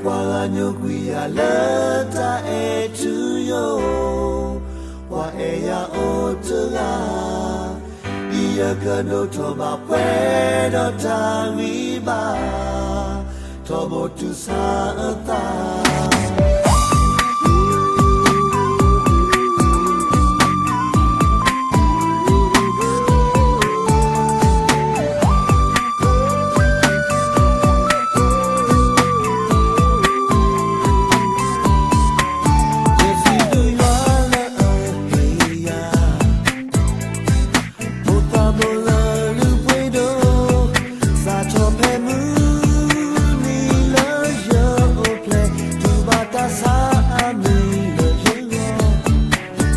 ပှၤဂၤညိကွံာ်ယၤလၢတၢ်အဲၣ်ထူယိာ်, ပှၤအဲၣ်ယၤအိၣ်တဂၤ, ဒ်ယကဒိးထီၣ်ဘၣ်ပှဲၤဒီးတၢ်ဂံၢ်ဘါ, ထီဘိတုၤဆါအသး ယစံးဘျုးယွၤလၢအဟ့ၣ်ယၤ ဖိသၣ်မိၢ်လၢအလုၢ်ပှ့ၤဒိၣ်, စးထီၣ်ဖဲမုၢ်နံၤလၢယအိၣ်ဖျဲၣ်, တူၢ်ဘၣ်တၢ်ဆါအါမံၤလၢယဂီၢ်,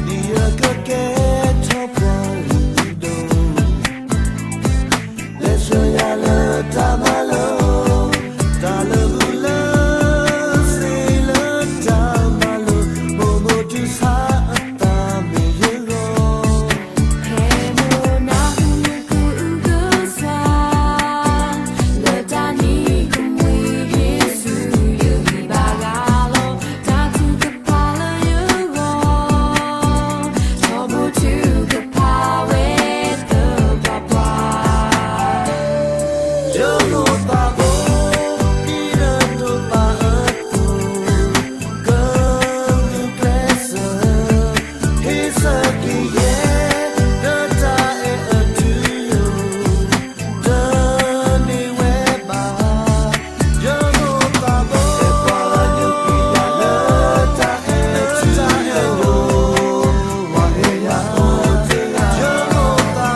ဒ်ယကကဲထီၣ်ပှၤလုၢ်ဒိၣ် လဲၤဆှၢယၤလၢတၢ်မၤလိ, တၢ်လၢာ်ဘူၣ်လၢာ် စ့လၢတၢ်မၤလိ, မိၢ်မိၢ်တုၤဆါအသးမ့ၢ်ယဂီၢ်, ဖဲမိၢ်နၢ်ဟူနကုကစၢ် လၢတၢ်နံၤကမှံယ့ၣ်ၡူး ယဂံၢ်ဘါဂၤလီၤ, တၢ်ထုကဖၣ်လၢယဂီၢ်, ထီဘိထုကဖၣ်ဝဲသပှၢ်ပှၢ်, ယမိၢ်သးဘိ ဒ်နဒိးဘၣ်အသိး, ကဂုာ်ကျဲးစၢး ဟ့ၣ်ဆၢက့ၤယဲ လၢတၢ်အဲၣ်အထူယိာ် တန့ၢ်ဝဲဘၣ်, ယမိၢ်သးဘိ ပှၤဟ့ၣ်ယၤအိၣ်တဂၤ, ယမိၢ်သးဘိ ယကဒိးထီၣ်ဘၣ်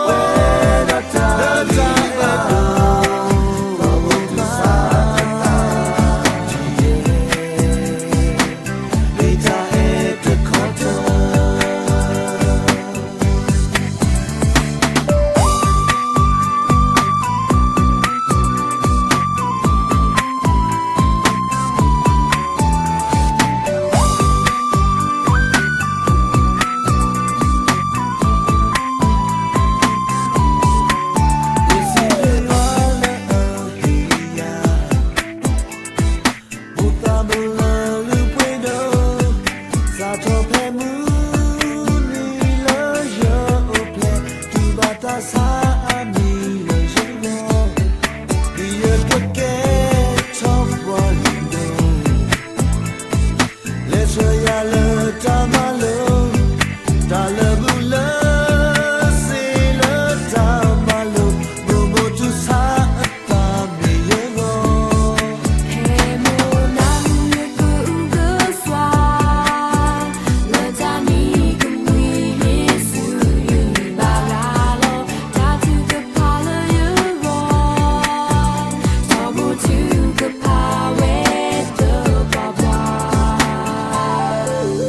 ပှဲၤဒီးတၢ်ဂံၢ်ဘါ, ထီဘိတုၤဆါအသး ဒ်ယဲ မ့ၢ်တၢ်အဲၣ်တခီတၢၢ်. Both are the love we know, စးထီၣ်ဖဲမုၢ်နံၤလၢယအိၣ်ဖျဲၣ်, တူၢ်ဘၣ်တၢ်ဆါအါမံၤလၢယဂီၢ်, ဒ်ယကကဲထီၣ်ပှၤလုၢ်ဒိၣ်, လဲၤဆှၢယၤလၢတၢ်မၤလိ, တၢ်လၢာ်ဘူၣ်လၢာ်စ့လၢတၢ်မၤလိ, မိၢ်မိၢ်တုၤဆါအသးမ့ၢ်ယဂီၢ်, ဖဲမိၢ်နၢ်ဟူနကုကစၢ်, လၢတၢ်နံၤကမှံယ့ၣ်ၡူး ယဂံၢ်ဘါဂၤလီၤ, တၢ်ထုကဖၣ်လၢယဂီၢ်, ထီဘိထုကဖၣ်ဝဲသပှၢ်ပှၢ်.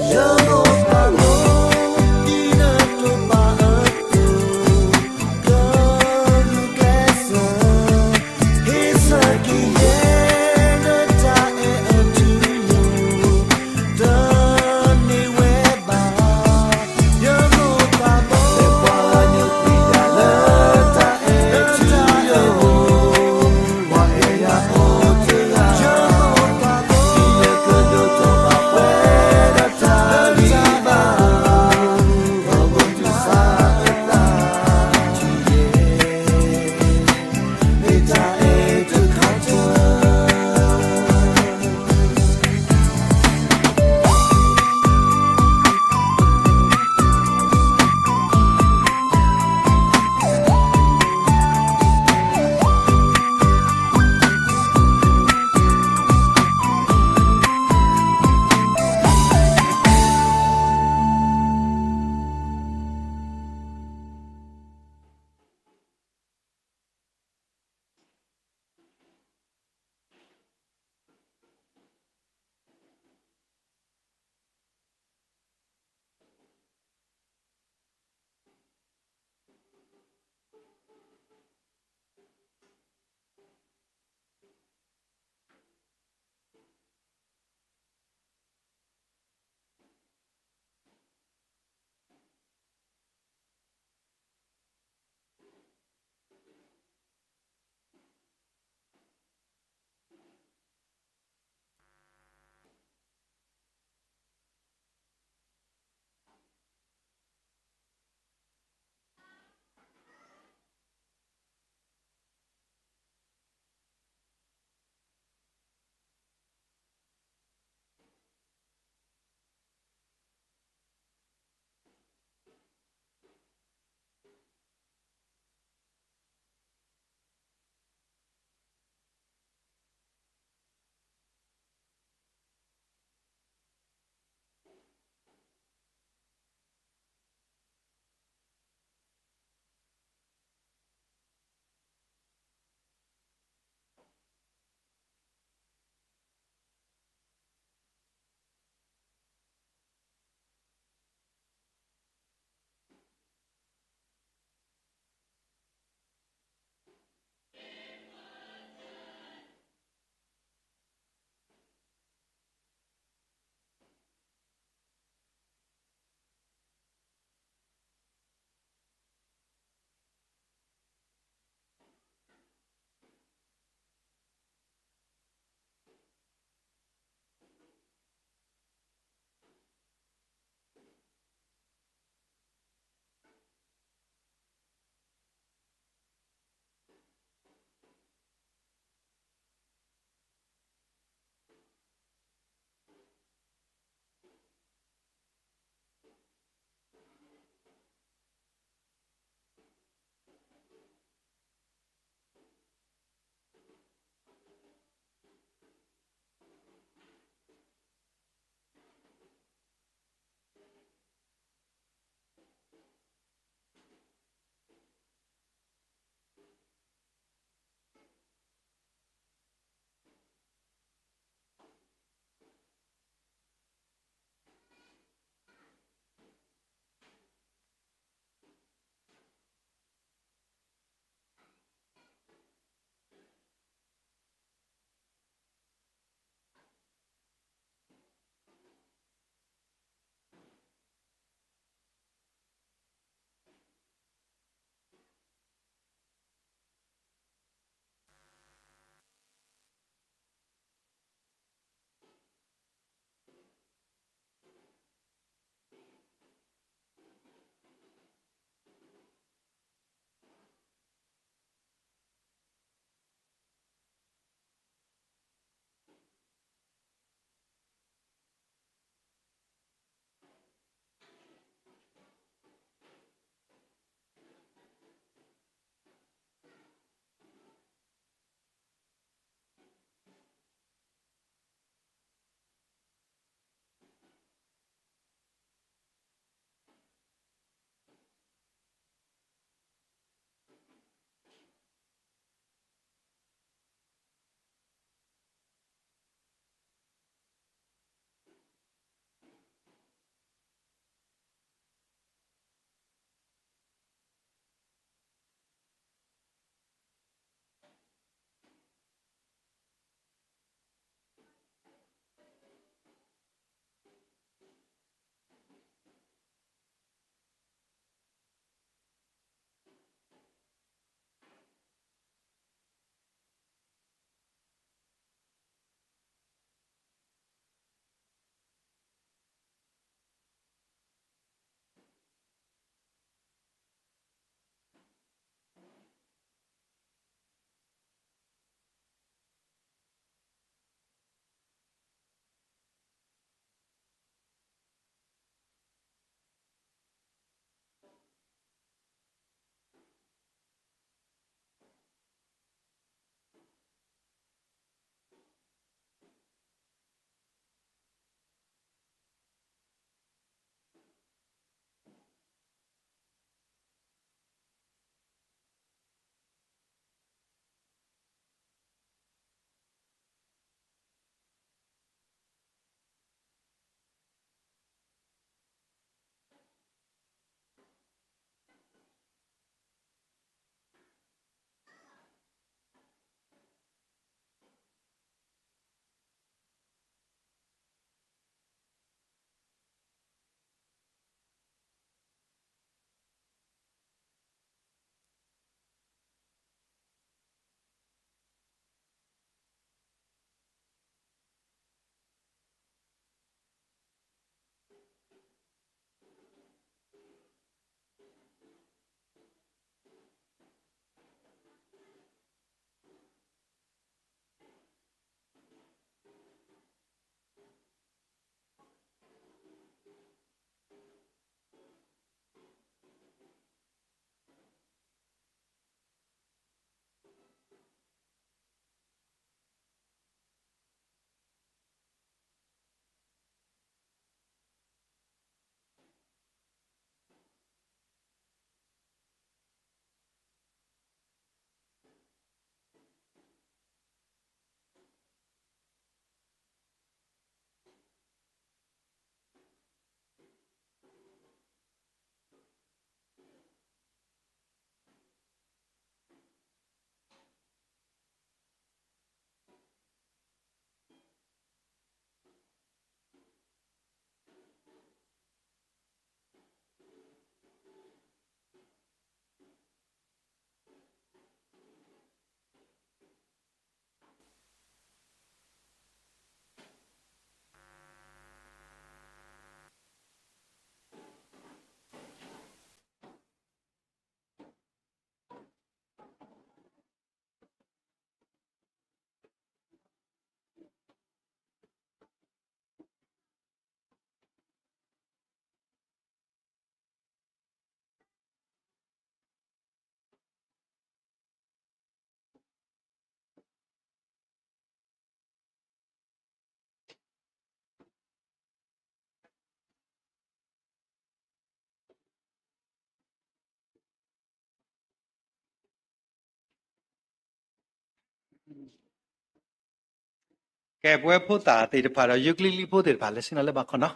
ကဲ ပဝဲဖိသၣ်သ့ၣ်တဖၣ်ဒီး ယိၣ်ကျိလံဖိသ့ၣ်တဖၣ် လဲၤဆ့ၣ်နီၤလၢဘၣ်ခီနီၤ.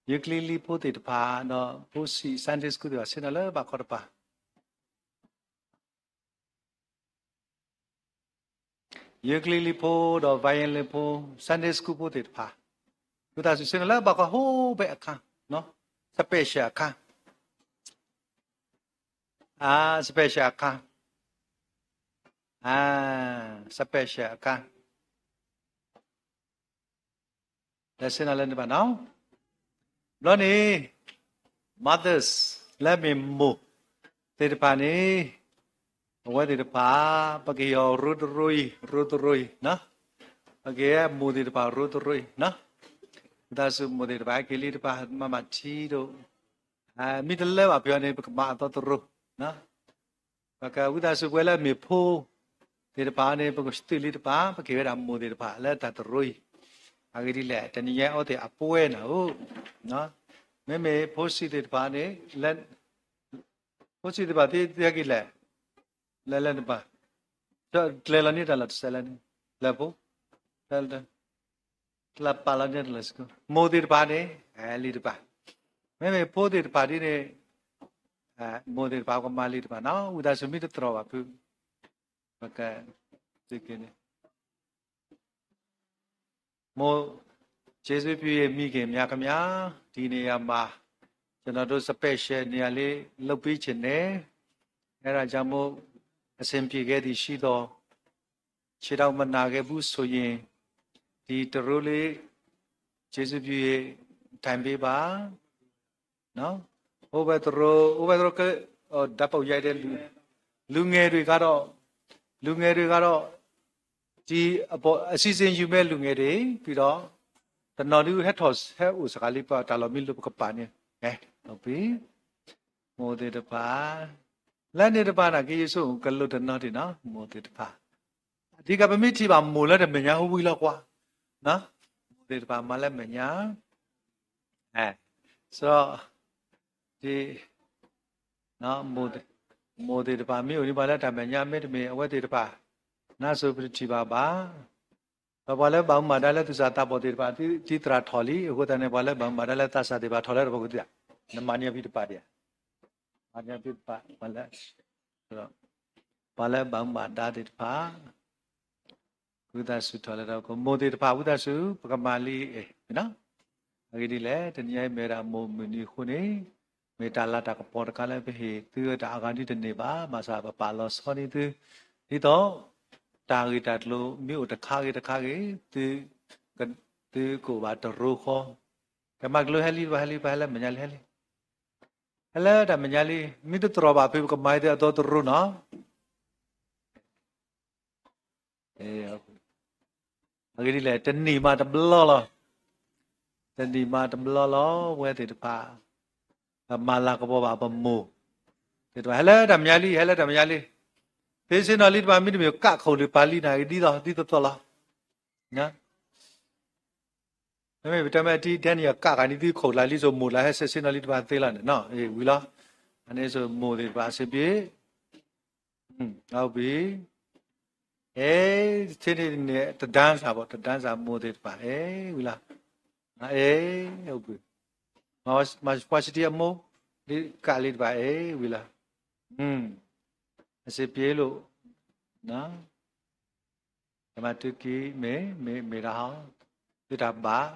ယိၣ်ကျိလံဖိသ့ၣ်တဖၣ်ဒီး ဖိဆံး Sunday School သ့ၣ်တဖၣ် ဆ့ၣ်နီၤလၢဘၣ်ခီတပၤ. ယိၣ်ကျိလံဖိဒီး ဝါယလ့ဖိ Sunday School ဖိသ့ၣ်တဖၣ်, ဝံသးစူၤဆ့ၣ်နီၤလၢဘၣ်ခီ ဟိဘဲအခါနီၤ, special အခါ, အါ special အခါ, အါ special အခါ လဲၤဆ့ၣ်နီၤလၢန့ၣ်တဖၣ်နီၤ. ဘျီန့ၣ် mothers လၢအမ့ၢ်မိၢ်သ့ၣ်တဖၣ်န့ၣ်, အဝဲသ့ၣ်တဖၣ် ပကဟ့ၣ်အီၤရိတရိအံၤ ရိတရိအံၤ, ပကဟ့ၣ်မိၢ်သ့ၣ်တဖၣ်ရိတရိအံၤ, ဝံသးစူၤမိၢ်သ့ၣ်တဖၣ် ဟဲက့ၤလံတဖၣ် မၤမၤထံဒိၣ်, မ့ၢ်တလၢဘၣ်ဖဲအံၤန့ၣ် ပကမၤအသီတရိ, ပကဝံသးစူၤပဝဲလၢအမ့ၢ်ဖိသ့ၣ်တဖၣ်န့ၣ် ပကသုးလံတဖၣ် ပကဟ့ၣ်ဝဲဒၣ်မိၢ်သ့ၣ်တဖၣ်လၢတၢ်တရိအံၤ, အဂ့ၢ်ဒ်လဲၣ် တနံၤညါအံၤသ့ၣ်အပှဲၤနၤဧိၤ, မ့မ့ၢ်ဖိဆံးသ့ၣ်တဖၣ်န့ၣ်, ဖိဆံးသ့ၣ်တဖၣ်သ့ၣ်ဟဲက့ၤလဲၤ, လဲၤလၢန့ၣ်တဖၣ်, ကျဲၤလီၤန့ၢ်တၢ်လီၢ်တစဲးလၢန့ၣ်, လဲၤဖိ, ကျဲၤပာ်လီၤန့ၢ်တၢ်လီၢ်, မိၢ်သ့ၣ်တဖၣ်န့ၣ် ဟဲလံတဖၣ်, မ့မ့ၢ်ဖိသ့ၣ်တဖၣ်ဒ်န့ၣ်, မိၢ်သ့ၣ်တဖၣ်ကမၤလံတဖၣ်နီၤ, ဝံသးစူၤမ့ၢ်တတြီၢ်ဘၣ်ဖု, ပက, န့ၣ် မိၢ်, ကျေးဇူးပြုရေ မိခင်များခင်ဗျာ, ဒီနေရာမှာ ကျွန်တော်တို့ special နေရာလေး လုပ်ပေးချင်တယ်, အဲဒါကြောင့်မို့ အဆင်ပြေခဲ့သည်ရှိသော်, ခြေထောက်မနာခဲ့ဘူးဆိုရင်, ဒီတရိလေး ကျေးဇူးပြုရေ ထိုင်ပေးပါ. အိၣ်ဝဲတရိ, အိၣ်ဝဲတရိက, ဓာတ်ပုံရိုက်တဲ့လူ, လူငယ်တွေကတော့, လူငယ်တွေကတော့, ဒီအပေါ် အစီအစဉ်ယူမဲ့လူငယ်တွေ, ပြီးတော့, တနီၤဒုးဟဲထီၣ်ဟဲအိၣ်စှၤလံ ပတၢ်လီၢ်မ့ၢ်လိၣ်ပကပာ်န့ၣ်, အဲ, ဒီးဖု, မိၢ်သ့ၣ်တဖၣ်, လၢန့ၣ်တဖၣ်န့ၣ် ကယဲၢ်ဆိကလိာ်တနီၤဒံးနီၤ, မိၢ်သ့ၣ်တဖၣ် အဓိက ပမ့ၢ်ထံၣ်ဘၣ်မိၢ်လၢတမဲာ်ညါ ဝံၤလီၤကွၢ်, မိၢ်သ့ၣ်တဖၣ်မၤလၢမဲာ်ညါ, အဲ, ဆိုတော့, ဒီ, မိၢ်သ့ၣ်တဖၣ်မ့ၢ်အိၣ်န့ၣ် ပှၤလၢတၢ်မဲာ်ညါ မ့တမ့ၢ်အဝဲသ့ၣ်တဖၣ်, နါစိၤပတထံၣ်ဘၣ်ဘၣ်, ဒီးပှၤလၢဘၣ်မူဘၣ်ဒါလၢသူၣ်စၢ်သးဘီၣ်သ့ၣ်တဖၣ် သံသရၣ်ထီၣ်လံ, အဃိသတးန့ၣ် ပှၤလၢဘၣ်မူဘၣ်ဒါလၢသးစၢ်သ့ၣ်တဖၣ်ထီၣ်လၢတပူၤဃီသ့ၣ်, နမၤန့ၢ်အဖံတပာ်ဒံးဧါ, မၤန့ၢ်အဖံတပာ်, ပှၤလၢ, ပှၤလၢဘၣ်မူဘၣ်ဒါသ့ၣ်တဖၣ် ဝံသးစူၤထီၣ်လၢတၢ်အိၣ်ဖှိၣ်, မိၢ်သ့ၣ်တဖၣ် ဝံသးစူၤ ပကမၤလံအံၤ, အဂ့ၢ်ဒ်လဲၣ် တနံၤအံၤမ့ၢ်ဝဲဒၣ်မိၢ်မုၢ်နံၤအဃိန့ၣ်, မ့ၢ်တၢ်လၤတၢ်ကပီၤတခါလၢပဟ့ၣ်သုတၢ်အဂၤဒ်တန့ၢ်ဘၣ်, ဘၣ်ဆၣ်ပပာ်လီၤဆီန့ၢ်သု, ဒ်သိး, တၢ်ဂ့ၢ်တၢ်ကျိၤမ့ၢ်အိၣ်တခါဂ့ၤတခါဂ့ၤ, သု, သုကအိၣ်ဘၣ်တရိဃီ, ကမၤကလိဟဲလံတဘၣ် ဟဲလံတဘၣ် ဟဲလၢမဲာ်ညါလံ ဟဲလံ ဟဲလၢတၢ်မဲာ်ညါလံ, မ့ၢ်တတြီၢ်ဘၣ်ဖု ပကမၤအီၤသုအသီတရိနီၤ. အဂ့ၢ်ဒ်လဲၣ် တနံၣ်မးတဘျီလီၤ, တနံၣ်မးတဘျီလီၤ ပဝဲသ့ၣ်တဖၣ်, ပမၤလၤကပီၤဘၣ်ပမိၢ်သ့ၣ်တဖၣ် ဟဲလၢတၢ်မဲာ်ညါလံ ဟဲလၢတၢ်မဲာ်ညါလံ, ဖဲဆ့ၣ်နီၤလံတဖၣ် မ့တမ့ၢ်ကးခိၣ်လံပာ်လံနၤ ဒ်သိးဒ်သိးသိးလီၤ. မ့မ့ၢ်ပတဲမ့ၢ်အထံဒဲနံၣ်အကးဂၤန့ၣ် သုခိၣ်လၢလံစိၤမိၢ်လၢဟဲဆ့ၣ်နီၤလံတဖၣ်သ့လီၤန့ၣ်နီၤ, ဝံၤလီၤ, အန့ၣ်စိၤမိၢ်သ့ၣ်တဖၣ်အဆင်ပြေ, အိၣ်ဘှံး, အဲ, တထံၣ်န့ၣ် တဒၣ်စၢ်ဘၣ် တဒၣ်စၢ်မိၢ်သ့ၣ်တဖၣ် အဲ, ဝံၤလီၤ, အဲ, အိၣ်ဘှံး, မၤပှၤစတံအမိၢ်, လံကးလံတဖၣ် အဲ, ဝံၤလီၤ, အဆင်ပြေလိာ်, ကမၤတုၤက့ၤ မ့ၢ်, မ့ၢ်, မ့ၢ်ဒၣ်ဟီ, သုတၢ်ဘၣ်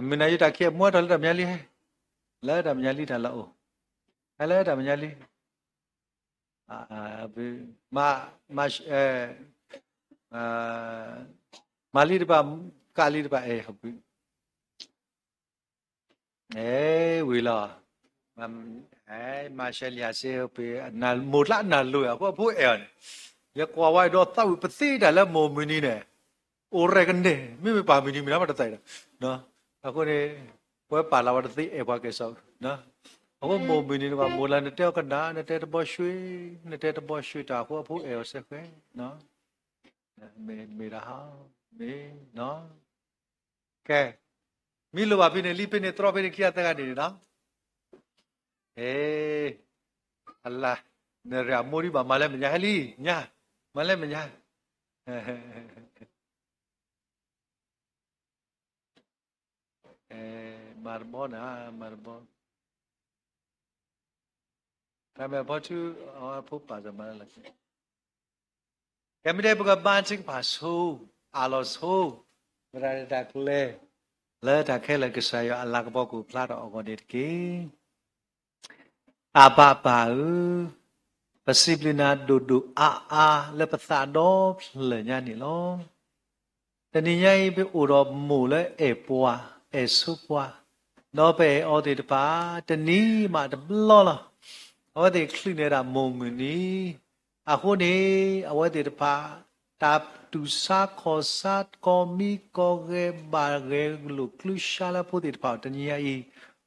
မုၢ်နၤယတၢ်ခံးအမူထီၣ် လၢတၢ်မဲာ်ညါလံ, လၢတၢ်မဲာ်ညါလံတၢ်လၢအိၣ်, ဟဲလၢတၢ်မဲာ်ညါလံ, မၤ, မၤ, မၤလံတဖၣ်, ကးလံတဖၣ် အဲ, ဟီၣ်ဘှံး အဲ, ဝံၤလီၤ, မၤရှဲလံစ့ ဟီၣ်ဘှံး, မိၢ်ကျါနၢ်လိၤ အဃိအဖိအဲၣ်အီၤန့ၣ်, ယကွၢ်ဝဲဒီးသးဝံၣ်ပသ့တၢ်လၢမိၢ်မုၢ်နံၤန့ၣ်, အိၣ်ရဲၣ်ကန့ၢ် မ့မ့ၢ်ပၢ်မုၢ်နံၤမ့ၢ်နၤမးတသးအံၤဒီး, အဃိန့ၣ်, ပဝဲပာ်လီၤဝဲတသ့အဲၣ်ပှၤကဲၣ်ဆိး, အဃိမိၢ်မုၢ်နံၤန့ၣ် မိၢ်လၢနတဲအီၤကနၣ် နတဲတဘီဆွ့, နတဲတဘီဆွ့တၢ်အဃိအဖိအဲၣ်အီၤစ့ၢ်ကီး မ့ၢ်မ့ၢ်ဒၣ်ဟီ, မ့ၢ်နီၤ, ကဲ, မ့ၢ်လိၣ်ဘၣ်ဖဲန့ၣ် လံဖဲန့ၣ် တြီဖဲန့ၣ် ခံဂၤသၢဂၤန့ၣ်နီၤ, အလၢ်, နရၣ်မိၢ်ဒံးဘၣ်မၤလဲၣ်မဲာ်ညါ ဟဲလံ ညါ, မၤလဲၣ်မဲာ်ညါ, မၤတဘီနၤ, မၤတဘီ, တၢ်မ့ၢ်အဖီထူ အဖိပာ်စၢၤမၤလၢ်လၢ် ကဲမ့ၢ်ဒဲး ပကဘါထုကဖၣ်ဆိ, အၢၣ်လီၤဆိ, သရၣ်တၢ်ကျဲၤ, လၢတၢ်ခဲလၢာ်ကစၢ်ယွၤအလၤကပီၤကအိၣ်ဖျါထီၣ်အဂီၢ်န့ၣ်တက့ၢ်. အဘၣ်ပၢ်ဧၢ, ပစံးဘျုးနၤဒိၣ်ဒိၣ်အါအါလၢပသးဒီဖျၢၣ်ညါန့ၣ်လီၤ. တနံၤညါအံၤ ပအိၣ်ဒီးမိၢ်လၢအဲၣ်ပှၤ, အဲၣ်ဆိပှၤ, ဒီးပအဲၣ်အီၤသ့ၣ်တဖၣ် တနံၤမးတဘျီလီၤ. အဝဲသ့ၣ်ချုးန့ၢ်ဒၣ်မိၢ်မုၢ်နံၤ, အဃိန့ၣ် အဝဲသ့ၣ်တဖၣ် တၢ်တူၢ်ဆါခီၣ်ဆါ ကီၢ်မံကီၢ်ဂဲၤ ဘၣ်ဂဲၤလိာ်ကျူဆါလၢဖိသ့ၣ်တဖၣ်အတနံၤညါအံၤ,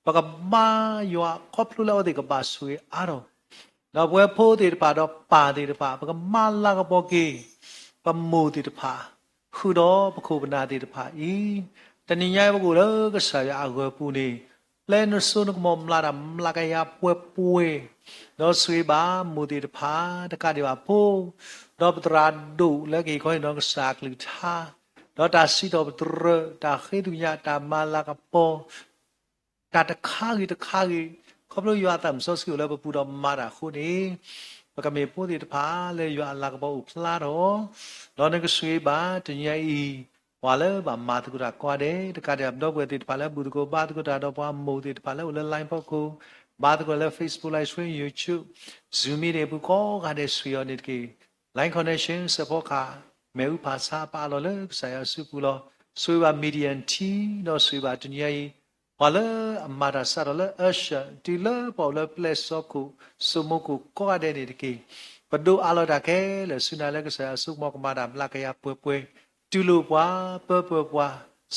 ပကဘါယွၤခီဖျိလၢအဝဲသ့ၣ်ကဘၣ်ဆိၣ်ဂ့ၤအါထီၣ် ဒီးပဝဲဖိသ့ၣ်တဖၣ်ဒီးပၢ်သ့ၣ်တဖၣ် ပကမၤလၤကပီၤက့ၤ ပမိၢ်သ့ၣ်တဖၣ်, ဃုာ်ဒီးပခိၣ်ပနၢ်သ့ၣ်တဖၣ်အံၤ, တနံၤညါအံၤပကအိၣ်လၢကစၢ်ယွၤအဂၢၤပူၤန့ၣ်, ပျဲနစိနကမီၤမျးတၢ်မျးကယၤပှဲၤပှဲၤ, ဒီးဆိၣ်ဂ့ၤဘၣ်မိၢ်သ့ၣ်တဖၣ် တကးဒံးဘၣ်ဖိ, ဒီးပသရၣ်ဒိၣ်လၢကဟ့ၣ်ခီဟ့ၣ်နီၤကစၢ်အကလုၢ်ကထါ, ဒီးတၢ်စံးထီၣ်ပတြၢၤ တၢ်ဃ့ကညး တၢ်မၤလၤကပီၤ တၢ်တခါဂ့ၤတခါဂ့ၤ, ခီဖျိယွၤအသးမုၣ်စီဆှံအိၣ်လၢပပူၤဒီးမၤတၢ်အဃိန့ၣ်, ပကမ့ၢ်ဖိသ့ၣ်တဖၣ်လၢယွၤအလၤကပီၤအိၣ်ဖျါထီၣ်, ဒီးနကဆိၣ်ဂ့ၤဘၣ်တနံၤညါအံၤ ပှၤလၢဘၣ်မၤသကိးတၢ်ကိးဂၤဒဲး, တကးဒံးဘၣ်ပဒီပုၢ်ဝဲၢ်သ့ၣ်တဖၣ်လၢ ဘူၣ်သကိးဘါသကိးတၢ်ဒီးပှၤမိၢ်သ့ၣ်တဖၣ်လၢအိၣ်လၢ line ဖီခိၣ်, ဘါသကိးလၢ Facebook Live Stream, YouTube, Zoom meeting ပူၤကိးဂၤဒဲး ဆိၣ်ဂ့ၤအီၤန့ၣ်တက့ၢ်. Line connection စဲးဖီကဟၣ်, မ့ၣ်အူဖးဆါပာ်လီၤလၢကစၢ်ယွၤစုပူၤလီၤ. ဆိၣ်ဂ့ၤဘၣ် Media team ဒီးဆိၣ်ဂ့ၤဘၣ်တနံၤညါအံၤ ပှၤလၢအမၤတၢ်စးထီၣ်လၢ usher တုၤလၢပှၤအိၣ်လၢပျဲၢ်စီခိၣ် စိမိခိၣ်ကိးဂၤဒဲးန့ၣ်တက့ၢ်. ပဒိးအးလီၤတၢ်ခဲလၢာ်ဆူနၤလၢကစၢ်ယွၤအစိကမီၤကမၤတၢ်မျးကယၤပှဲၤပှဲၤ, တူၢ်လိာ်ပှၤ ပၢပၢၤပှၤ,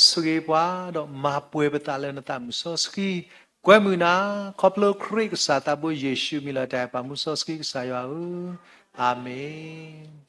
ဆိၣ်ဂ့ၤပှၤ ဒီးမၤပှဲၤပသးလၢနသးမုၣ်စီဆှံ, ကွဲမုာ်နၤ, ခီဖျိခရံာ်ကစၢ်သးဘိယ့ၣ်ၡူးမံၤလီၤတၢ်ပာ်မူစီဆှံကစၢ်ယွၤဧၢ, အၤမ့ၣ်.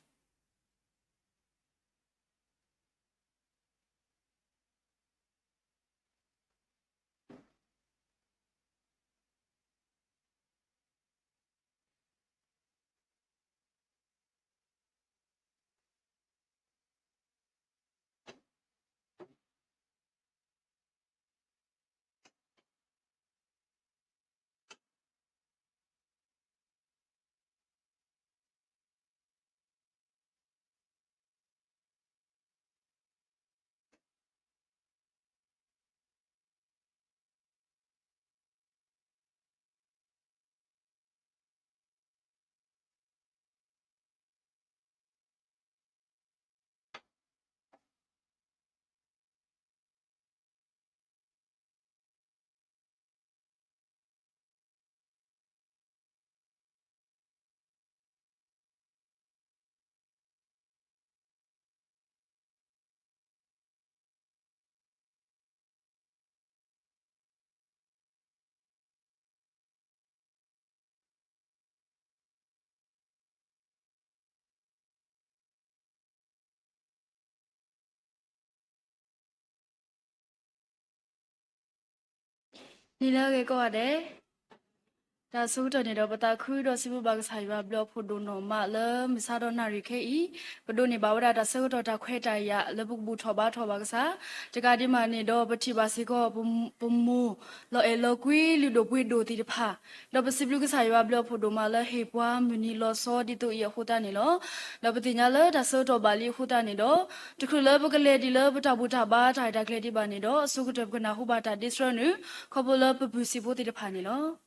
နံၤလၢအဂ့ၤကိးဂၤဒဲး, တၢ်ဆၢကတီၢ်န့ၣ်ဒီး ပသးခုဒီးစံးဘျုးဘၣ်ကစၢ်ယွၤအဘျုးအဖှိၣ်ဒိၣ်နီၢ်မးလၢမုၢ်ဆါဒီးနၣ်ရံၣ်ခဲအံၤ, ပဒိးန့ၢ်ဘၣ်ဝဲဒၣ်တၢ်ဆၢကတီၢ်တၢ်ခွဲးတၢ်ယာ်လၢပကဘူၣ်ထီၣ်ဘါထီၣ်ဘၣ်ကစၢ်, တကးဒံးမးန့ၣ်ဒီး ပထံၣ်ဘၣ်စ့ၢ်ကီး ပမိၢ်လီၤအဲၣ်လီၤကွံလုၢ်ဒိၣ်ပှ့ၤဒိၣ်သ့ၣ်တဖၣ်, ဒီးပစံးဘျုးကစၢ်ယွၤအဘျုးအဖှိၣ်ဒိၣ်မးလၢဟ့ၣ်ပှၤမုၢ်နံၤလီၤဆီဒ်သိးအံၤအဃိသတးန့ၣ်လီၤ. ဒီးပသ့ၣ်ညါလၢတၢ်ဆၢကတီၢ်ဘၣ်လံအဃိသတးန့ၣ်ဒီး, တချုးလၢပကလဲၤဒ်လၢပတၢ်ဘူၣ်တၢ်ဘါတၢ်ရဲၣ်တၢ်ကျဲၤဒံးဘၣ်န့ၣ်ဒီး အဆိကတၢၢ်ပကနၢ်ဟူဘၣ်တၢ်ဒ့သရၢနုာ်, ခီဖျိလၢပပုၢ်စံးဖိသ့ၣ်တဖၣ်န့ၣ်လီၤ.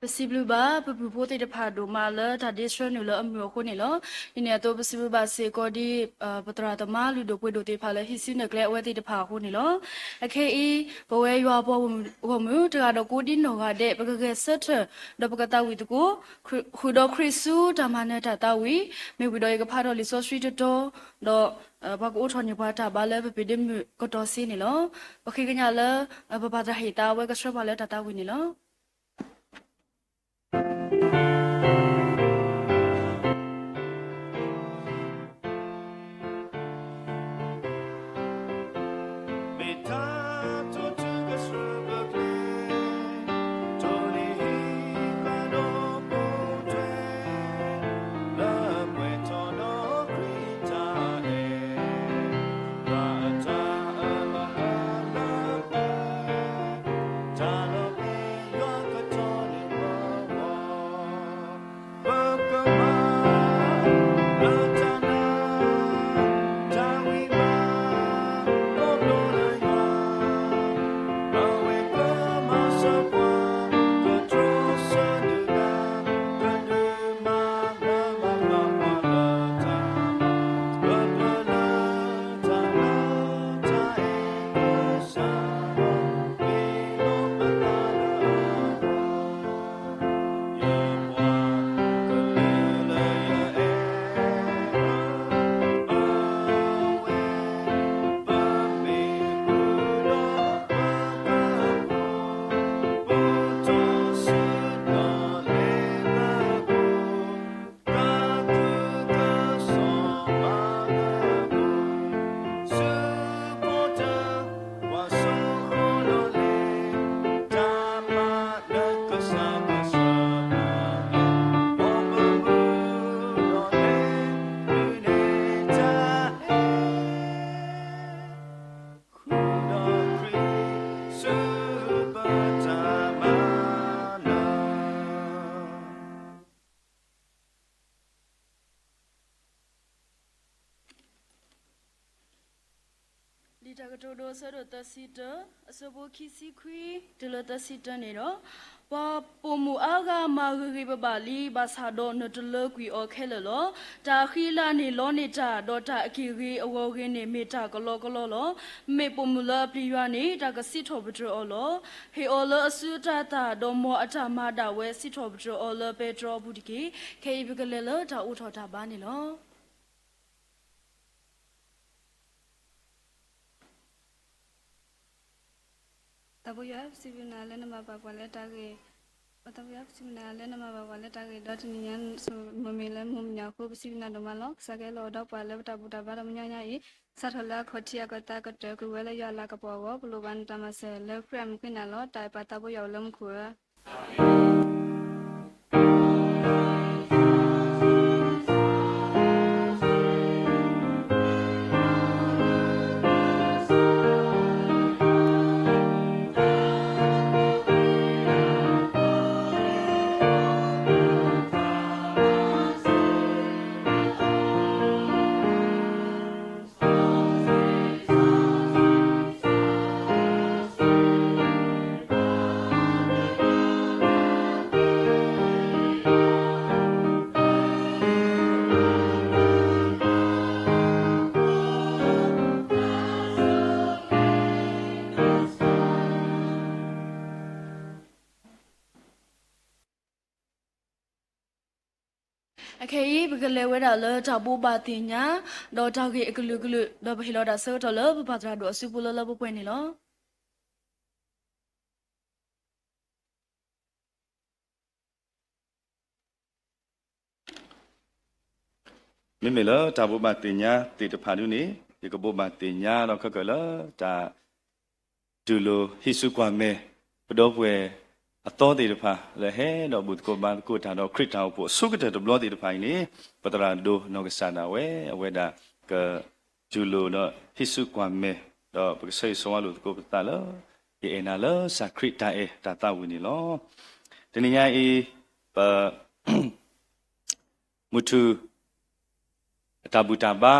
ပစံးဘျုးဘၣ်ပပုၢ်ဖိသ့ၣ်တဖၣ်ဒိၣ်မးလၢတၢ်ဒ့ဆှၢနုာ်လၢအမုာ်အဃိန့ၣ်လီၤ. ဒ်န့ၣ်အသိး ပစံးဘျုးဘၣ်စ့ၢ်ကီးဒ် ပသရၣ်သမါလုၢ်ဒိၣ်ပှ့ၤဒိၣ်သ့ၣ်တဖၣ်လၢ ဟံးစုနဲၣ်ကျဲအဝဲသ့ၣ်တဖၣ်အဃိန့ၣ်လီၤ. အခဲအံၤ ပဝဲယွၤအပှၤဂီၢ်မုၢ် တဂၤဒီးကိးဒံနီၢ်ဂၤဒဲး ပကဂဲၤဆၢထၢၣ် ဒီးပကသးဝံၣ်သကိး ဃုာ်ဒီးခရံာ်ဆူတၢ်မၤနၢၤတၢ်သးဝံၣ်, မ့ၢ်ဝံၤဒီးယကဖးထီၣ်လံာ်စီဆှံတတီၤ, ဒီး ပှၤကအိးထီၣ်န့ၢ်ပှၤတၢ်ဘါလၢပပ့ၤဒ့မုၣ်ကတီၢ်စ့န့ၣ်လီၤ. ပဃ့ကညးလၢ ပပၢ်သရၣ်ဟ့ၣ်သးဝဲကဆှၢပှၤလၢတၢ်သးဝံၣ်န့ၣ်လီၤ. လံာ်တၢ်ကတိၤဒိ အဆၢဒိၣ်သၢဆံတၢ, အဆၢဖိခံဆံခွံ တုၤလၢသၢဆံတၢန့ၣ်ဒီး, ပှၤပိာ်မုၣ်အါဂၤမၤဂ့ၤဂ့ၤဘၣ်ဘၣ်လံ, ဘၣ်ဆၣ်ဒီးနတလၢကွံာ်အီၤခဲလၢာ်လီၤ. တၢ်အဃံအလၤန့ၣ်လီန့ၢ်တၢ်, ဒီးတၢ်အက့ၢ်ဂ့ၤအဂီၢ်ဂ့ၤန့ၣ် မ့ၢ်တၢ်ကလီကလီလီၤ. မ့ၢ်ပိာ်မုၣ်လၢအပျံၤယွၤန့ၣ် တၢ်ကစံးထီၣ်ပတြၢၤအီၤလီၤ. ဟ့ၣ်အီၤလၢအစုအတၤသၣ်, ဒီးမ်အတၢ်မၤဒၣ်ဝဲစံးထီၣ်ပတြၢၤအီၤလၢပဲတြီအပူၤတက့ၢ်. ခဲအံၤပကလဲၤလၢတၢ်အိးထီၣ်တၢ်ဘါန့ၣ်လီၤ. သးပှၢ်ယွၤ ပစံးဘျုးနၤလၢနမၤပာ်ပှၤလၢတၢ်ဂ့ၢ်, သးပှၢ်ယွၤ ပစံးဘျုးနၤလၢနမၤပာ်ပှၤလၢတၢ်ဂ့ၢ်, ဒီးတနံၤညါ မ့မ့ၢ်လၢမုၢ်မုၢ်ညါအဃိ ပစံးဘျုးနၤဒိၣ်မးလီၤ. ကစၢ်ကဲလီၤအီၤဒီးပှၤလၢပတၢ်ဘူၣ်တၢ်ဘါဒီးမညီညါအံၤ, စးထီၣ်လၢအခီၣ်ထံးအကသးကတၢၢ်ကွံာ်ဝဲလၢယွၤအလၤကပီၤအဂီၢ်, ပလိၣ်ဘၣ်နတၢ်မၤစၢၤလၢခရံာ်အမံၤဃ့နၤလီၤ. တၢ်အဲၣ်ပၢ်သးပှၢ်ယွၤအိၣ်လၢမူခိၣ်ဧၢ. အခဲအံၤ ပကလဲၤဝဲဒၣ်လၢတၢ်ဘိးဘၣ်သ့ၣ်ညါ ဒီးတၢ်ဂ့ၢ်အကလုာ်ကလုာ် ဒီးပဟ့ၣ်လီၤတၢ်ဆၢကတီၢ်လၢပပၢ်သရၣ်ဒိၣ်အစုပူၤလၢလၢပှဲၤပှဲၤန့ၣ်လီၤ. မ့မ့ၢ်လၢတၢ်ဘိးဘၣ်သ့ၣ်ညါသ့ၣ်တဖၣ်ဒ်န့ၣ် ယကဘိးဘၣ်သ့ၣ်ညါဒီးခဲကၢၣ်လၢတၢ် တူၢ်လိာ်ဟံးစုကွၢ်မဲာ် ပဒီပုၢ်ဝဲၢ်အသီသ့ၣ်တဖၣ် လၢဟဲဒီးဘူၣ်သကိးဘါသကိးတၢ်ဒီးခရံာ်တၢ်အိၣ်ဖှိၣ်အဆိကတၢၢ်တဘျီသ့ၣ်တဖၣ်အံၤန့ၣ် ပသရၣ်ဒိၣ်နီၢ်ကစၢ်ဒၣ်ဝဲ အဝဲဒၣ်ကတူၢ်လိာ်ဒီးဟံးစုကွၢ်မဲာ် ဒီးပကဆၢဂ့ၤဆၢဝါလိာ်သကိးပသးလၢ ယအဲၣ်နၤလၢစၢ်ခရံာ်တၢ်အဲၣ်တၢ်သးဝံၣ်န့ၣ်လီၤ. တနံၤညါအံၤ ပ မုၢ်ထူၣ် အတၢ်ဘူၣ်တၢ်ဘါ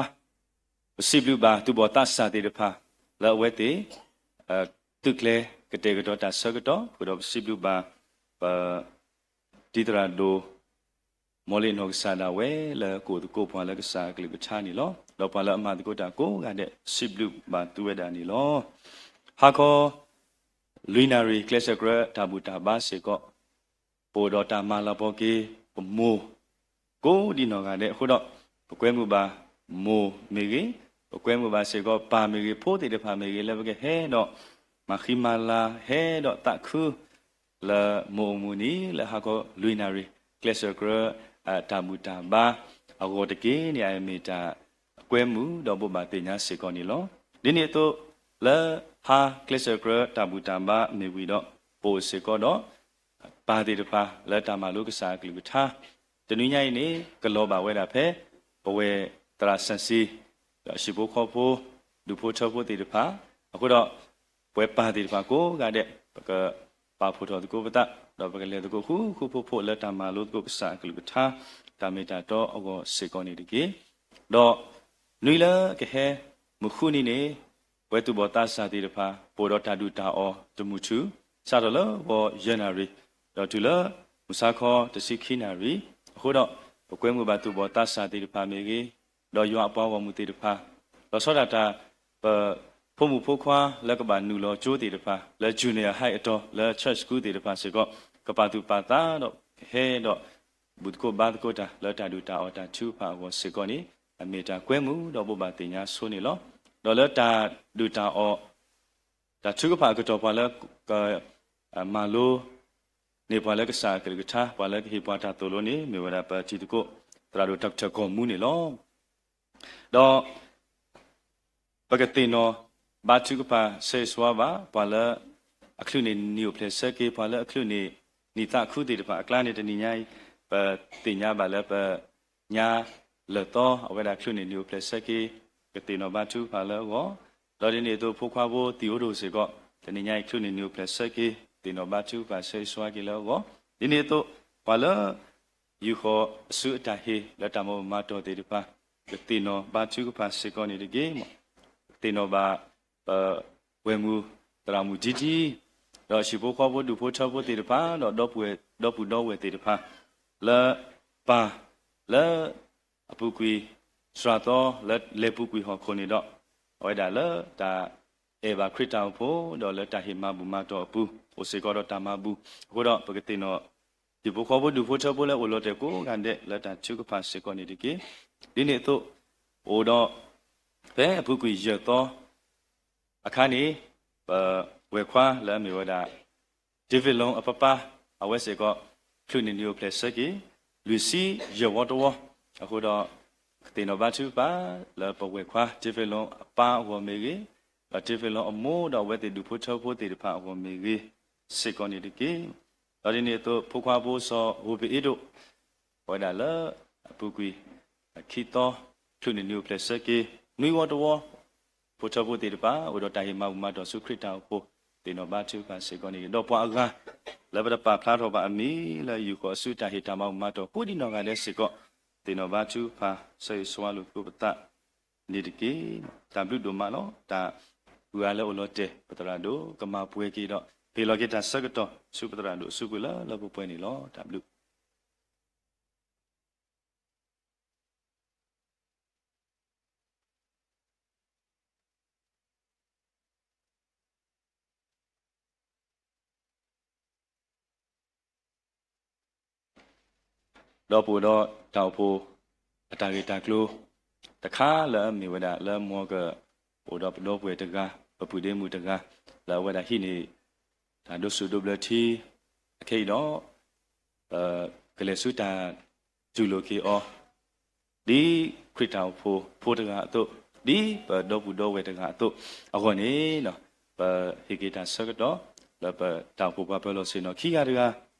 ပစံးဘျုးဘၣ်သူၣ်ဘီၣ်သးစၢ်သ့ၣ်တဖၣ် လၢအဝဲသ့ၣ် သုးကျဲၤကတဲာ်ကတီၤတၢ်ဆၢကတီၢ် ဃုာ်ဒီးပစံးဘျုးဘၣ် ပ တံၤသရၣ်ဒိၣ် မီလ့ၣ်နီၢ်ကစၢ်ဒၣ်ဝဲလၢကိးသကိးပှၤလၢကစၢ်အကလုၢ်ကထါန့ၣ်လီၤ. ဒီးပှၤလၢအမၤသကိးတၢ်ကိးဂၤဒဲး စံးဘျုးဘၣ်သုဝဲဒၣ်န့ၣ်လီၤ. ဟါခီ လွံၢ်နၣ်ရံၣ် ကျဲးစၢးကြၢးတၢ်ဘူၣ်တၢ်ဘါစ့ၢ်ကီး ပအိၣ်ဒီးတၢ်မၤလၤကပီၤက့ၤပမိၢ် ကိးဒံနီၢ်ဂၤဒဲးအဃိဒီး ပကွဲမုာ်ဘၣ်မိၢ်မ့ၢ်ဂ့ၤ, ပကွဲမုာ်ဘၣ်စ့ၢ်ကီးပၢ်မ့ၢ်ဂ့ၤ, ဖိသ့ၣ်တဖၣ်မ့ၢ်ဂ့ၤ လၢပကဟဲဒီး မၤဃံမၤလၤ ဟဲဒီးသးခု လၢမိၢ်အိၣ်မူန့ၣ် လၢဟါခီလွံၢ်နၣ်ရံၣ် ကျဲးစၢးကြၢး တၢ်ဘူၣ်တၢ်ဘါအဂီၢ်တက့ၢ်န့ၣ် အမ့ၢ်တၢ်ကွဲမုာ်ဒီးဘိးဘၣ်သ့ၣ်ညါစ့ၢ်ကီးန့ၣ်လီၤ. ဒ်န့ၣ်အသိး လၢဟါကျဲးစၢးကြၢးတၢ်ဘူၣ်တၢ်ဘါမ့ၢ်ဝံၤဒီး ပအိၣ်စ့ၢ်ကီးဒီး ပၢ်သ့ၣ်တဖၣ်လၢတၢ်မၤလိကစၢ်အကလုၢ်ကထါ တနွံညါအံၤန့ၣ် ကလီၤဘၣ်ဝဲဒၣ်ဖဲ ပဝဲသရၣ်စီဆှံ ဒီးဟံၣ်ဖိဃီဖိ ဒူၣ်ဖိထၢဖိသ့ၣ်တဖၣ် အဃိဒီး ပဝဲပၢ်သ့ၣ်တဖၣ်ကိးဂၤဒဲး ပကပာ်ဖှိၣ်ထီၣ်သကိးပသး ဒီးပကလဲၤသကိးဃူဃူဖိးဖိးလၢတၢ်မၤလိသကိးကစၢ်အကလုၢ်ကထါ တၢ်မ့ၢ်တၢ်တီအဂီၢ်စ့ၢ်ကီးန့ၣ်တက့ၢ်. ဒီးနွံလၢကဟဲမုၢ်ဃုနံၤန့ၣ် ပဝဲသူၣ်ဘီၣ်သးစၢ်သ့ၣ်တဖၣ် ပအိၣ်ဒီးတၢ်ဒုၣ်တၢ်အီၣ်တမုၢ်ထူၣ် စးထီၣ်လၢဂီၤယဲၢ်နၣ်ရံၣ် ဒီးတုၤလၢမုၢ်ဆါခီတဆံခံနၣ်ရံၣ် အဃိဒီး ပကွဲမုာ်ဘၣ်သူၣ်ဘီၣ်သးစၢ်သ့ၣ်တဖၣ်မ့ၢ်ဂ့ၤ ဒီးယွၤအပှၤဂီၢ်မုၢ်သ့ၣ်တဖၣ် လီၤဆီဒၣ်တၢ် ပဖိမုၣ်ဖိခွါလၢကဘၣ်နုာ်လီၤကၠိသ့ၣ်တဖၣ် လၢ junior high အတီၤ လၢ church school သ့ၣ်တဖၣ်စ့ၢ်ကီး ကပာ်သူၣ်ပာ်သးဒီးဟဲဒီး ဘူၣ်သကိးဘါသကိးတၢ်လၢတၢ်ဒုၣ်တၢ်အီၣ်တၢ်ထုကဖၣ်အဂီၢ်စ့ၢ်ကီးန့ၣ် အမ့ၢ်တၢ်ကွဲမုာ်ဒီးဘိးဘၣ်သ့ၣ်ညါဆိန့ၣ်လီၤ. ဒီးလၢတၢ်ဒုၣ်တၢ်အီၣ် တၢ်ထုကဖၣ်အကတီၢ်ပှၤလၢ ကမၤလိ န့ၢ်ပှၤလၢကစၢ်အကလုၢ်ကထါ ပှၤလၢကဟ့ၣ်ပှၤတၢ်သိၣ်လိန့ၣ် မ့ၢ်ဝဲဒၣ်ပတံၤသကိး သရၣ်ဒိၣ် Doctor ကီၢ်မူန့ၣ်လီၤ. ဒီး ပကသ့ၣ်နီၣ်ဘါထုကဖၣ်ဆၢဂ့ၤဆၢဝါဘၣ် ပှၤလၢအချုးန့ၢ်နံၣ်အိၣ်ဖျဲၣ်ဆၢက့ၤ ပှၤလၢအချုးန့ၢ်နံၣ်သးခုသ့ၣ်တဖၣ် အကျါန့ၣ်တနံၤညါအံၤ ပသ့ၣ်ညါဘၣ်လၢပ ညါလၢာ်သီ အဝဲဒၣ်ချုးန့ၢ်နံၣ်အိၣ်ဖျဲၣ်ဆၢက့ၤ ကသ့ၣ်နီၣ်ဘါထုကဖၣ်လၢအဂီၢ်, ဒီးဒ်န့ၣ်အသိး ဖိခွါဖိသံၣ်အိၣ်ဒိၣ်စ့ၢ်ကီး တနံၤညါအံၤချုးန့ၢ်နံၣ်အိၣ်ဖျဲၣ်ဆၢက့ၤ သ့ၣ်နီၣ်ဘါထုကဖၣ်ဆၢဂ့ၤဆၢဝါက့ၤလၢအဂီၢ်, ဒ်န့ၣ်အသိး ပှၤလၢ ယူၢ်ဃီၤအစုအတၢ်ဟ့ၣ်လၢတၢ်မၤဘူၣ်မၤတီၢ်သ့ၣ်တဖၣ် ကသ့ၣ်နီၣ်ဘါထုကဖၣ်စ့ၢ်ကီးန့ၣ်တက့ၢ်. ကသ့ၣ်နီၣ်ဘၣ် ပဝဲၢ်မုၢ်သရၣ်မုၣ်ဒံဒံ ဒီးဟံၣ်ဖိဃီဖိဒူၣ်ဖိထၢဖိသ့ၣ်တဖၣ် ဒီးဒီပုၢ်ဝဲၢ်ဒီပုၢ်ဒီဝဲၢ်သ့ၣ်တဖၣ် လၢပၢ်လၢအပူၤကွံာ်စှၤသီလၢလဲၤပူၤကွံာ်ဟီၣ်ခိၣ်န့ၣ်ဒီး အဝဲဒၣ်လၢတၢ်အဲၣ်ဘၣ်ခရံာ်တၢ်အိၣ်ဖှိၣ် ဒီးလၢတၢ်ဟ့ၣ်မၤဘူၣ်မၤတီၢ်အပူၤ အိၣ်စ့ၢ်ကီးဒီးတၢ်မၤဘူၣ်အဃိဒီး ပကသ့ၣ်နီၣ် ဟံၣ်ဖိဃီဖိဒူၣ်ဖိထၢဖိလၢအိၣ်လီၤတဲာ်ကိးဂၤဒဲးလၢတၢ်ထုကဖၣ်စ့ၢ်ကီးန့ၣ်တက့ၢ်. ဒ်န့ၣ်အသိး အိၣ်ဒီး ဖဲအပူၤကွံာ်ယဲၢ်သီ အခါန့ၣ် ပဝဲၢ်ခွါလၢအမ့ၢ်ဝဲဒၣ် David Long အပၢ်ပၢ် အဝဲစ့ၢ်ကီး ချုးန့ၢ်နံၣ်အိၣ်ဖျဲၣ်ဆၢက့ၤ လွံၢ်ဆံယဲၢ်ဝီတဝီ အဃိဒီး ကသ့ၣ်နီၣ်ဘါထုကဖၣ် လၢပဝဲၢ်ခွါ David Long အပၢ်အဂီၢ်မ့ၢ်ဂ့ၤ, ဒီး David Long အမိၢ် ဒီးအဝဲသ့ၣ်ဒူၣ်ဖိထၢဖိသ့ၣ်တဖၣ်အဂီၢ်မ့ၢ်ဂ့ၤ စ့ၢ်ကီးန့ၣ်တက့ၢ်. ဒီးဒ်န့ၣ်အသိး ဖိခွါဖိစီၤ ဟိုဘ့ၣ်အ့ဒိၣ် အဝဲဒၣ်လၢအပူၤကွံာ် ခံသီ ချုးန့ၢ်နံၣ်အိၣ်ဖျဲၣ်ဆၢက့ၤ နွံဝီတဝီ ဖိထၢဖိသ့ၣ်တဖၣ် အိၣ်ဒီးတၢ်ဟ့ၣ်မၤဘူၣ်မၤတီၢ်ဆူခရံာ်တၢ်အိၣ်ဖှိၣ် သ့ၣ်နီၣ်ဘါထုကဖၣ်စ့ၢ်ကီးန့ၣ် ဒီးပှၤအဂၤ လၢပတပာ်ဖျါထီၣ်ဘၣ်အမံၤ လၢယူၢ်ဃီၤအစုတၢ်ဟ့ၣ်တၢ်မၤဘူၣ်မၤတီၢ် ကိးဒံနီၢ်ဂၤဒဲးစ့ၢ်ကီး သ့ၣ်နီၣ်ဘါထုကဖၣ် ဆၢဂ့ၤဆၢဝါလိာ်သကိးပသးန့ၣ်တက့ၢ်. တၢ်ဘျုးဒိၣ်မးလီၤ. တၢ်အုၣ်အါလၢအိၣ်လီၤတဲာ် ပသရၣ်ဒိၣ်ကမၤပှဲၤက့ၤဒီး ဟ့ၣ်လီၤက့ၤတၢ်ဆၢကတီၢ် ဆူပသရၣ်ဒိၣ်အစုပူၤလၢလၢပှဲၤပှဲၤန့ၣ်လီၤ. တၢ်ဘျုးဒီးပအိၣ်ဒီးတၢ်အိၣ်ဖှိၣ် အတၢ်ဂ့ၢ်တၢ်ကျိၤ တခါလၢအမ့ၢ်ဝဲဒၣ်လၢမ်က အိၣ်ဒီးပဒီပုၢ်ဝဲၢ်တဂၤ ပပုၢ်ဒ့မုၣ်တဂၤ လၢအဝဲဒၣ်ဟံးန့ၢ် တၢ်ဒိးဆူၣ်ဒိးဘျၢထံ အခဲအံၤဒီး ပကလဲၤဆူတၢ်တူၢ်လိာ်က့ၤအီၤ ဒ်ခရံာ်တၢ်အိၣ်ဖှိၣ်ဖိတဂၤအသိး ဒ်ပဒီပုၢ်ဒီဝဲၢ်တဂၤအသိး အဂီၢ်န့ၣ် ပဟ့ၣ်က့ၤတၢ်ဆၢကတီၢ် လၢပတၢ်အိၣ်ဖှိၣ်ပှၤပၢၤလီၢ်ဆ့ၣ်နီၤခံဂၤတဂၤ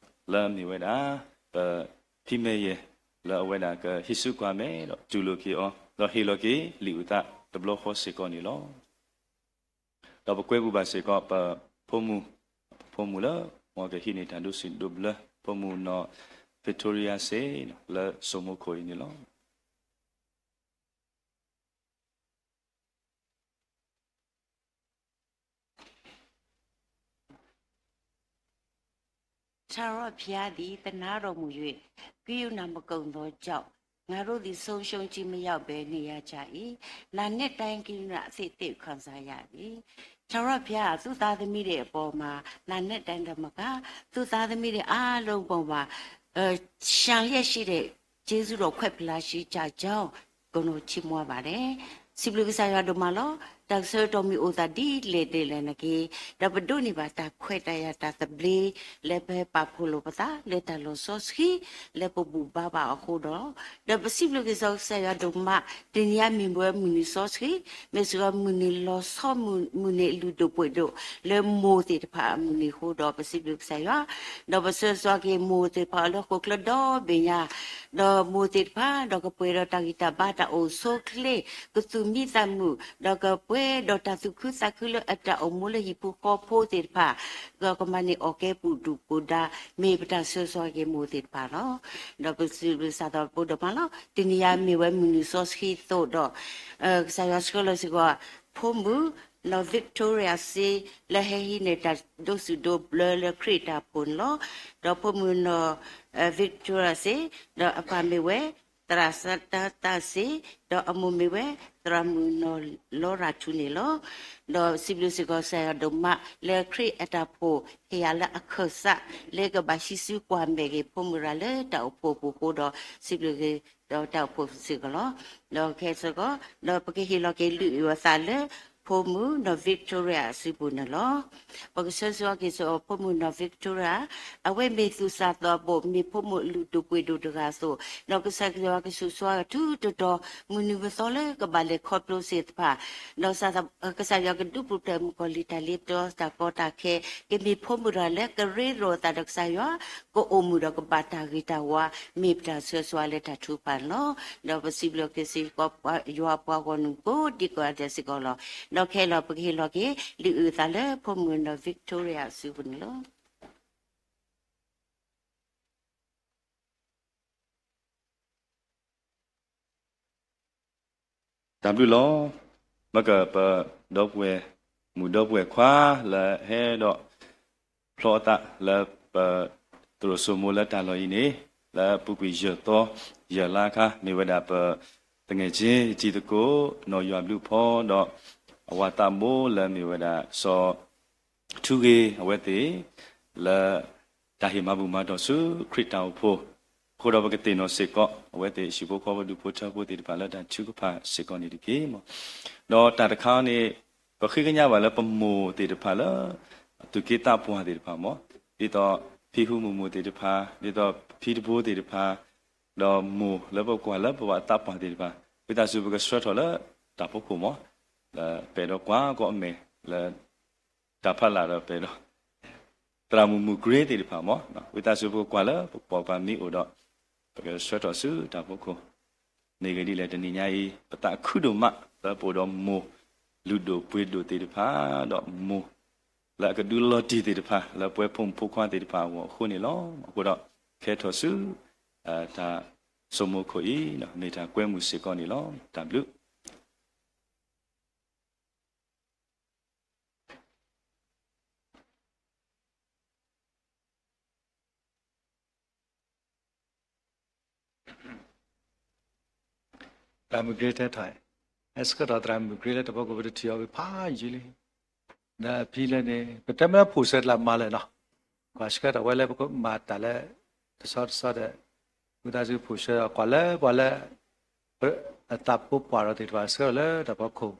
လၢအမ့ၢ်ဝဲဒၣ် ပဖံမဲာ်ယဲၢ် လၢအဝဲဒၣ်ကဟံးစုကွၢ်မဲာ်ဒီးတူၢ်လိာ်က့ၤအီၤ ဒီးဟ့ၣ်လီၤက့ၤလံာ်အုၣ်သးတဘျီဃီစ့ၢ်ကီးန့ၣ်လီၤ. ဒီးပကွဲမုာ်ဘၣ်စ့ၢ်ကီး ပဖိမုၣ် ဖိမုၣ်လၢ မ်ကဟံးန့ၢ်တၢ်ဒိးဆူၣ်ဒိးဘျၢ ဖိမုၣ်နီၢ် Victoria စ့ၢ် လၢစိမိခိၣ်အံၤန့ၣ်လီၤ. ထာဝရဘုရားသည်သနားတော်မူ၍ ကရုဏာမကုန်သောကြောင့် ငါတို့သည်ဆုံးရှုံးခြင်းမရောက်ဘဲနေရကြ၏။ နံနက်တိုင်းကရုဏာအသစ်သစ်ခံစားရတယ်။ ထာဝရဘုရားသူ့သားသမီးတွေအပေါ်မှာ နံနက်တိုင်းသာမက သူ့သားသမီးတွေအားလုံးပေါ်မှာ အဲ ရှံလျက်ရှိတဲ့ ကျေးဇူးတော်ခွက်ဖျားရှိကြကြောင်း ကိုယ်တော်ချီးမွမ်းပါတယ်။ စံးဘျုးကစၢ်ယွၤဒိၣ်မးလီၤ. တၢ်ကဆၢကတီၢ်မ့ၢ်အိၣ်သးဒ်လဲၣ်ဒ်လဲၣ်နာ်က့ ဒီးပဒိးန့ၢ်ဘၣ်တၢ်ခွဲးတၢ်ယာ်တၢ်သဘျ့ လၢပဟဲပာ်ဖှိၣ်လိာ်ပသးလၢတၢ်လီၤစီဆှံ လၢပဘူၣ်ဘါဘၣ်အဃိဒီး, ဒီးပစံးဘျုးက့ၤစီၤကစၢ်ယွၤဒိၣ်မး တနံၤအံၤမ့ၢ်ဝဲမုၢ်နံၤစီဆှံ မ့ၢ်စ့ၢ်ကီးမုၢ်နံၤလီၤဆီမုၢ်နံၤအလုၢ်ဒိၣ်ပှ့ၤဒိၣ် လၢမိၢ်သ့ၣ်တဖၣ်အမုၢ်နံၤအဃိဒီး ပစံးဘျုးကစၢ်ယွၤ, ဒီးပဆၢဂ့ၤဆၢဝါက့ၤမိၢ်သ့ၣ်တဖၣ်အီၤလၢဃိၣ်ချၢဒီဘ့ၣ်ညါ, ဒီးမိၢ်သ့ၣ်တဖၣ် ဒီးကပှဲၤဒီးတၢ်ဂံၢ်တၢ်ဘါတၢ်အိၣ်ဆူၣ်အိၣ်ချ့ ကသူၣ်မံသးမုာ် ဒီးကပှဲၤဒီးတၢ်သူၣ်ခုသးခုလၢအတၢ်အိၣ်မူလၢဟံၣ်ဖိဃီဖိသ့ၣ်တဖၣ် ဒီးကမၤန့ၢ်အီၣ်ကဲပူၤဒူၣ်ပူၤဒါ မ့ၢ်ပတၢ်ဆၢဂ့ၤဆၢဝါက့ၤမိၢ်သ့ၣ်တဖၣ်လီၤ. ဒီးပစံးဘျုးကစၢ်ယွၤဒိၣ်မးလီၤ. တနံၤအံၤမ့ၢ်ဝဲမုၢ်နံၤစီဆှံအသိးဒီး ကစၢ်ယွၤဆှၢလီၤစ့ၢ်ကီး ဖိမုၣ်နီၢ် Victoria စ့ လၢဟဲဟံးန့ၢ်တၢ်ဒိးဆူၣ်ဒိးဘျၢလၢခရံာ်အတၢ်အိၣ်ဖှိၣ်န့ၣ်လီၤ. ဒီးဖိမုၣ်နီၢ် Victoria စ့ ဒီးအပၢ်မ့ၢ်ဝဲ သရၣ်စတၢသၣ်စ့ ဒီးအမိၢ်မ့ၢ်ဝဲ သရၣ်မုၣ်နီၢ်လီရၤထူန့ၣ်လီၤ. ဒီးစံးဘျုးစ့ၢ်ကီးကစၢ်ယွၤဒိၣ်မး လၢခရံာ်အတၢ်အိၣ်ဖှိၣ် ဟ့ၣ်ယၤလၢအခၢၣ်စး လၢကဘၣ်ဟံးစုကွၢ်မဲာ်က့ၤဖိမုၣ်ရၤလၢတၢ်အိၣ်ဖှိၣ်အပူၤအဃိဒီး စံးဘျုးက့ၤဒီးတၢ်အိၣ်ဖှိၣ်စ့ၢ်ကီးလီၤ. ဒီးခဲစ့ၢ်ကီး ဒီးပကဟ့ၣ်လီၤက့ၤလုၢ်အုၣ်အသးလၢ ဖိမုၣ်နီၢ် Victoria အစုပူၤန့ၣ်လီၤ. ပကဆၢဂ့ၤဆၢဝါက့ၤဖိမုၣ်နီၢ် Victoria အဝဲမ့ၢ်သူၣ်စၢ်သးဘီၣ် မ့ၢ်ဖိမုၣ်လုၢ်ဒိၣ်ပှ့ၤဒိၣ်တဂၤအသိး, ဒီးကစၢ်ယွၤကဆိၣ်ဂ့ၤဆူအီၤတုၤတတီၤ မုၢ်နံၤမုၢ်သီလၢကဘၣ်လဲၤခီဖျိသ့ၣ်တဖၣ်, ဒီးကစၢ်ယွၤကဒုးပူၤဖျဲးမုၣ်ကီၤလံၢ်တၢ်လ့ပစီတၢ်ကီတၢ်ခဲ, ကမ့ၢ်ဖိမုၣ်တဂၤလၢကရ့လိာ်အသးဒီးကစၢ်ယွၤ, ကအိၣ်မုာ်ဒီးကဘၣ်တၢ်ဂ့ၤတၢ်ဝါ, မ့ၢ်ပတၢ်ဆၢဂ့ၤဆၢဝါလၢတၢ်ထုကဖၣ်န့ၣ်လီၤ. ဒီးပစံးဘျုးက့ၤစ့ၢ်ကီး ယွၤပှၤဂီၢ်မုၢ်ကိးဒံကိးဂၤဒဲးစ့ၢ်ကီးလီၤ. ဒီးခဲလီၤပကဟ့ၣ်လီၤက့ၤ လုၢ်အုၣ်အသးလၢဖိမုၣ်နီၢ် Victoria အစုပူၤန့ၣ်လီၤ. တၢ်ဘျုးလီၤ. မ့ၢ်ကပဒီပုၢ်ဝဲၢ်မုၣ်ဒီပုၢ်ဝဲၢ်ခွါလၢဟဲဒီး ဖျီအသးလၢပသရိာ်စိမိၤလၢတၢ်လီၢ်အံၤန့ၣ် လၢအပူၤကွံာ်ယဲၢ်သီယဲၢ်လါအခါ မ့ၢ်ဝဲဒၣ်ပ သငယ်ချင်း ယတံၤသကိး နီၢ်ယွၤဘျုးဖီ ဒီးအဝၤသးဘိလၢမ့ၢ်ဝဲဒၣ်စီၤ ထူဂ့ၤ အဝဲသ့ၣ် လၢတၢ်ဟ့ၣ်မၤဘူၣ်မၤတီၢ်ဆူခရံာ်တၢ်အိၣ်ဖှိၣ်အဃိဒီး ပကသ့ၣ်နီၣ်စ့ၢ်ကီး အဝဲသ့ၣ်ဟံၣ်ဖိဃီဖိဒူၣ်ဖိထၢဖိသ့ၣ်တဖၣ်လၢတၢ်ထုကဖၣ်စ့ၢ်ကီးန့ၣ်တက့ၢ်. ဒီးတၢ်တခါန့ၣ် ပဃ့ကညးဘၣ်လၢပမိၢ်သ့ၣ်တဖၣ်လၢ သူၣ်က့သးပှၢ်သ့ၣ်တဖၣ်မ့ၢ် ဒ်သိးဖံဖုမုၣ်မိၢ်သ့ၣ်တဖၣ် ဒ်သိးဖံတဘိသ့ၣ်တဖၣ် ဒီးမိၢ်လၢပကွၢ်လၢပဘၣ်သးပှၢ်သ့ၣ်တဖၣ် ဝံသးစူၤပကဆှၢထီၣ်လၢတၢ်ဖီခိၣ်မ့ၢ် လၢပဲာ်ဒီးကွၢ်ကိးမဲာ် လၢတၢ်ဖးလၢ်ဒီးပဲာ်ဒီး သရၣ်မုၣ်မုၣ်ကရ့သ့ၣ်တဖၣ်မ့ၢ် ဝံသးစူၤပကကွၢ်လၢပပိာ်ပှၤမ့ၢ်အိၣ်ဒီး ပကဆှၢထီၣ်ဆူတၢ်ဖီခိၣ် မ့ၢ်ဂ့ၢ်ဒ်လဲၣ် တနံၤညါအံၤ ပသးခုဒိၣ်မးလၢပအိၣ်ဒီးမိၢ်လုၢ်ဒိၣ်ပှ့ၤဒိၣ်သ့ၣ်တဖၣ် ဒီးမိၢ်လၢအကဒုးလီၤတံၢ်သ့ၣ်တဖၣ် လၢပဝဲဖိမုၣ်ဖိခွါသ့ၣ်တဖၣ်အဂီၢ်အဃိန့ၣ်လီၤ. အဃိဒီး ခဲထီၣ်ဆူ တၢ်စိမိၤခိၣ်အံၤ မ့ၢ်တၢ်ကွဲမုာ်စ့ၢ်ကီးန့ၣ်လီၤ. တၢ်ဘျုး သရၣ်မုၣ်ကရ့တဲထီၣ်, ဟဲဆှၢထီၣ်သရၣ်မုၣ်ကရ့လၢတၢ်ဖီခိၣ် ပတထံၣ်အီၤဝံၤဖးယံာ်လံ. ဒီးအဖံလၢန့ၣ် ပတဲမ့ၢ်လၢဖိၣ်စၢၤတလးမၤလၢာ်နီၤ, ကွၢ်ဆှၢထီၣ်ဝဲလၢပကမၤတၢ်လၢ တဆီတဆီဒီး ဝံသးစူၤဖိၣ်စၢၤကွၢ်လၢပှၤလၢ အသးဖိပှၢ်ထီၣ်သ့ၣ်တဖၣ်ဆှၢထီၣ်လၢတၢ်ဖီခိၣ်,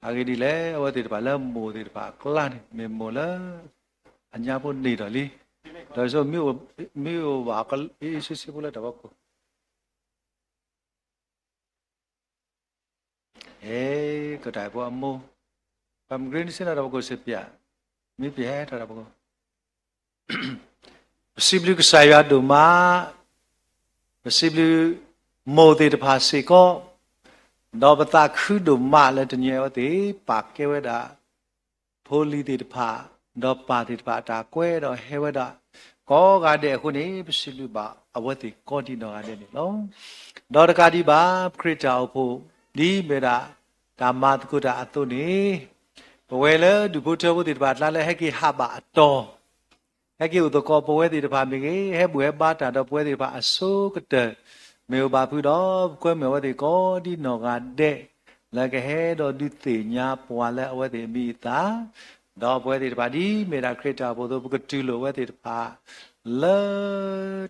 အဂ့ၢ်ဒ်လဲၣ် အဝဲသ့ၣ်တဖၣ်လၢမိၢ်သ့ၣ်တဖၣ်အကျါန့ၣ် မ့ၢ်မိၢ်လၢ အညါဖိန့ၢ်ဒီးလံ, ဒီးဆိမ့ၢ်အိၣ်ဘၣ်အကလီ အ့ၣ်ဆ့ဆ့ဖိလၢတၢ်ဖီခိၣ် အဲ ကတၢၢ်ဖိအမိၢ်, ပှၤမုၢ်ကရ့န့ၣ်စ့ၢ်နီၤတၢ်ဖီခိၣ်စ့ၢ်ပျၢ်, မ့ၢ်ပျၢ်ဟဲထီၣ်တၢ်ဖီခိၣ်, ပစံးဘျုးကစၢ်ယွၤဒိၣ်မး, ပစံးဘျုးမိၢ်သ့ၣ်တဖၣ်စ့ၢ်ကီး, ဒီးပသးခုဒိၣ်မးလၢတနံၤအံၤအဝဲသ့ၣ် ပာ်ကဲဝဲဒၣ် ဖိလံၤသ့ၣ်တဖၣ်, ဒီးပၢ်သ့ၣ်တဖၣ်အတၢ်ကွဲဒီးဟဲဝဲဒၣ် ကိးဂၤဒဲးအဃိန့ၣ် ပစံးဘျုးဘၣ်အဝဲသ့ၣ်ကိးဒံးနီၢ်ဂၤဒဲးန့ၣ်လီၤ. ဒီးတကးဒံးဘၣ် ပခရံာ်တၢ်အိၣ်ဖှိၣ် ဒ်မ့ၢ်ဒၣ်တၢ်မၤသကိးတၢ်အသိးန့ၣ် ပဝဲလၢဒူၣ်ဖိထၢဖိသ့ၣ်တဖၣ်အကျါလၢဟဲက့ၤဟးဘၣ်အတီၢ် ဟဲက့ၤအိၣ်သကိးပဝဲသ့ၣ်တဖၣ်မ့ၢ်ဂ့ၤ, ဟဲဘူၣ်ဟဲဘါတၢ်ဒီးပဝဲသ့ၣ်တဖၣ်အဆိကတၢၢ် မ့ၢ်အိၣ်ဘၣ်ဖုဒီး ပကွဲမုာ်အဝဲသ့ၣ်ကိးဒ်နီၢ်ဂၤဒဲး လၢကဟဲဒီးဒုးသ့ၣ်ညါပှၤလၢအဝဲသ့ၣ်အမံၤအသၣ်, ဒီးပဝဲသ့ၣ်တဖၣ်ဒ်မ့ၢ်ဒၣ်ခရံာ်တၢ်အိၣ်ဖှိၣ်အသိး ပကတူၢ်လိာ်အဝဲသ့ၣ်တဖၣ် လၢ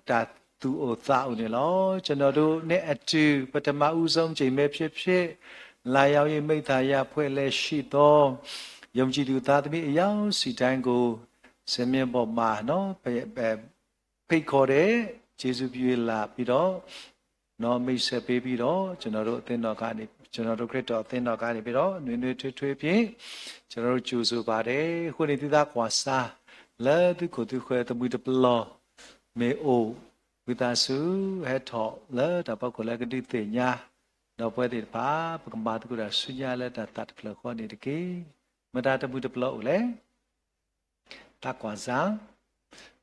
တၢ်သူၣ်အိၣ်သးအိၣ်န့ၣ်လီၤ. ကျွန်တော်တို့နဲ့အတူ ပထမဦးဆုံးအကြိမ်ပဲဖြစ်ဖြစ် လာရောက်၍ မိတ်သဟာယအဖွဲ့လည်းရှိသော ယုံကြည်သူသားသမီးအယောက်ဆယ်တိုင်းကို စင်မြင့်ပေါ်မှာနော် ဖိတ်ခေါ်တဲ့ ကျေးဇူးပြုလာပြီးတော့ နော် မိတ်ဆက်ပေးပြီးတော့ ကျွန်တော်တို့အသင်းတော်ကနေ ကျွန်တော်တို့ခရစ်တော်အသင်းတော်ကနေပြီးတော့ နွေနွေထွေးထွေးဖြင့် ကျွန်တော်တို့ကြိုဆိုပါတယ်။ အခုနေ့ သုသးကွၢ်စါ လၢသုခိၣ်သုဃၢၤ သမုၢ်တပလီၢ် မ့ၢ်အိၣ် ဝံသးစူၤ ဟဲထီၣ်လၢတၢ်ဖီခိၣ်လၢကဒုးသ့ၣ်ညါ ဒီးပဝဲသ့ၣ်တဖၣ် ပကမၤသကိးတၢ်ဆူညါလၢတၢ်သးတဖျၢၣ်ဃီန့ၣ်တက့ၢ်. မတၤတမုၢ်တပလီၢ်အိၣ်လဲၣ်. သးကွၢ်စါ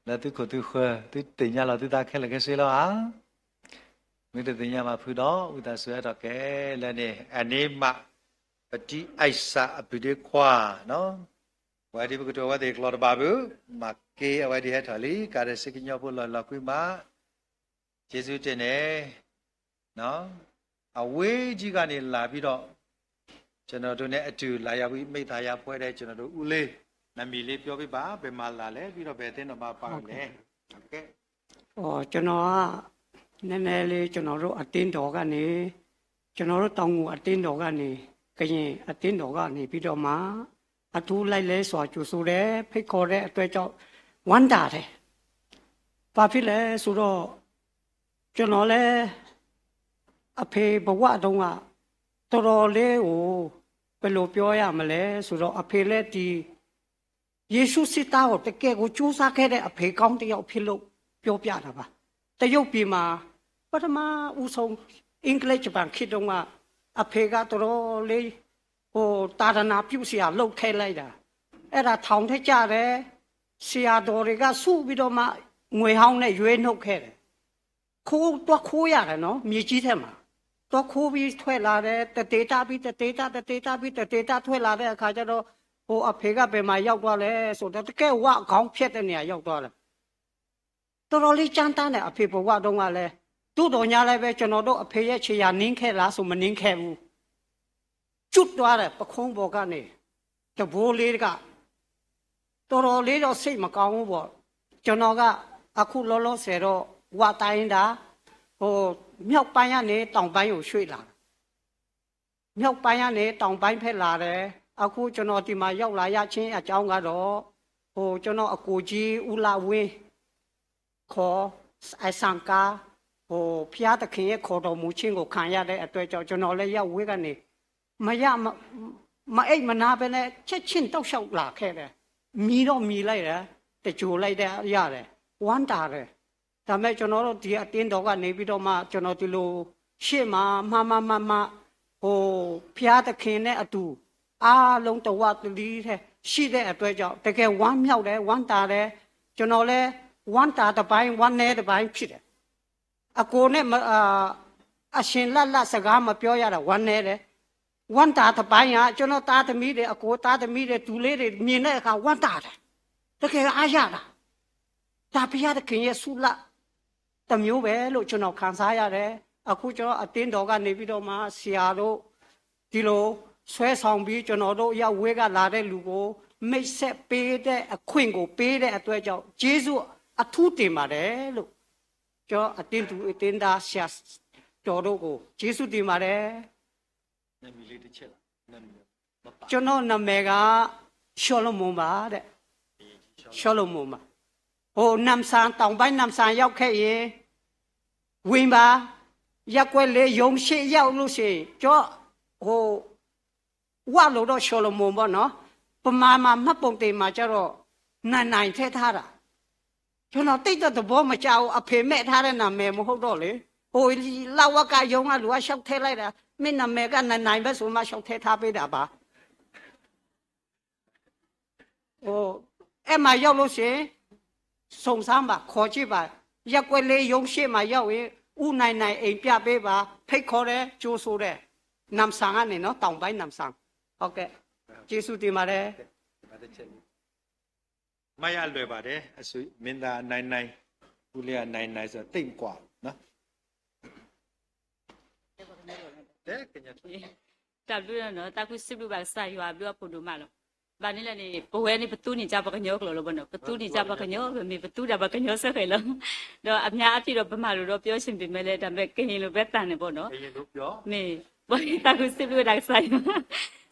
လၢသုခိၣ်သုဃၢၤ သုသ့ၣ်ညါလီၤသုသးခဲလၢာ်ခဲဆ့လီၤဧါ. မ့ၢ်တသ့ၣ်ညါဘၣ်ဖုဒီး ဝံသးစူၤဟဲထီၣ်ကဲလၢန့ၣ် အန့ၣ်မး ပတံၤအိၣ်စၢ်အပုၢ်ဒ့ခွါ ပဝဲဒ်ပကတိၤအဝဲသ့ၣ်ကျိာ်တဘၣ်ဘု မၤက့ၤအဝဲဒ်ဟဲထီၣ်လံ ကးဒီးစ့ကညီဖိလီၢ်လီၤကွံမး ကျေးဇူးတင်တယ် နော် အဝေးကြီးကနေလာပြီးတော့ ကျွန်တော်တို့နဲ့အတူလာရောက်ပြီး မိတ်သဟာယအဖွဲ့တဲ့ ကျွန်တော်တို့ဦးလေး နာမည်လေးပြောပေးပါ ဘယ်မှာလာလဲ ပြီးတော့ ဘယ်အသင်းတော်မှာပါလဲ ဟုတ်ကဲ့ ဟုတ်ကဲ့ ကျွန်တော်က နည်းနည်းလေး ကျွန်တော်တို့အသင်းတော်ကနေ ကျွန်တော်တို့တောင်ငူအသင်းတော်ကနေ ကရင်အသင်းတော်ကနေပြီးတော့မှ အထူးလိုက်လံစွာကြိုဆိုတယ် ဖိတ်ခေါ်တဲ့အတွက်ကြောင့် ဝမ်းသာတယ်။ ဘာဖြစ်လဲဆိုတော့ ကျွန်တော်လည်း အဖေဘဝတုန်းက တော်တော်လေးကို ဘယ်လိုပြောရမလဲဆိုတော့ အဖေလည်းဒီ ယေရှုစစ်သားကို တကယ်ကို ကြိုးစားခဲ့တဲ့ အဖေကောင်းတစ်ယောက်ဖြစ်လို့ ပြောပြတာပါ။ တရုတ်ပြည်မှာ ပထမဦးဆုံး အင်္ဂလိပ်ဂျပန်ခေတ်တုန်းက အဖေက တော်တော်လေး ဟို သာသနာပြုဆရာ လုပ်ခဲ့လိုက်တာ။ အဲ့ဒါ ထောင်ထဲကျတယ်။ ဆရာတော်တွေက စုပြီးတော့မှ ငွေဟောင်းနဲ့ ရွေးနှုတ်ခဲ့တယ်။ ခိုး သွားခိုးရတယ်နော် မြေကြီးထဲမှာ။ သွားခိုးပြီးထွက်လာတယ်။ တသီးသီးပြီး တသီးသီး တသီးသီးပြီး တသီးသီး ထွက်လာတဲ့အခါကျတော့ ဟို အဖေက ဘယ်မှာရောက်သွားလဲဆိုတော့ တကယ့်ဝါခေါင်းဖြတ်တဲ့နေရာရောက်သွားတယ်။ တော်တော်လေးကြမ်းတမ်းတယ် အဖေဘဝတုန်းကလည်း။ သို့သော်ငြားလည်းပဲ ကျွန်တော်တို့အဖေရဲ့ခြေရာနင်းခဲ့လားဆို မနင်းခဲ့ဘူး။ ကျုပ်သွားတယ် ပခုံးပေါ်ကနေ တဘိလေးတက တော်တော်လေးတော့ စိတ်မကောင်းဘူးပေါ့။ ကျွန်တော်က အခုလောလောဆယ်တော့ ဝတိုင်းဒါ ဟို မြောက်ပိုင်းကနေ တောင်ပိုင်းကိုရွှေ့လာတာ။ မြောက်ပိုင်းကနေ တောင်ပိုင်းဖက်လာတယ်။ အခုကျွန်တော်ဒီမှာရောက်လာရခြင်းအကြောင်းကတော့ ဟို ကျွန်တော်အကိုကြီး ဦးလှဝင်း ခေါ် အစံကား ဟို ဘုရားသခင်ရဲ့ခေါ်တော်မူခြင်းကို ခံရတဲ့အတွက်ကြောင့် ကျွန်တော်လည်း ရပ်ဝေးကနေ မရ မ မအိပ်မနွမ်းဘဲနဲ့ ချက်ချင်းတောက်လျှောက်လာခဲ့တယ်။ မြည်တော့မြည်လိုက်တယ်။ သဂြိၤၤလိုက်တဲ့ ရတယ်။ ဝမ်းသာတယ်။ ဒါပေမဲ့ ကျွန်တော်တို့ ဒီအသင်းတော်ကနေပြီးတော့မှ ကျွန်တော်ဒီလို ရှေ့မှာ မှ မှ မှ မှ ဟို ဘုရားသခင်နဲ့အတူ အားလုံးတဝတလီထဲ ရှိတဲ့အတွက်ကြောင့် တကယ်ဝမ်းမြောက်တယ်။ ဝမ်းသာတယ်။ ကျွန်တော်လည်း ဝမ်းသာတစ်ပိုင်း ဝမ်းနည်းတစ်ပိုင်းဖြစ်တယ်။ အကိုနဲ့မ အာ အရှင်လတ်လတ်စကားမပြောရတာ ဝမ်းနည်းတယ်။ ဝမ်းသာတစ်ပိုင်းက ကျွန်တော်သားသမီးတွေ အကိုသားသမီးတွေ တူလေးတွေ မြင်တဲ့အခါ ဝမ်းသာတယ်။ တကယ်အားရတာ။ ဒါဘုရားသခင်ရဲ့ဆုလပ်တစ်မျိုးပဲလို့ ကျွန်တော်ခံစားရတယ်။ အခုကျွန်တော်အသင်းတော်ကနေပြီးတော့မှ ဆရာတို့ ဒီလိုဆွဲဆောင်ပြီး ကျွန်တော်တို့ရပ်ဝေးကလာတဲ့လူကို မိတ်ဆက်ပေးတဲ့ အခွင့်ကိုပေးတဲ့အတွက်ကြောင့် ကျေးဇူးအထူးတင်ပါတယ်လို့ ကျွန်တော်အသင်းသူအသင်းသားဆရာတော်တို့ကို ကျေးဇူးတင်ပါတယ်။ နာမည်လေးတစ်ချက်လား။ နာမည် မပါ ကျွန်တော်နာမည်က ရှောလမုန်ပါတဲ့။ ရှောလမုန်ပါ။ ဟို နမ်ဆန် တောင်ပိုင်းနမ်ဆန်ရောက်ခဲ့ရင် ဝင်ပါ။ ရပ်ကွက်လေး ရုံးရှေ့ရောက်လို့ရှိရင် ကျွန်တော် ဟို ဝလို့တော့ ရှောလမုန်ပေါ့နော်။ ဗမာမှာ မှတ်ပုံတင်မှာကျတော့ နိုင်နိုင် ထည့်ထားတာ။ ကျွန်တော် သိပ်တော့ သဘောမကျဘူး။ အဖေမှတ်ထားတဲ့ နာမည်မဟုတ်တော့လေ။ ဟို လဝကရုံးကလူက လျှောက်ထည့်လိုက်တာ။ မင်းနာမည်က နိုင်နိုင်ပဲဆိုမှ လျှောက်ထည့်ထားပေးတာပါ။ ဟို အဲ့မှာရောက်လို့ရှိရင် စုံစမ်းပါ၊ ခေါ်ကြည့်ပါ။ ရပ်ကွက်လေး ရုံးရှေ့မှာရောက်ရင် ဦးနိုင်နိုင် အိမ်ပြပေးပါ။ ဖိတ်ခေါ်တယ်၊ ကြိုဆိုတယ်။ နမ်ဆန်ကနေနော်၊ တောင်ပိုင်းနမ်ဆန်။ ဟုတ်ကဲ့၊ ကျေးဇူးတင်ပါတယ်။ မ့ၢ်ယလွဲၢ်ဘၣ်ဒဲး အမ့ၢ်သးအနၢၤနၢၤ, ပူလ့အနၢၤနၢၤစ့ၢ် သ့ၣ်မကွၢ်နီၤ. တၢ်ဘျုးလီၤနီၤ, သးခုစံးဘျုးဘၣ်ကစၢ်ယွၤအဘျုးအဖှိၣ်ဒိၣ်မးလီၤ. ဘၣ်န့ၣ်လဲၣ်န့ၣ် ပဝဲန့ၣ် ပသူန့ၢ်ကပှၤကညီကျိာ်လီၤဘၣ်နီၤ, ပသူန့ၢ်ကပှၤကညီ, ပမ့ၢ်ပသူဒၣ်ပှၤကညီစ့ၢ်ကီးလီၤ. ဒီးအများအားဖြင့်ဒီး ဗမာလိုတော့ပြောချင်ပေမဲ့လည်း ဒါပေမဲ့ ကရင်လိုပဲသံနေပေါ့နော်. မ့ၢ် သးခုစံးဘျုးဝဲဒၣ်ကစၢ်ယွၤ,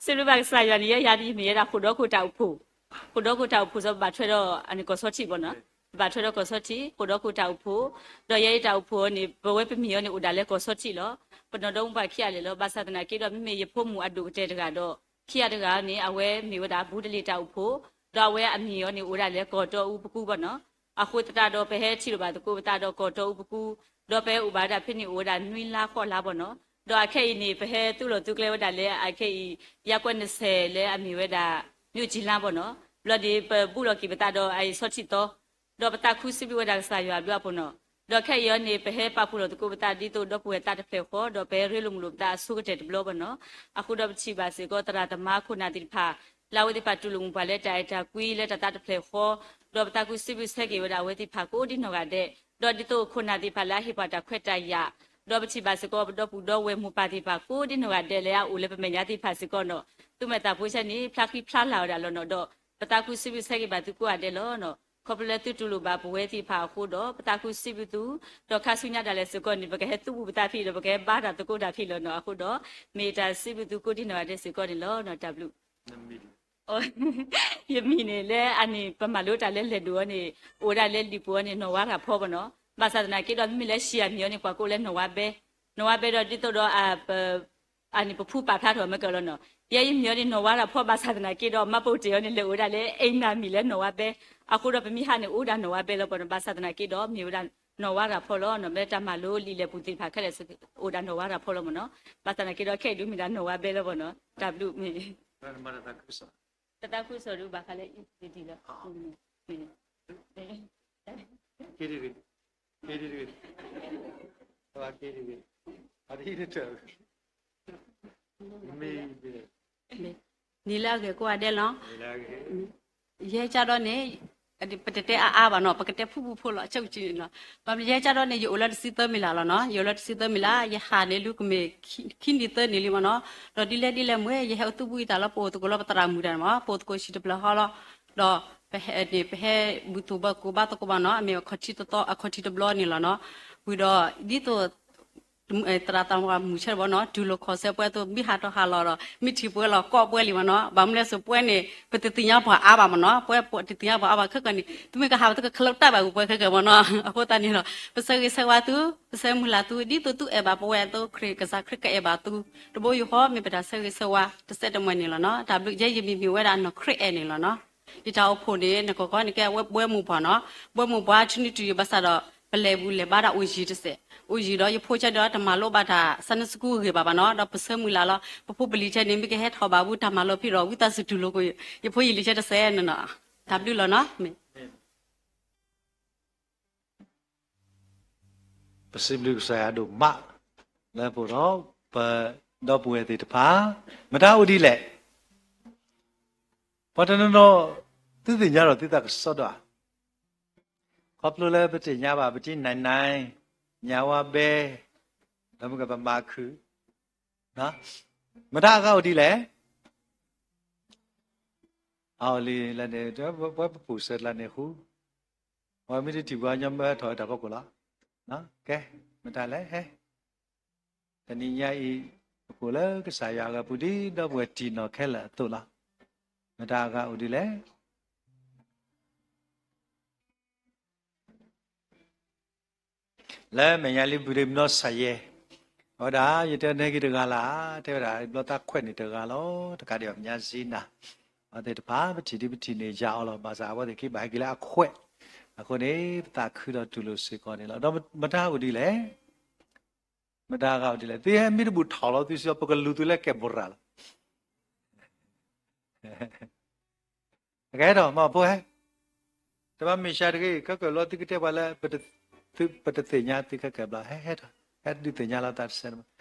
စံးဘျုးဘၣ်ကစၢ်ယွၤန့ၣ် ယဲယၤဒ်ယမ့ၢ်ဝဲဒၣ် ဃိးဒီခိၣ်တၢ်အိၣ်ဖှိၣ်, ဃိးဒီခိၣ်တၢ်အိၣ်ဖှိၣ်စ့ၢ် ပဘၣ်ထွဲဒီးအန့ၣ်ကီၢ်ဆီထံးပေါ့နော်, ပဘၣ်ထွဲဒီးကီၢ်ဆီထံး ဃိးဒီခိၣ်တၢ်အိၣ်ဖှိၣ်, ဒီးယဲအံၤတၢ်အိၣ်ဖှိၣ်န့ၣ် ပဝဲပမံၤအီၤန့ၣ်အိၣ်ဒၣ်လၢကီၢ်ဆီထံးလီၤ. ပနီၢ်ဒီမါပှၢ်ခံဂၤလၢာ်လီၤ. ဘၣ်ဆၣ်သနာ်က့ဒီး မ့မ့ၢ်ယဖိမုၣ်အဒိၣ်ကတၢၢ်တဂၤဒီး ခံဂၤတဂၤန့ၣ် အဝဲမ့ၢ်ဝဲဒၣ် ဘူးတလ့ၣ်တၢ်အိၣ်ဖှိၣ်, ဒီးအဝဲအမံၤအီၤန့ၣ်အိၣ်ဝဲဒၣ်လၢကီၢ်တီအူပကူဘၣ်နီၤ. အဃိသတးဒီး ပဟဲထံၣ်လိာ်ဘၣ်သကိးပသးဒီးကီၢ်တီအူပကူ, ဒီးပဟဲအိၣ်ဘၣ်ဝဲဒၣ်ဖဲန့ၣ်အိၣ်ဝဲဒၣ်နွံလါဃိးလါဘၣ်နီၤ. ဒီးအခဲအံၤန့ၣ် ပဟဲသူၣ်လီၤသုကျဲဝဲဒၣ်လၢအခဲအံၤ ယါကွဲနဆဲးလၢအမ့ၢ်ဝဲဒၣ် မြို့ကြီးလမ်းဘၣ်နီၤ. ဘျီန့ၣ် ပဘူးလီၤက့ၤပသးဒီးအအံၤဆီထံးသီ ဒီးပသးခုစံးဘျုးဝဲဒၣ်ကစၢ်ယွၤအဘျုးအဖှိၣ်နီၤ. ဒီးခဲအံၤအံၤန့ၣ် ပဟဲပာ်ဖှိၣ်လီၤသကိးပသးဒ်သိးဒီပုၢ်ဝဲၢ်သးတဖျၢၣ်ဃီ ဒီးပဟဲရ့လိာ်မုာ်လိာ်ပသးအဆိကတၢၢ်တဘျီဘၣ်နီၤ. အဃိဒီးပထံၣ်ဘၣ်စ့ၢ်ကီးသရၣ်သမါခိၣ်နၢ်သ့ၣ်တဖၣ် လၢအဝဲသ့ၣ်တဖၣ်တူၢ်လိာ်မုာ်ပှၤလၢတၢ်အဲၣ်တၢ်ကွံလၢတၢ်သးတဖျၢၣ်ဃီ, ဒီးပသးခုစံးဘျုးဆၢက့ၤဝဲဒၣ်အဝဲသ့ၣ်တဖၣ်ကိးဒ်နီၢ်ဂၤဒဲး, ဒီးဒ်သိးခိၣ်နၢ်သ့ၣ်တဖၣ်လၢအဟ့ၣ်ပှၤတၢ်ခွဲးတၢ်ယာ်, ဒီးပထံၣ်ဘၣ်စ့ၢ်ကီးပဒီပုၢ်ဒီဝဲၢ်မိၢ်ပၢ်သ့ၣ်တဖၣ်ကိးဒ်နီၢ်ဂၤဒဲးလၢအအိၣ်လၢပမဲာ်ညါသ့ၣ်တဖၣ်စ့ၢ်ကီးနီၤ, သူၣ်မဲာ်သးဖိဆၢန့ၣ် ဖျါဃံဖျါလၤဝဲဒၣ်လီၤနီၤ. ဒီး ပသးခုစံးဘျုးဆၢက့ၤဘၣ်သုကိးဂၤဒဲးလီၤနီၤ. ခီဖျိလၢသုတူၢ်လိာ်ဘၣ်ပဝဲသ့ၣ်တဖၣ်အဃိဒီး ပသးခုစံးဘျုးသု, ဒီးခါဆူညါဒၣ်လဲာ်စ့ၢ်ကီးန့ၣ် ပကဟဲသူၣ်ပူၤပသးဖဲအံၤဒီး ပကဟဲဘါတၢ်သကိးတၢ်ဖဲအံၤလီၤနီၤ. အဃိဒီး မ့ၢ်တၢ်စံးဘျုးသုကိးဒ်နီၢ်ဂၤဒဲးစ့ၢ်ကီးန့ၣ်လီၤနီၤ. တၢ်ဘျုး ယမံၤန့ၣ် လၢအန့ၣ် ပမၤလိတၢ်လၢလဲၤဒိၣ်အီၤန့ၣ် အိၣ်ဝဲဒၣ်လၢလံာ်ပူၤအီၤန့ၣ် နီၢ်ဝါရၤဖီဘၣ်နီၤ. ဘၣ်ဆၣ်သနာ်က့ဒီး မ့မ့ၢ်လၢရှံၣ်အမံၤအီၤန့ၣ် ပှၤကိးလၢနီၢ်ဝါဘဲ, နီၢ်ဝါဘဲဒီး ဒ်သိးဒီး အန့ၣ် ပဖူပာ်ဖျါထီၣ်မ့ၢ်ကလီၤနီၤ. ယဲယမံၤအီၤန့ၣ် နီၢ်ဝါရၤဖီ ဘၣ်ဆၣ်သနာ်က့ဒီး မၤပိာ်တ့ၢ်အီၤန့ၣ် လဲၤအိၣ်ဝဲဒၣ်လၢအ့နၤမံၤလၢနီၢ်ဝါဘဲ. အဃိဒီး ပမ့ၢ်ဟးန့ၣ် အိၣ်ဝဲဒၣ်နီၢ်ဝါဘဲလီၤဘၣ်နီၤ. ဘၣ်ဆၣ်သနာ်က့ဒီး မ့ၢ်ဝဲဒၣ်နီၢ်ဝါရၤဖီလီၤနီၤ. မ့ၢ်တၢ်မၤလိလံာ်လဲၢ်ပူၤသ့ၣ်တဖၣ်ခဲလၢာ် အိၣ်ဒၣ်နီၢ်ဝါရၤဖီလီၤမ့ၢ်နီၤ. ဘၣ်ဆၣ်သနာ်က့ဒီး ခဲအံၤဒုးမ့ၢ်ဒၣ်နီၢ်ဝါဘဲလီၤဘၣ်နီၤ. တၢ်ဘျုးမ့ၢ် တၢ်သးခုစၢ်ဒုးဘၣ်ဃးလၢအံၤဒ်လီၤ. နံၤလၢအဂ့ၤကိးဂၤဒဲးလီၤ. ယဲကၢ်ဒီးန့ၣ် ပတတဲအါအါဘၣ်နီၤ, ပကတဲဖုၣ်ဖုၣ်ဖိလီၤ အဆိကတၢၢ်နီၤ. ဘၣ်မနုၤယဲကၢ်ဒီးန့ၣ် ယအိၣ်လၢတဆံသၢမံၤလၢ်လီၤနီၤ. ယအိၣ်လၢတဆံသၢမံၤလၢ် ယဟးန့ၣ်လၢကမ့ၢ်ခံနံၤသၢနံၤလံမ့ၢ်နီၤ. ဒီးဒ်လဲၣ်ဒ်လဲၣ်မ့ၢ် ယဟဲအိၣ်သူၣ်ဘှံးအသးလၢပအိၣ်သကိးလၢပသရၣ်မုၣ်တၢ်မ့ၢ် ပအိၣ်သကိးဆံးတဖျၢၣ်ဃီလီၤ. ဒီး ပဟဲန့ၣ် ပဟဲဘူၣ်သိၣ်ဘၢကိၢ်ဘါသကိးဘၣ်နီၤ, အမ့ၢ်အခီၣ်ထံးတသီ အခီၣ်ထံးတဘျီန့ၣ်လီၤနီၤ. ဝံၤဒီး ဒ်သိး သရၣ်သမါမုၣ်ဆၢတဘျီနီၤ တူၢ်လိာ်ခီၣ်ဆၢပှဲၤအသိး မ့ၢ်ဟးထီၣ်ဟးလီၤဒီး မ့ၢ်ထံၣ်ပှဲၤလီၤ ကိးပှဲၤလံမ့ၢ်နီၤ. ဘၣ်မနုၤလဲၣ် စိၤပှဲၤန့ၣ် ပတသ့ၣ်ညါပှၤအါဘၣ်မ့ၢ်နီၤ. ပှဲၤပတသ့ၣ်ညါပှၤအါဘၣ်ခဲကနံၣ် သုမ့ၢ်ကဟးဘၣ်သုကခလၢတၢ်ဘၣ်ဝံၤပှဲၤခဲကနံၣ်မ့ၢ်နီၤ. အဃိသတးန့ၣ်လီၤ ပဆၢဂ့ၤဆၢဝါသု ပဆၢမုၢ်လၢ်သု ဒ်သိးသုအဲၣ်ဘၣ်ပဝဲအသိး ခရံာ်ကစၢ်ခရံာ်ကအဲၣ်ဘၣ်သု တဘိယူၢ်ဃီ မ့ၢ်ပတၢ်ဆၢဂ့ၤဆၢဝါတစဲးတမှဲၤန့ၣ်လီၤနီၤ. တၢ်ဘျုးယဲယမံၤမ့ၢ်ဝဲဒၣ်နီၢ်ခရံာ်အဲၣ်န့ၣ်လီၤနီၤ. ယတၢ်အိၣ်ဖှိၣ်န့ၣ် နကီၢ်ကီၢ်န့ၣ်ကဲဝဲဘှဲမုၢ်ပှၢ်နီၤ. ဘှဲမုၢ်ပှၢ်ထံနုၤတယံၤဘၣ်ဆၣ်ဒီး ပလဲၤဘူးလဲၤဘါတၢ်အိၣ်ယံၤတစဲး အိၣ်ယံၤဒီး ယဖိဆၢဒီးတမၤလိဘၣ်တၢ် Sunday school ဂ့ၤဘၣ်ဘၣ်နီၤ. ဒီးပဆၢမုၢ်လၢ်လီၤ ပဖိပလံၤဆၢန့ၣ် မ့ၢ်ကဟဲထီၣ်ဘၣ်ဘူးတၢ်မၤလိဖဲဒီး ဝံသးစူၤတူၢ်လိာ်ကွံာ် ယဖိယလံၤဆၢတစဲးန့ၣ်နီၤ. တၢ်ဘျုးလီၤနီၤ. ပစံးဘျုးကစၢ်ယွၤဒိၣ်မး လၢပအိၣ်ဒီး ပဒီပုၢ်ဝဲၢ်သ့ၣ်တဖၣ် မတၤအိၣ်ဒ်လဲၣ် ပှၤတနီၤနီၤ သုသ့ၣ်ညါဒီးသုသးကစီဒီဧါ. ခီဖျိလၢပသ့ၣ်ညါဘၣ် ပတံနါနါ ညါဝါဘဲ ဒီးမ့ၢ်ကပမၤခုၣ် မတၤအဂၤအိၣ်ဒ်လဲၣ်. အအိၣ်လံလၢန့ၣ် ပှၤပပူၤစၢၤတလါန့ၣ်ဃူ အဝဲမ့ၢ်တထံၣ်ပှၤညီမၢထီၣ်ဝဲတၢ်ဖီခိၣ်လီၤ. ကဲ မတၤလဲၣ်ဟဲ တနံၤညါအံၤ ပကိးလၢကစၢ်ယွၤအဂၤပူၤ ဒ်ဒီပုၢ်ဝဲၢ်တံၢ်နီၢ်ခဲလၢာ်အသိးလီၤ. မတၤအဂၤအိၣ်ဒ်လဲၣ်. လၢမဲာ်ညါလံ ဘုရ့မနီစၤယဲၢ် အဝဲဒၣ် ယတဲနဲက့ၤတဂၤလၢ် တဲဝဲဒၣ် ဘျီသးခွဲးန့ၣ်တဂၤလီၤ တကးဒံးဘၣ် ပညါစ့နၤ အဝဲသ့ၣ်တဖၣ် ပထံၣ်ဒ်ပထံၣ်န့ၣ်ယၤအီၤလီၤ. ဘၣ်ဆၣ် အဝဲသ့ၣ်ခံဘၣ်ဟဲက့ၤလၢအခွဲး အဃိန့ၣ် ပသးခုဒီးတူၢ်လိာ်စ့ၢ်ကီးန့ၣ်လီၤ. ဒီးမတၤအိၣ်ဒ်လဲၣ်. မတၤအဂၤအိၣ်ဒ်လဲၣ်. သုဟဲမ့ၢ်တဘူၣ်ထီၣ်လီၤ သုစံးအီၤ ပကလူၤသုလၢကဲးဘိရၤလီၤ. ကဲထီၣ် မၤဖိဟဲ တဘၣ်မ့ၢ်စှၤတဂ့ၤ ခဲကၢၣ်ဘျီ သုကတဲပှၤလၢ ပတသ့ၣ်ညါသုခဲကၢၣ်ဘျီ ဟဲဟဲထီၣ် ဟဲဒုးသ့ၣ်ညါလီၤသးတစဲးတမှဲၤ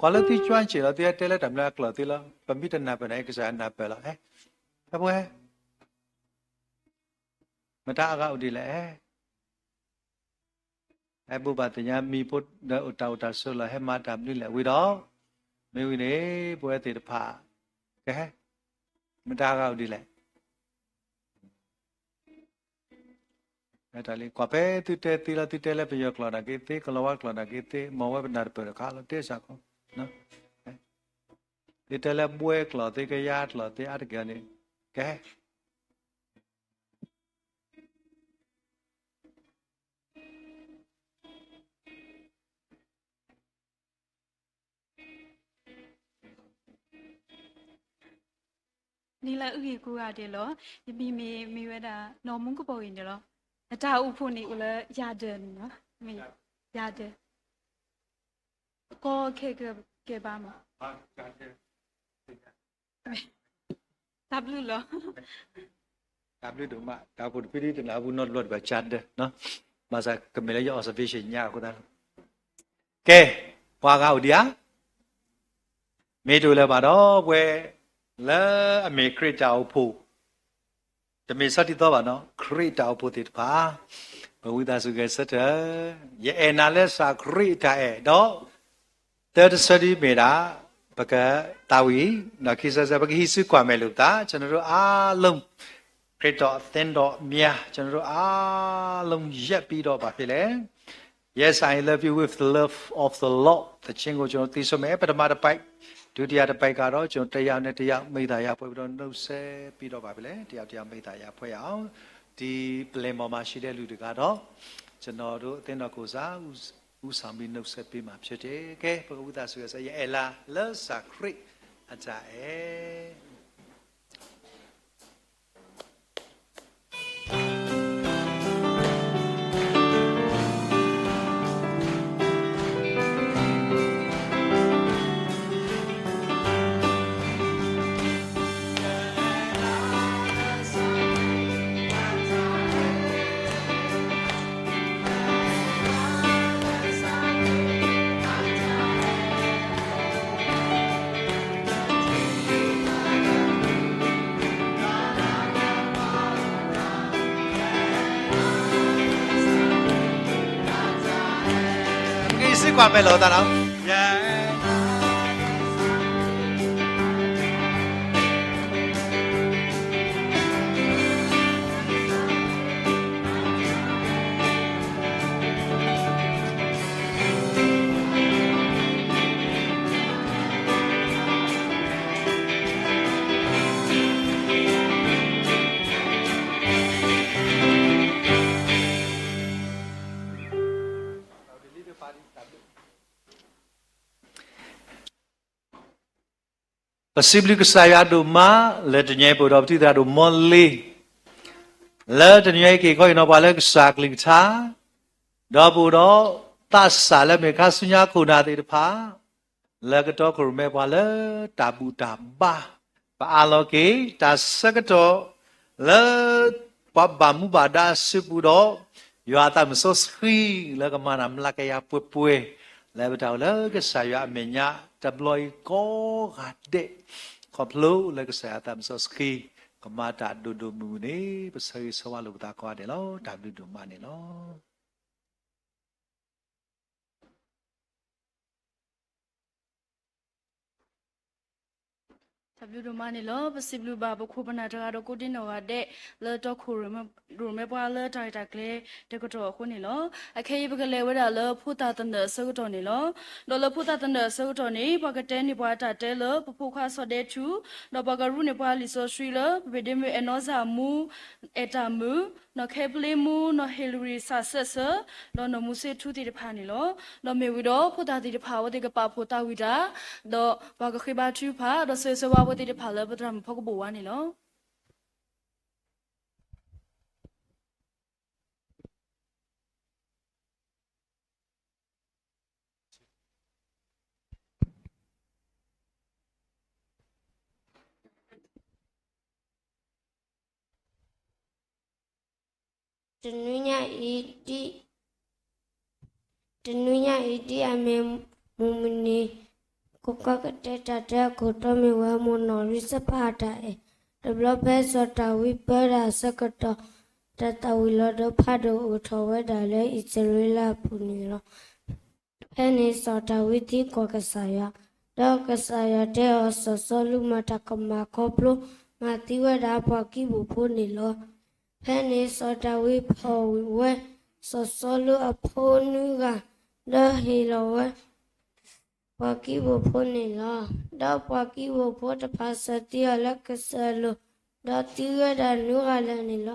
ကွၢ်လၢသုကၠွဆံးလီၤ သုဟဲတဲလၢတၢ်မျၢ်အကျိာ်သ့လီၤ ပမ့ၢ်တနၢ်ပၢၢ်န့ၣ် ကစၢ်နၢ်ပၢၢ်လီၤ ဟဲ ဖဲဖိဟဲ မတၤအါဂၤအိၣ်ဒ်လဲၣ်. ဟဲဘိးဘၣ်သ့ၣ်ညါမံၤဖိဒီးအိၣ်တၢ်အိၣ်တၢ်ဆိးလီၤ ဟဲမၤတၢ်ဘျုးလဲၣ်ဝံၤဒီး, မ့ၢ်ဝံၤန့ၣ် ပဝဲသ့ၣ်တဖၣ် ကဟဲ, မတၤအါဂၤအိၣ်ဒ်လဲၣ်. ကွၢ်ဖဲသုတဲသ့လီၤ သုတဲလၢပယီၤကျိာ်နာ်က့သ့ ကလီၤဝါကျိာ်နာ်က့သ့ မ်ဝဲပနၢ်တပၢၢ်တခါလီၤ တဲစ့ၢ်ကီး, သုတဲလၢဘှဲကျိာ်သ့ ကယါကျိာ်သ့ အါတက့ၢ်န့ၣ် ကဟဲ နံၤလၢအဂ့ၤကိးဂၤဒဲးလီၤ. ယမံၤမ့ၢ်မ့ၢ်ဝဲဒၣ် နီၢ်မူကပီၤဂ့ၤန့ၣ်လီၤ. အတၢ်အိၣ်ဖှိၣ်န့ၣ်အိၣ်လၢယၤဒၢးန့ၣ်လီၤ. မ့ၢ်ယၤဒၢး ကီခဲကဲဘၣ်မး တၢ်ဘျုးလီၤ. တၢ်ဘျုးဒိၣ်မး တၢ်အိၣ်ဖှိၣ်တဖုဒ်တနၢ်ဟူနီတဘျီဒံးဘၣ် ကၠါဒၢး, ဘၣ်ဆၣ်ကမ့ၢ်လၢယ observation ညါအဃိသတးလီၤ. ကဲ, ပှၤဂၤအိၣ်ဒံးဧါ. မ့ၢ်တအိၣ်လၢၤဘၣ်ဒီး ပဝဲလၢအမ့ၢ်ခရံာ်တၢ်အိၣ်ဖှိၣ် တမ့ၢ်ဆီတံသီဘၣ်နီၤ ခရံာ်တၢ်အိၣ်ဖှိၣ်သ့ၣ်တဖၣ်, ပဝံသးစူၤဂဲၤဆၢထၢၣ်, ယအဲၣ်နၤလၢစးခရံာ်အတၢ်အဲၣ်ဒီး တၢ်တဆၢဒ်မ့ၢ်ဒၣ် ပကသးဝံၣ်, ဒီးခံဆၢဆၢ ပကဟံးစုကွၢ်မဲာ်လိာ်ပသး, ကျွန်တော်တို့အားလုံး ခရစ်တော်အသင်းတော်များ ကျွန်တော်တို့အားလုံး ရပ်ပြီးတော့ ဘာဖြစ်လဲ Yes, I love you with the love of the Lord သီချင်းကို ကျွန်တော် သီဆိုမယ် ပထမတစ်ပိုက်, ဒုတိယတစ်ပိုက်ကတော့ ကျွန်တော် တစ်ယောက်နဲ့တစ်ယောက် မိတ်သရာဖွဲ့ပြီးတော့ နှုတ်ဆက်ပြီးတော့ ဘာဖြစ်လဲ တစ်ယောက်တစ်ယောက် မိတ်သရာဖွဲ့ရအောင်, ဒီပလင်ပေါ်မှာရှိတဲ့လူတွေကတော့ ကျွန်တော်တို့ အသင်းတော်ကိုယ်စား ဦး ဦးဆောင်ပြီး နှုတ်ဆက်ပေးမှာဖြစ်တယ်. ကဲ, ပကဝံသးစူၤဂဲၤဆၢထၢၣ် ယအဲၣ်လၤလၢစးခရံာ်အတၢ်အဲၣ် ပကဟံးစုကွၢ်မဲာ်လိာ်သးနီၤ. ပစံးဘျုးကစၢ်ယွၤဒိၣ်မး လၢတနံၤအံၤ ပအိၣ်ဒီးပထံၣ်သရၣ်ဒိၣ်မီလ့, လၢတနံၤအံၤ က့ၤခီအံၤနီၤ ပှၤလၢကစၢ်ကလုၢ်ကထါ, ဒီးပအိၣ်ဒီးသးစၢ်လၢမ့ၢ်ခါဆူညါခိၣ်နၢ်သ့ၣ်တဖၣ် လၢကတီခိၣ်ရိၣ်မဲပှၤလၢတၢ်ဘူၣ်တၢ်ဘါ, ပအၢၣ်လီၤက့ၤ တၢ်ဆၢကတီၢ်လၢ ပှၤဘၣ်မူဘၣ်ဒါအစုပူၤဒီး ယွၤအသးမုၣ်စီဆှံလၢကမၤနၢၤမျးကယၤပှဲၤပှဲၤ လၢပတၢ်အိၣ်လၢကစၢ်ယွၤအမဲာ်ညါ တဘျီအံၤကိးဂၤဒဲး, ခီဖျိလၢကစၢ်ယွၤအသးမုၣ်စီဆှံ ကမၤတၢ်ဒိၣ်ဒိၣ်မုၢ်မုၢ်န့ၣ် ပဆၢဂ့ၤဆၢဝါလိာ်ပသးကိးဂၤဒဲးလီၤ. တၢ်ဘျုးဒိၣ်မးန့ၣ်လီၤ. တၢ်ဘျုးဒိၣ်မးန့ၣ်လီၤ. ပစံးဘျုးဘၣ်ပခိၣ်ပနၢ်တဂၤဒီးကိးဒံနီၢ်ဂၤဒဲး လၢတီခိၣ်ရိၣ်မဲပှၤလၢတၢ်ရဲၣ်တၢ်ကျဲၤတကတီၢ်အဃိန့ၣ်လီၤ. အခဲအံၤပကလဲၤဝဲဒၣ်လၢဖိသၣ်သနၢၣ်အဆၢကတီၢ်န့ၣ်လီၤ. ဒီးလၢဖိသၣ်သနၢၣ်အဆၢကတီၢ်န့ၣ် ပှၤကတဲန့ၢ်ပှၤတၢ်တဲလၢပဖိခွါစီၤဒဲထူ, ဒီးပှၤကရူန့ၢ်ပှၤလံာ်စီဆှံလၢ ပဖ့ၣ်ဒ့မုၣ်အဲၣ်နီစၢ်အမူ အဲၣ်တၢ်မုၣ်, နီၢ်ခဲပျ့မူ, နီၢ်ဟ့လရံၣ်စးစၢၢ်စၢၢ်, ဒီးနီၢ်မူစ့ထူသ့ၣ်တဖၣ်န့ၣ်လီၤ. ဒီးမ့ၢ်ဝံၤဒီးဖိသၣ်သ့ၣ်တဖၣ်အဝဲသ့ၣ်ကပာ်ဖှိၣ်သးဝံၣ်တၢ်, ဒီးပှၤကဃ့ဘါထုကဖၣ်, ဒီးဆၢဂ့ၤဆၢဝါအဝဲသ့ၣ်တဖၣ်လၢပသရၣ်မုၣ်ဖီကဘိၣ်ဝါန့ၣ်လီၤ. တနွံညါအံၤဒ်, တနွံညါအံၤဒ်အမ့ၢ်မုၢ်မုၢ်နံၤ, ကကွၢ်ကတဲတၢ်တဲအခိၣ်တီမ့ၢ်ဝဲ မိၢ်နီၢ်ရံစဖးအတၢ်အဲၣ်, တဘျီဖဲစီၤတၢ်ဝံပၢတၢ်အဆၢကတီၢ်, တၢ်သၣ်ဝံၤလီၤဒီးဖးဒိၣ်အိၣ်ထီၣ်ဝဲဒၣ်လၢအံၣ်စရ့လးအပူၤန့ၣ်လီၤ. ဖဲန့ၣ်စီၤဒၤဝံးသံကွၢ်ကစၢ်ယွၤ, ဒီးကစၢ်ယွၤတဲအီၤ, စီၤစီလူးမၤတၢ်ကမၣ်ခီဖျိ မၤသံဝဲဒၣ်ပှၤကံးဘိၣ်ဖိန့ၣ်လီၤ. ဖဲန့ၣ်စီၤဒၤဝံးဖီၣ်ဝဲ စီၤစီလူးအဖိနွံဂၤ, ဒီးဟ့ၣ်လီၤဝဲ ပှၤကံးဘိၣ်ဖိန့ၣ်လီၤ. ဒီးပှၤကံးဘိၣ်ဖိတဖၣ်စၢၤသံအီၤလၢကစၢၢ်လိၤ, ဒီးသံဝဲဒၣ်နွံဂၤလၢာ်န့ၣ်လီၤ.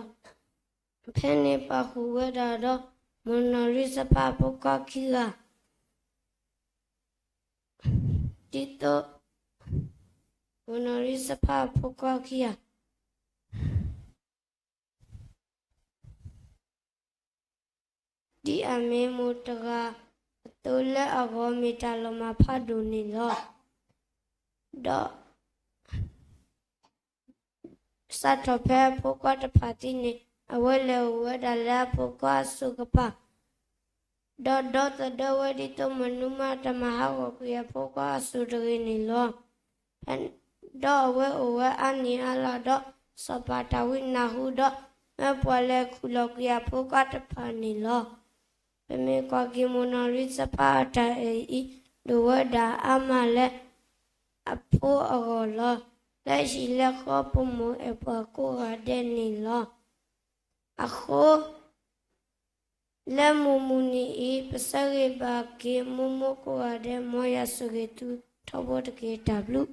ဖဲန့ၣ်ပာ်ဃုာ်ဝဲဒၣ်ဒီး မိၢ်နီၢ်ရံစဖၣ်အဖိခွါခံဂၤ, ဒ်သိး မိၢ်နီၢ်ရံစဖၣ်အဖိခွါခံဂၤ ဒ်အမ့ၢ်မိၢ်တဂၤ အသိးလၢအဂီၢ်မ့ၢ်တၢ်လီၤမၢ်ဖးဒိၣ်န့ၣ်လီၤ. ဒီး စးထီၣ်ဖဲအဖိခွါတဖၣ်သံန့ၣ် အဝဲလဲၤအိၣ်ဝဲဒၣ်လၢအဖိခွါအစိၤကပၤ, ဒီးဒီသဒၢဝဲဒ်သိးမနုၤမးတမၤဟးဂီၤကွံာ်အဖိခွါအစိၤတဂ့ၤန့ၣ်လီၤ. ဒီးအဝဲအိၣ်ဝဲအါနံၣ်အါလါဒီး စီၤပၤဒၤဝံးနၢ်ဟူဒီး မၢပှၤလဲၤခူၣ်လီၤကွံာ်အဖိခွါတဖၣ်န့ၣ်လီၤ. ပမ့ၢ်ကွၢ်က့ၤမိၢ်နီၢ်ရံစဖၣ်အတၢ်အဲၣ်အံၤ ဒိၣ်ဝဲဒၣ်အါမးလၢ အဖိအဂီၢ်လီၤ. လၢဟံၣ်လၢဃီပမိၢ်အဲၣ်ပှၤကိးဂၤဒဲးန့ၣ်လီၤ. အဃိ လၢမုၢ်မုၢ်နံၤအံၤ ပဆၢဂ့ၤဘၣ်က့ၤမိၢ်မိၢ်ကိးဂၤဒဲး မ်ယွၤဆိၣ်ဂ့ၤသုထီဘိတက့ၢ်. တၢ်ဘျုး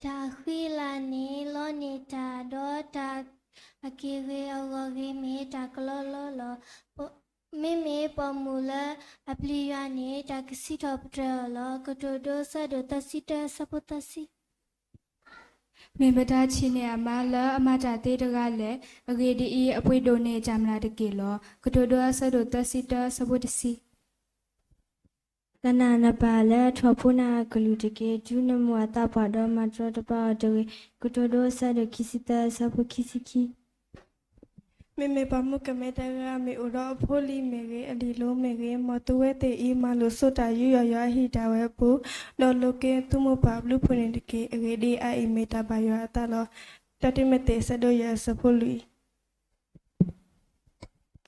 တၢ်ဃံလၤန့ၣ် လီန့ၢ်တၢ် ဒီးတၢ်အက့ၢ်ဂ့ၤအဂီၢ်ဂ့ၤ မ့ၢ်တၢ်ကလီလီလီၤ. မ့မ့ၢ်ပိာ်မုၣ်လၢအပျံၤယွၤန့ၣ် တၢ်ကစံးထီၣ်ပတြၢၤအီၤလီၤ. ကတိၤဒိ အဆၢဒိၣ်သၢဆံတၢ အဆၢဖိသၢဆံ မ့ၢ်ပတၢ်ထံၣ်န့ၢ်အမါလၢအမၤတၢ်သ့တဂၤလဲၣ်. အဂ့ၢ်ဒ်အံၤ, အပှ့ၤဒိၣ်န့ၢ်တၢ်မျၢ်တက့ၢ်လီၤ. ကတိၤဒိ အဆၢဒိၣ်သၢဆံတၢ အဆၢဖိတဆံ ကနၣ်နပၢ်လၢအထီၣ်ဖိနၤအကလုၢ်တက့ၢ်. တုၤနမိၢ်အသးပှၢ်ဒီး မၤတရီတပါအီၤတဂ့ၤ. ကတိၤဒိ အဆၢဒိၣ်ခံဆံသၢ အဆၢဖိခံဆံခံ မ့မ့ၢ်ပှၤမုၣ်ကမဲတဂၤ မ့ၢ်အိၣ်ဒီးအဖိလံၤမ့ၢ်ဂ့ၤ, အလံာ်လိၤမ့ၢ်ဂ့ၤ, မ်သုဝဲသ့ၣ်အံၤ မၤလိာ်ဆိတၢ်ယူးယီၣ်ယွၤအဟံၣ်တၢ်ဝဲအပူၤ, ဒီးလိးက့ၤသုမိၢ်ပၢ်အဘျုးဖှိၣ်န့ၣ်တက့ၢ်. အဂ့ၢ်ဒ်အံၤ, အအံၤမ့ၢ်တၢ်ဘၣ်ယွၤအသးလီၤ. တၢတံၤမသ့း အဆၢဒိၣ်ယဲၢ် အဆၢဖိလွံၢ်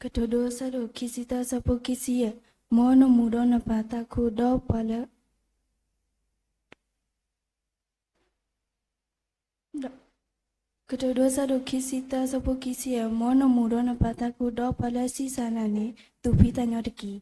ကတိၤဒိ အဆၢဒိၣ်ခံဆံသၢ အဆၢဖိခံဆံယဲၢ်, မ်နမူၢ်ဒီးနပၢ်သးခုဒီးပှၤလၢ ကတိၤဒိ အဆၢဒိၣ်ခံဆံသၢ အဆၢဖိခံဆံယဲၢ်, မ်နမူၢ်ဒီးနပၢ်သးခုဒီးပှၤလၢအဆံးစၢ်နၤန့ၣ် သူၣ်ဖှံသးညီတက့ၢ်.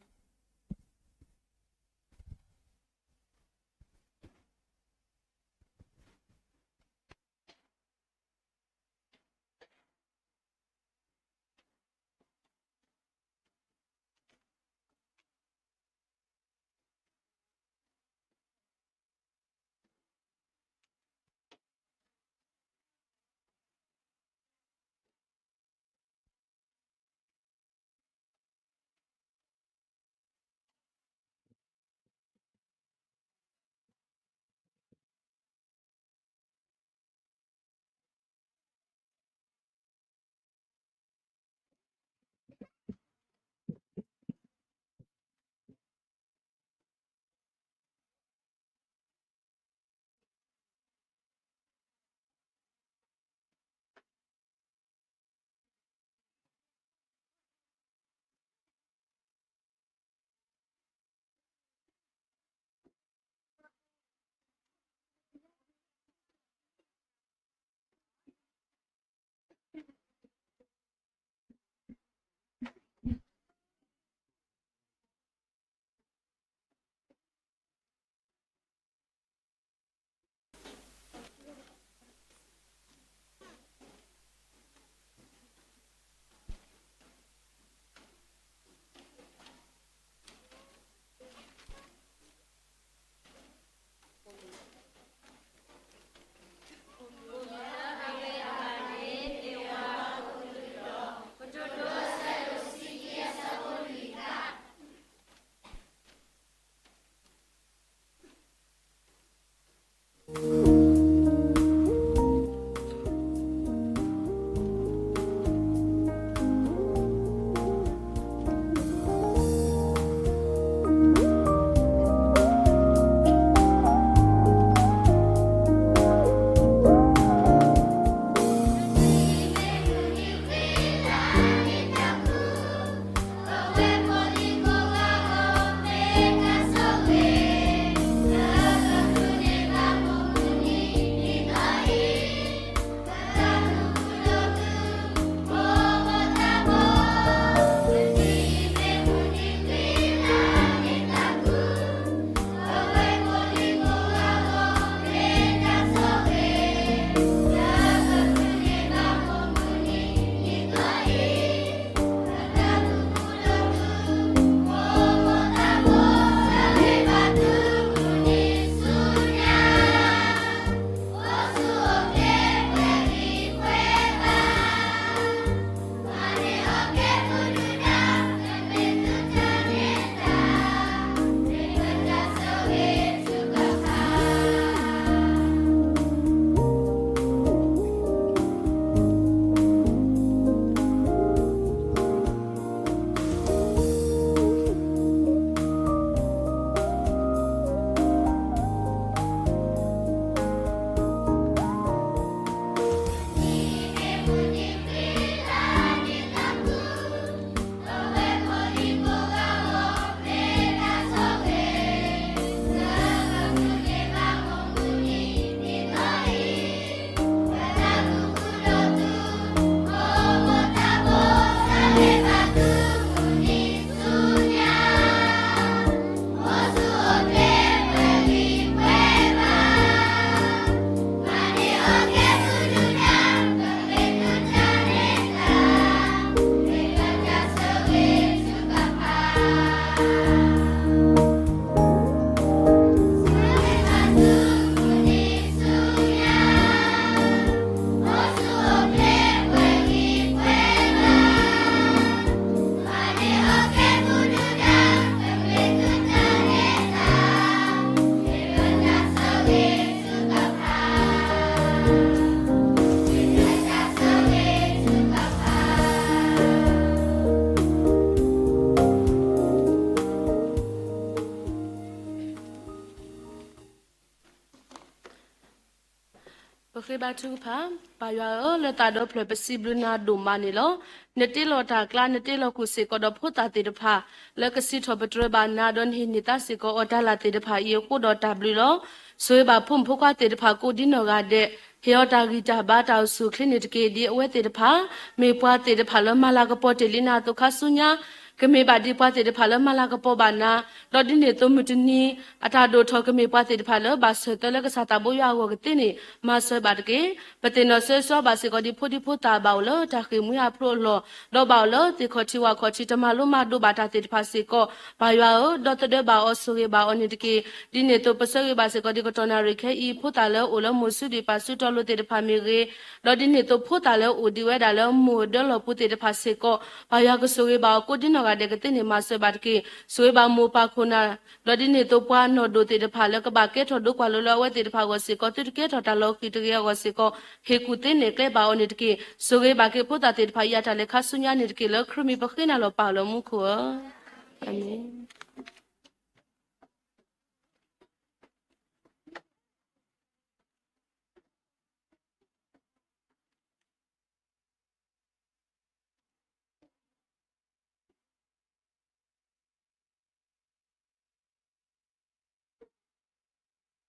ပဃ့ဘါထုကဖၣ်. ပၢ်ယွၤဧၢ, လၢသးဒီဖျၢၣ်ပစံးဘျုးနၤဒိၣ်မးန့ၣ်လီၤ. နတ့လီၤတၢ်ကျါ, နတ့လီၤကွံာ်စ့ၢ်ကီးဒီးဖိသၣ်သ့ၣ်တဖၣ် လၢကစံးထီၣ်ပတြၢၤဘၣ်နၤ, ဒီးနဟ့ၣ်န့ၢ်သါစ့ၢ်ကီးအီၤတၢ်လၢ်သ့ၣ်တဖၣ်အံၤအဃိဒီးတၢ်ဘျုးလီၤ. ဆိၣ်ဂ့ၤဘၣ်ဖိမုၣ်ဖိခွါသ့ၣ်တဖၣ်ကိးဒ်နီၢ်ဂၤဒဲး, ဟ့ၣ်အီၤတၢ်ဂံၢ်တၢ်ဘါတၢ်အိၣ်ဆူၣ်အိၣ်ချ့န့ၣ်တက့ၢ်. ဒ်အဝဲသ့ၣ်တဖၣ် မ့ၢ်ပှၤသ့ၣ်တဖၣ်လၢမၤလၤကပီၤတ့ၢ်လံနၤအသိးခါဆူညါ ကမ့ၢ်ဘၣ်ဒ်ပှၤသ့ၣ်တဖၣ်လၢမၤလၤကပီၤဘၣ်နၤ, ဒီးဒ်န့ၣ်အသိးမုၢ်တနံၤ အတၢ်ဒိၣ်ထီၣ်ကမ့ၢ်ပှၤသ့ၣ်တဖၣ်လၢဘၣ်ဆၢၣ်သၢလၢကစၢ်သးဘိယွၤအဂီၢ်ကသ့န့ၣ် မၤစၢၤဘၣ်တက့ၢ်. ပသ့ၣ်နီၣ်ဆၢဂ့ၤဆၢဝါဘၣ်စ့ၢ်ကီးဒ်ဖိဒံဖိသၣ်ဘၣ်အိၣ်လၢတၢ်ဃ့ၢ်မှံဟးဖျိးအလီၢ်, ဒီးဘၣ်အိၣ်လၢသ့ၣ်ခီၣ်ထံးဝၣ်ခီၣ်ထံး တမၤလိမၤဒိးဘၣ်တၢ်သ့ၣ်တဖၣ်စ့ၢ်ကီး, ပၢ်ယွၤဧၢ, ဒီသဒၢဘၣ်အီၤဆိၣ်ဂ့ၤဘၣ်အီၤန့ၣ်တက့ၢ်. ဒ်န့ၣ်အသိးပဆၢဂ့ၤဘၣ်စ့ၢ်ကီးဒ်ကတီၢ်နၣ်ရံၣ်ခဲအံၤ ဖိသၣ်လၢအိၣ်လၢမိၢ်ဆူၣ်ဒံးပၢ်ဆူၣ်တီလိၤသ့ၣ်တဖၣ်မ့ၢ်ဂ့ၤ, ဒီးဒ်န့ၣ်အသိးဖိသၣ်လၢအိၣ်ဒံးဝဲဒၣ်လၢမိၢ်အဒၢလီၢ်ပူၤသ့ၣ်တဖၣ်စ့ၢ်ကီး, ပၢ်ယွၤကဆိၣ်ဂ့ၤဘၣ်အီၤကိးဒ်နီၢ်ဂၤဒဲးကသ့န့ၣ် မၤစၢၤဘၣ်တက့ၢ်. ဆိၣ်ဂ့ၤဘၣ်မိၢ်ပၢ်ခိၣ်နၢ်, ဒီးဒ်န့ၣ်အသိးပှၤနီၢ်ဒိၣ်သ့ၣ်တဖၣ်လၢကဘၣ်ကဲထီၣ်ဒိကွၢ်လိလၢအဝဲသ့ၣ်တဖၣ်အဂီၢ်စ့ၢ်ကီး သုတကဲထီၣ်တၢ်လီၤဃံၤတဂ့ၤအဂီၢ်စ့ၢ်ကီး ဟ့ၣ်ကူၣ်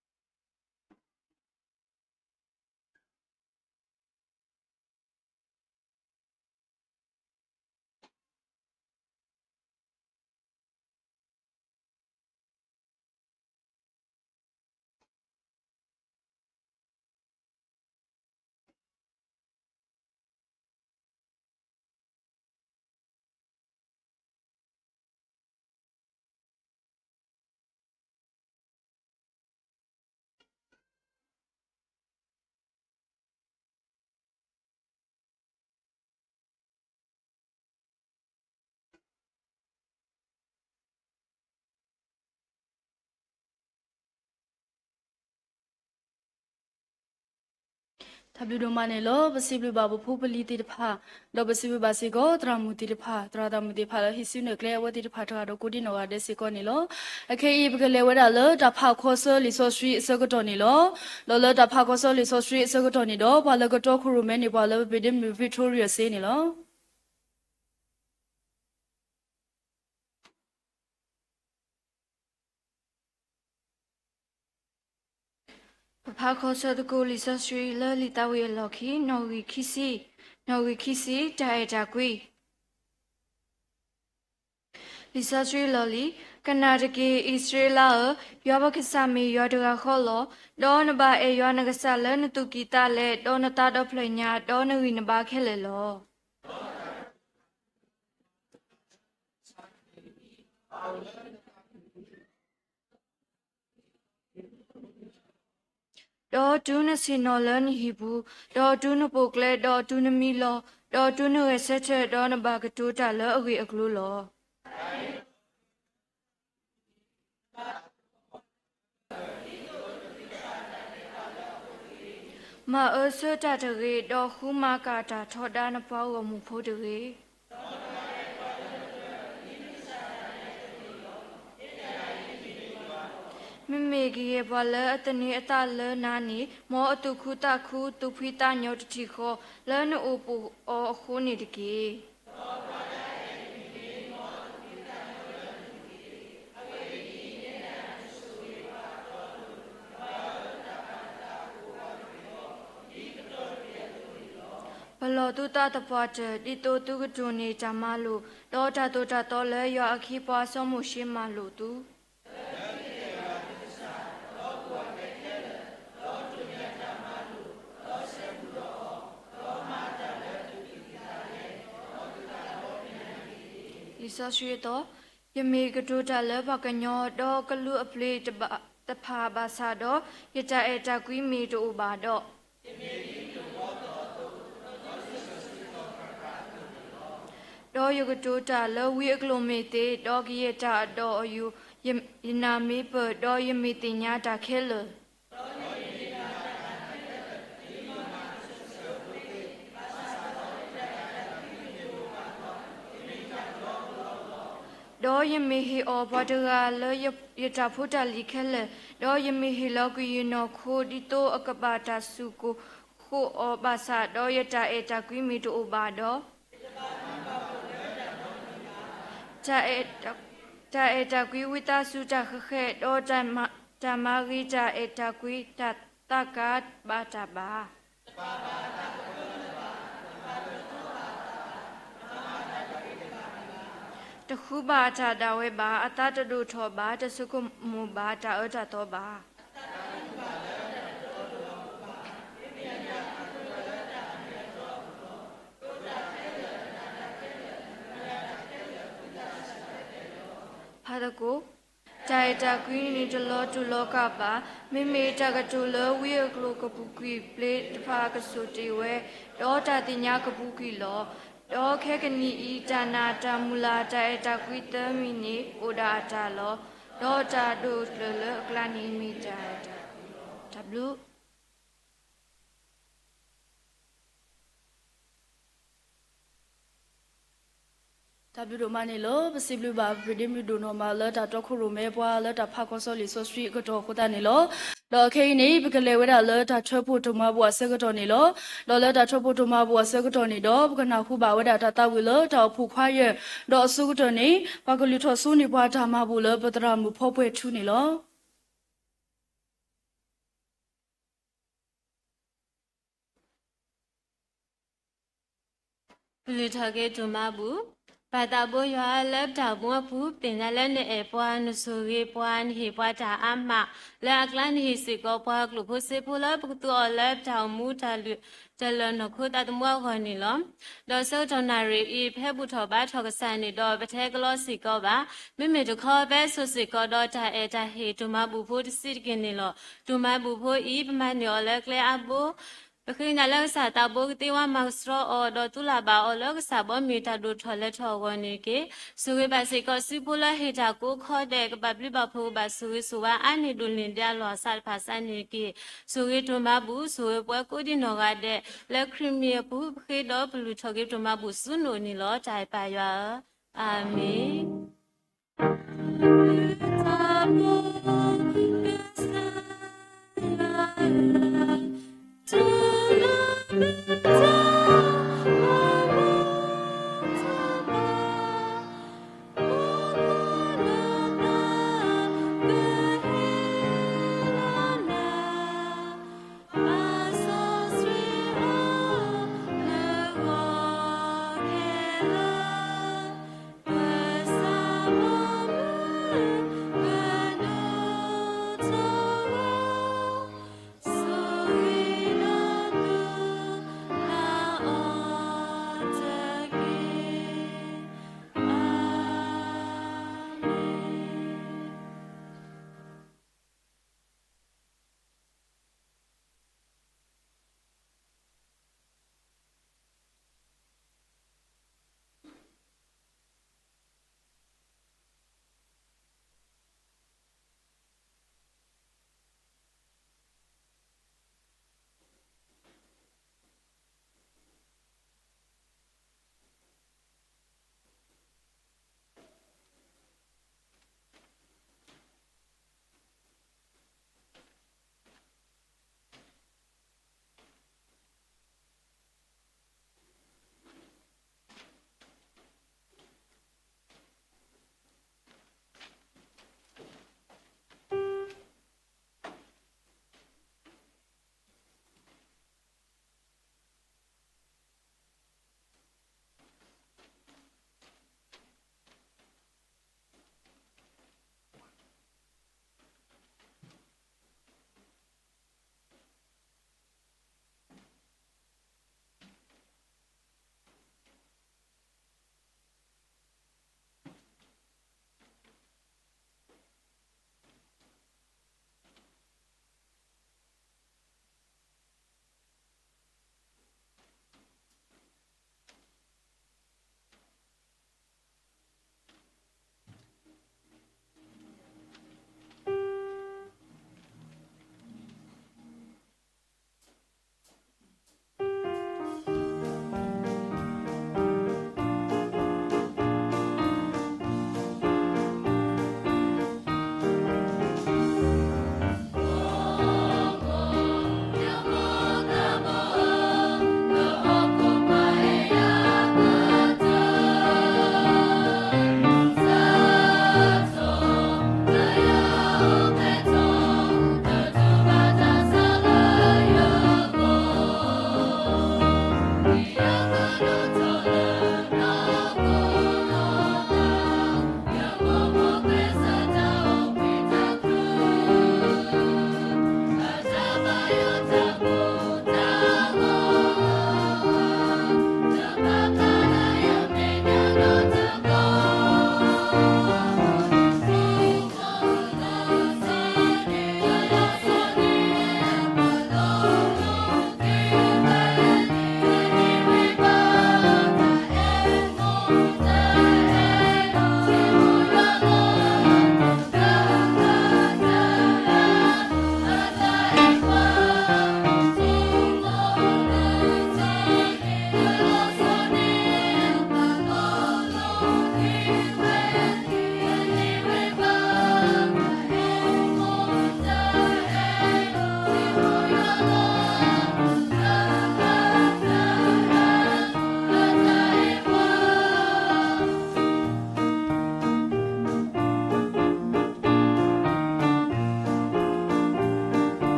သ့န့ၢ်ကျဲဘၣ်အီၤန့ၣ်တက့ၢ်. ဆိၣ်ဂ့ၤဘၣ်က့ၤဖိသၣ်သ့ၣ်တဖၣ်အံၤအတၢ်လဲၤခါဆူညါန့ၣ်တက့ၢ်. လၢခရံာ်မံၤပဃ့နၤလီၤပၢ်လၢမူခိၣ်ဧၢ, အၤမ့ၣ်.တၢ်ဘျုးဒိၣ်မးန့ၣ်လီၤ. ပစံးဘျုးဘၣ်ပဖိပလံၤသ့ၣ်တဖၣ်, ဒီးပစံးဘျုးဘၣ်စ့ၢ်ကီးသရၣ်မုၣ်သ့ၣ်တဖၣ်, သရၣ်မုၣ်သ့ၣ်တဖၣ်လၢဟ့ၣ်ဆူၣ်န့ၢ်ကျဲအဝဲသ့ၣ်တဖၣ်တဂၤဒီးကိးဒ်နီၢ်ဂၤဒဲးစ့ၢ်ကီးန့ၣ်လီၤ. အခဲအံၤပကလဲၤဝဲဒၣ်လၢတၢ်ဖးခီဆၢလံာ်စီဆှံအဆၢကတီၢ်န့ၣ်လီၤ. ဒီးလၢတၢ်ဖးခီဆၢလံာ်စီဆှံအဆၢကတီၢ်န့ၣ်ဒီး ပှၤလၢကတီခိၣ်ရိၣ်မဲန့ၣ် ပှၤလၢပပ့ၤဒ့မုၣ် Victoria စ့န့ၣ်လီၤ. ပဖးခီဆၢသကိးလံာ်စီဆှံလၢလံာ်သးဝံၣ်အလီၢ်ခံ နီၣ်ဂံၢ်ခံဆံ, နီၣ်ဂံၢ်ခံဆံ တၢ်အဲၣ်တၢ်ကွံ လံာ်စီဆှံလီၢ်လံၤ, ကနၣ်တက့ၢ် အံၣ်စရ့လးဧၢ, ယွၤပကစၢ်မ့ၢ်ယွၤတဂၤဃီလီၤ. ဒီးနဘၣ်အဲၣ်ယွၤနကစၢ်လၢနသူၣ်ကံၢ်သးလဲ, ဒီးနသးဒီဖျၢၣ်ညါ, ဒီးနဂံၢ်နဘါခဲလၢာ်လီၤ. ဒီးတုၤနဆ့ၣ်နီၤလၢနဟံၣ်ပူၤ, ဒီးတုၤနပိာ်ကျဲ, ဒီးတုၤနမံလီၤ, ဒီးတုၤနဂဲၤဆၢထၢၣ်, ဒီးနဘၣ်ကတိၤတၢ်လၢအဂ့ၢ်အကျိၤလီၤ. မၤအၢဆၢတၢ်တဂ့ၤ, ဒီးဃုမၤကၣ်တၢ်ထီဒါနပှၤဂီၢ်မုၢ်ဖိတဂ့ၤ. မ့မ့ၢ်ကယဲၢ်ပှၤလၢအသန့ၤအသးလၢနၤန့ၣ်, မ်အသူၣ်ခုသးခု, သူၣ်ဖှံသးညီတထံၣ်ဃီ, လၢနအိၣ်ပိာ်အီၤအဃိန့ၣ်တက့ၢ်. ပလီၢ်သုသးသပှၢ်တၢၢ်, ဒ်သိးသုကတိၢ်န့ၢ်တၢ်မၤလိာ်, ဒီးတၢ်သိၣ်တၢ်သီလၢယွၤအခ့အပှၤစီၤမိၤၡ့မၤလိာ်သု လံာ်စီဆှံအသီ, ယမ့ၢ်ကတိၤတၢ်လၢပှၤကညီ, ဒီးကလူးအပျ့ၤတဖၣ်ဘၣ်ဆၣ်ဒီး, ယတၢ်အဲၣ်တၢ်ကွံမ့ၢ်တအိၣ်ဘၣ်ဒီး, ဒီးယကတိၤတၢ်လၢဝံအကျိာ်မ့ၢ်သ့, ဒီးကယဲၢ်တၢ်အဒီးအယိာ်, ယနာ်မ့ၢ်ပၢၢ်, ဒီးယမ့ၢ်သ့ၣ်ညါတၢ်ခဲလၢာ် ဒီးယမ့ၢ်ဟ့ၣ်အီၤပှၤတဂၤလၢယတၢ်ဖိတၢ်လံၤခဲလၢာ်, ဒီးယမ့ၢ်ဟ့ၣ်လီၤကွံာ်ယနီၢ်ခိ ဒ်သိးအကဘၣ်တၢ်စူၢ်ကိၢ်ဃိအီၤဘၣ်ဆၣ်, ဒီးယတၢ်အဲၣ်တၢ်ကွံမ့ၢ်တအိၣ်ဘၣ်ဒီး, တၢ်အဲၣ်တၢ်ကွံဝံသးစူၤတၢ်ဃဲၤဃဲၤ, ဒီးတၢ်မၤဂ့ၤတၢ်အဲၣ်တၢ်ကွံတၢ်သးကါဘၣ်တၢ်ဘၣ်. တဃုဘၣ်အတၢ်ဒၣ်ဝဲဘၣ်, အသးတဒိၣ်ထီၣ်ဘၣ်, တဆိကမိၣ်ဘၣ်တၢ်အၢတၢ်သီဘၣ်. ဖးသကိး, တၢ်အဲၣ်တၢ်ကွံန့ၣ်တလီၤတူာ်လီၤကာ်ဘၣ်. မ့မ့ၢ်တၢ်ကတိၤလၢဝံအကျိာ်ကပူၤကွံာ်ဘျ့တဖၣ်ကစိာ်တ့ၢ်ဝဲ, ဒီးတၢ်သ့ၣ်ညါကပူၤကွံာ်လီၤ. ဒီးခဲကနံၣ်အံၤ တၢ်နာ်တၢ်မုၢ်လၢ်တၢ်အဲၣ်တၢ်ကွံသၢမံၤန့ၣ်အိၣ်ဒၣ်အတၢ်လီၤ. ဒီးတၢ်ဒိးကျၢၤလၢအကျါန့ၣ်မ့ၢ်တၢ်အဲၣ်တၢ်ကွံလီၤ. တၢ်ဘျုး တၢ်ဘျုးဒိၣ်မးန့ၣ်လီၤ. ပစံးဘျုးဘၣ်ပဒ့မုၣ်ဒိၣ်နီၢ်မးလၢတၢ်တီခိၣ်ရိၣ်မဲပှၤလၢတၢ်ဖးကီၢ်စီလံာ်စီဆှံအကတီၢ်အဃိသတးန့ၣ်လီၤ. ဒီးခဲအံၤန့ၣ် ပကလဲၤဝဲဒၣ်လၢတၢ်ထၢဖှိၣ်ဒိၣ်မးပူၤအဆၢကတီၢ်န့ၣ်လီၤ. ဒီးလၢတၢ်ထၢဖှိၣ်ဒိၣ်မးပူၤအဆၢကတီၢ်န့ၣ်ဒီး ပကနၢ်ဟူဘၣ်ဝဲဒၣ်တၢ်သးဝံၣ်လၢတၢ်အိၣ်ဖှိၣ်ခွါယဲၢ်, ဒီးအဆိကတၢၢ်န့ၣ် ပှၤကလုၢ်ထီၣ်စိန့ၢ်ပှၤတၢ်မၤဘူၣ်လၢပသရၣ်မုၣ်ဖီပှဲၤထူန့ၣ်လီၤ. ပလုၢ်ထီၣ်က့ၤဒိၣ်မးပူၤ, ပၢ်သးဘိယွၤလၢပတၢ်အိၣ်မူအပူၤ, ပသ့ၣ်ညါလၢနအဲၣ်ပှၤ, နဆိၣ်ဂ့ၤပှၤ, နဟ့ၣ်ပှၤတၢ်အါမး, လၢအကျါနဟ့ၣ်စ့ၢ်ကီးပှၤကျိၣ်ဖိစ့ဖိလၢပကသူအီၤလၢပတၢ်အိၣ်မူတၢ်လုၢ် တၢ်လၢနီၢ်ခိသးသမူအဂီၢ်န့ၣ်လီၤ. ဒီးဆၢကတီၢ်နၣ်ရံၣ်အံၤ ဖဲဘူၣ်ထီၣ်ဘါထီၣ်ကစၢ်န့ၣ်ဒီး ပထဲကလီစ့ၢ်ကီးဘၣ်. မ့မ့ၢ်တခီ ပအဲၣ်ဆိးစ့ၢ်ကီးဒီးတၢ်အဲၣ်တၢ်ဟ့ၣ်ဒိၣ်မးဘူၣ်ဖိတဆံးတက့ၢ်န့ၣ်လီၤ. ဒိၣ်မးဘူၣ်ဖိအံၤ ပမၤန့ၢ်အီၤလၢကျဲအါဘိ ပဃ့ကညးလၢကစၢ်သးဘိကသ့ဝါမၤကဆှီအီၤ, ဒီးသူၣ်လၢ်ဘၣ်အီၤလၢကစၢ်ဘီမုၢ်တၢ်ဒိၣ်ထီၣ်လဲၤထီၣ်အဂီၢ်န့ၣ်တက့ၢ်. ဆိၣ်ဂ့ၤဘၣ်စ့ၢ်ကီးစုဖိလၢဟ့ၣ်တၢ်ကိးခီဒဲး, ကဘၣ်ဘျုးဘၣ်ဖှိၣ်ကဘၣ်ဆိၣ်ဂ့ၤဆိၣ်ဝါအါန့ၢ်ဒိၣ်န့ၢ်ဒဲးအလီၢ်အစးတဖၣ်စးန့ၣ်တက့ၢ်. ဆိၣ်ဂ့ၤဒိၣ်မးဘူၣ်, ဆိၣ်ဂ့ၤပှၤကိးဒံနီၢ်ဂၤဒဲး, လၢခရံာ်မံၤအပူၤ ပဃ့ဒီးပလုၢ်ထီၣ်က့ၤဒိၣ်မးဘူၣ်ဆူနအိၣ်န့ၣ်လီၤ. တၢ်အဲၣ်ပၢ်ယွၤဧၢ, အၤမ့ၣ်.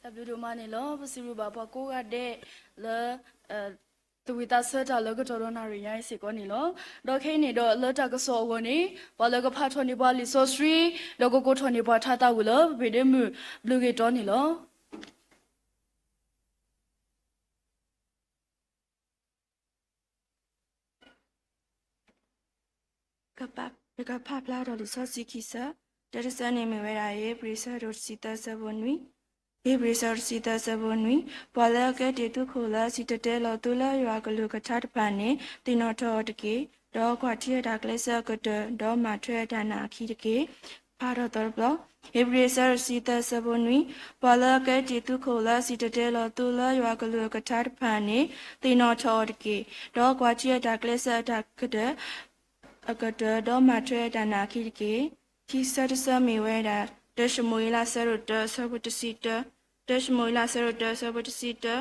တၢ်ဘျုးဒိၣ်မးန့ၣ်လီၤ. ပစံးဘျုးဘၣ်ပှၤကိးဂၤဒဲးလၢ သးဝံၣ်သးဆၢတၢ်လၢကတီၢ်ဒီးနၣ်ရံၣ်ညါအံၤစ့ၢ်ကီးန့ၣ်လီၤ. ဒီးခဲအံၤန့ၣ်ဒီးလၢတၢ်ကစီၣ်အဂီၢ်န့ၣ် ပှၤလၢကဖးထီၣ်န့ၢ်ပှၤလံာ်စီဆှံ ဒီးကကိးထီၣ်န့ၢ်ပှၤထါသးဝံၣ်လၢပဖံးဒ့မုၣ်ဘျုးဂ့ၤတီန့ၣ်လီၤ. ယကဖးဖျါထီၣ်လံာ်စီဆှံခံဆၢ, တၢတဆၢန့ၣ်မ့ၢ်ဝဲဒၣ် ဧ့ၤဘြံၤဆၢဒိၣ်တဆံသၢဆၢဖိနွံ, ဧ့ၤဘြံၤဆၢဒိၣ်တဆံသၢဆၢဖိနွံ, ပှၤလၢအကဲတ့ၢ်သုးခိၣ်လၢအစံၣ်တဲၤတဲလီၤသုလၢယွၤအကလုၢ်ကထါတဖၣ်န့ၣ် သ့ၣ်နီၣ်ထီၣ်အီၤတက့ၢ်. ဒီးကွၢ်ထံအတၢ်ကျဲးစၢးအကတၢၢ်, ဒီးမၤထွဲအတၢ်နာ်အခံတက့ၢ်. ဖးထီၣ်သီတဘျီ, ဧ့ၤဘြံၤဆၢဒိၣ်တဆံသၢဆၢဖိနွံ, ပှၤလၢအကဲတ့ၢ်သုးခိၣ်လၢအစံၣ်တဲၤတဲလီၤသုလၢယွၤအကလုၢ်ကထါတဖၣ်န့ၣ် သ့ၣ်နီၣ်ထီၣ်အီၤတက့ၢ်. ဒီးကွၢ်ထံအတၢ်ကျဲးစၢးအတၢ်ကတၢၢ် အကတၢၢ်, ဒီးမၤထွဲအတၢ်နာ်အခံတက့ၢ်. ခံဆၢတဆၢမ့ၢ်ဝဲဒၣ် တၢၡမူၤအ့လးဆၢဒိၣ်တၢဆၢဖိတဆံတၢ, တၢၡမူၤအ့လးဆၢဒိၣ်တၢဆၢဖိတဆံတၢ,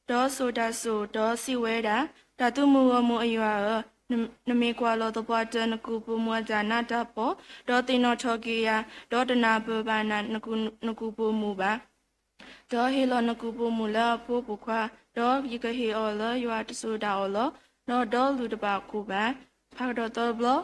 ဒီးစိာ်တၢ်စိာ်, ဒီးစံးဝဲဒၣ်, တၢ်သုးမုၢ်ဂီၢ်မုၢ်အယွၤဧၢ, နမ့ၢ်ကွၢ်လီၤသပှၢ်တၢၢ်နကူၣ်ပိာ်မုၣ်အတၢ်နးတၢ်ဖှီၣ်, ဒီးသ့ၣ်နီၣ်ထီၣ်က့ၤယၤ, ဒီးတနၢ်ပၢၢ်ဘၣ်နကူၣ်ပိာ်မုၣ်ဘၣ်. ဒီးဟ့ၣ်လီၤနကူၣ်ပိာ်မုၣ်လၢအဖိပိာ်ခွါ, ဒီးယကဟ့ၣ်အီၤလၢယွၤတစိၤဒၣ်အီၤလီၤ. ဒီးဒီလူၢ်တဘၣ်ခိၣ်ဘၣ်. ဖးကဒီးသီတဘျီ,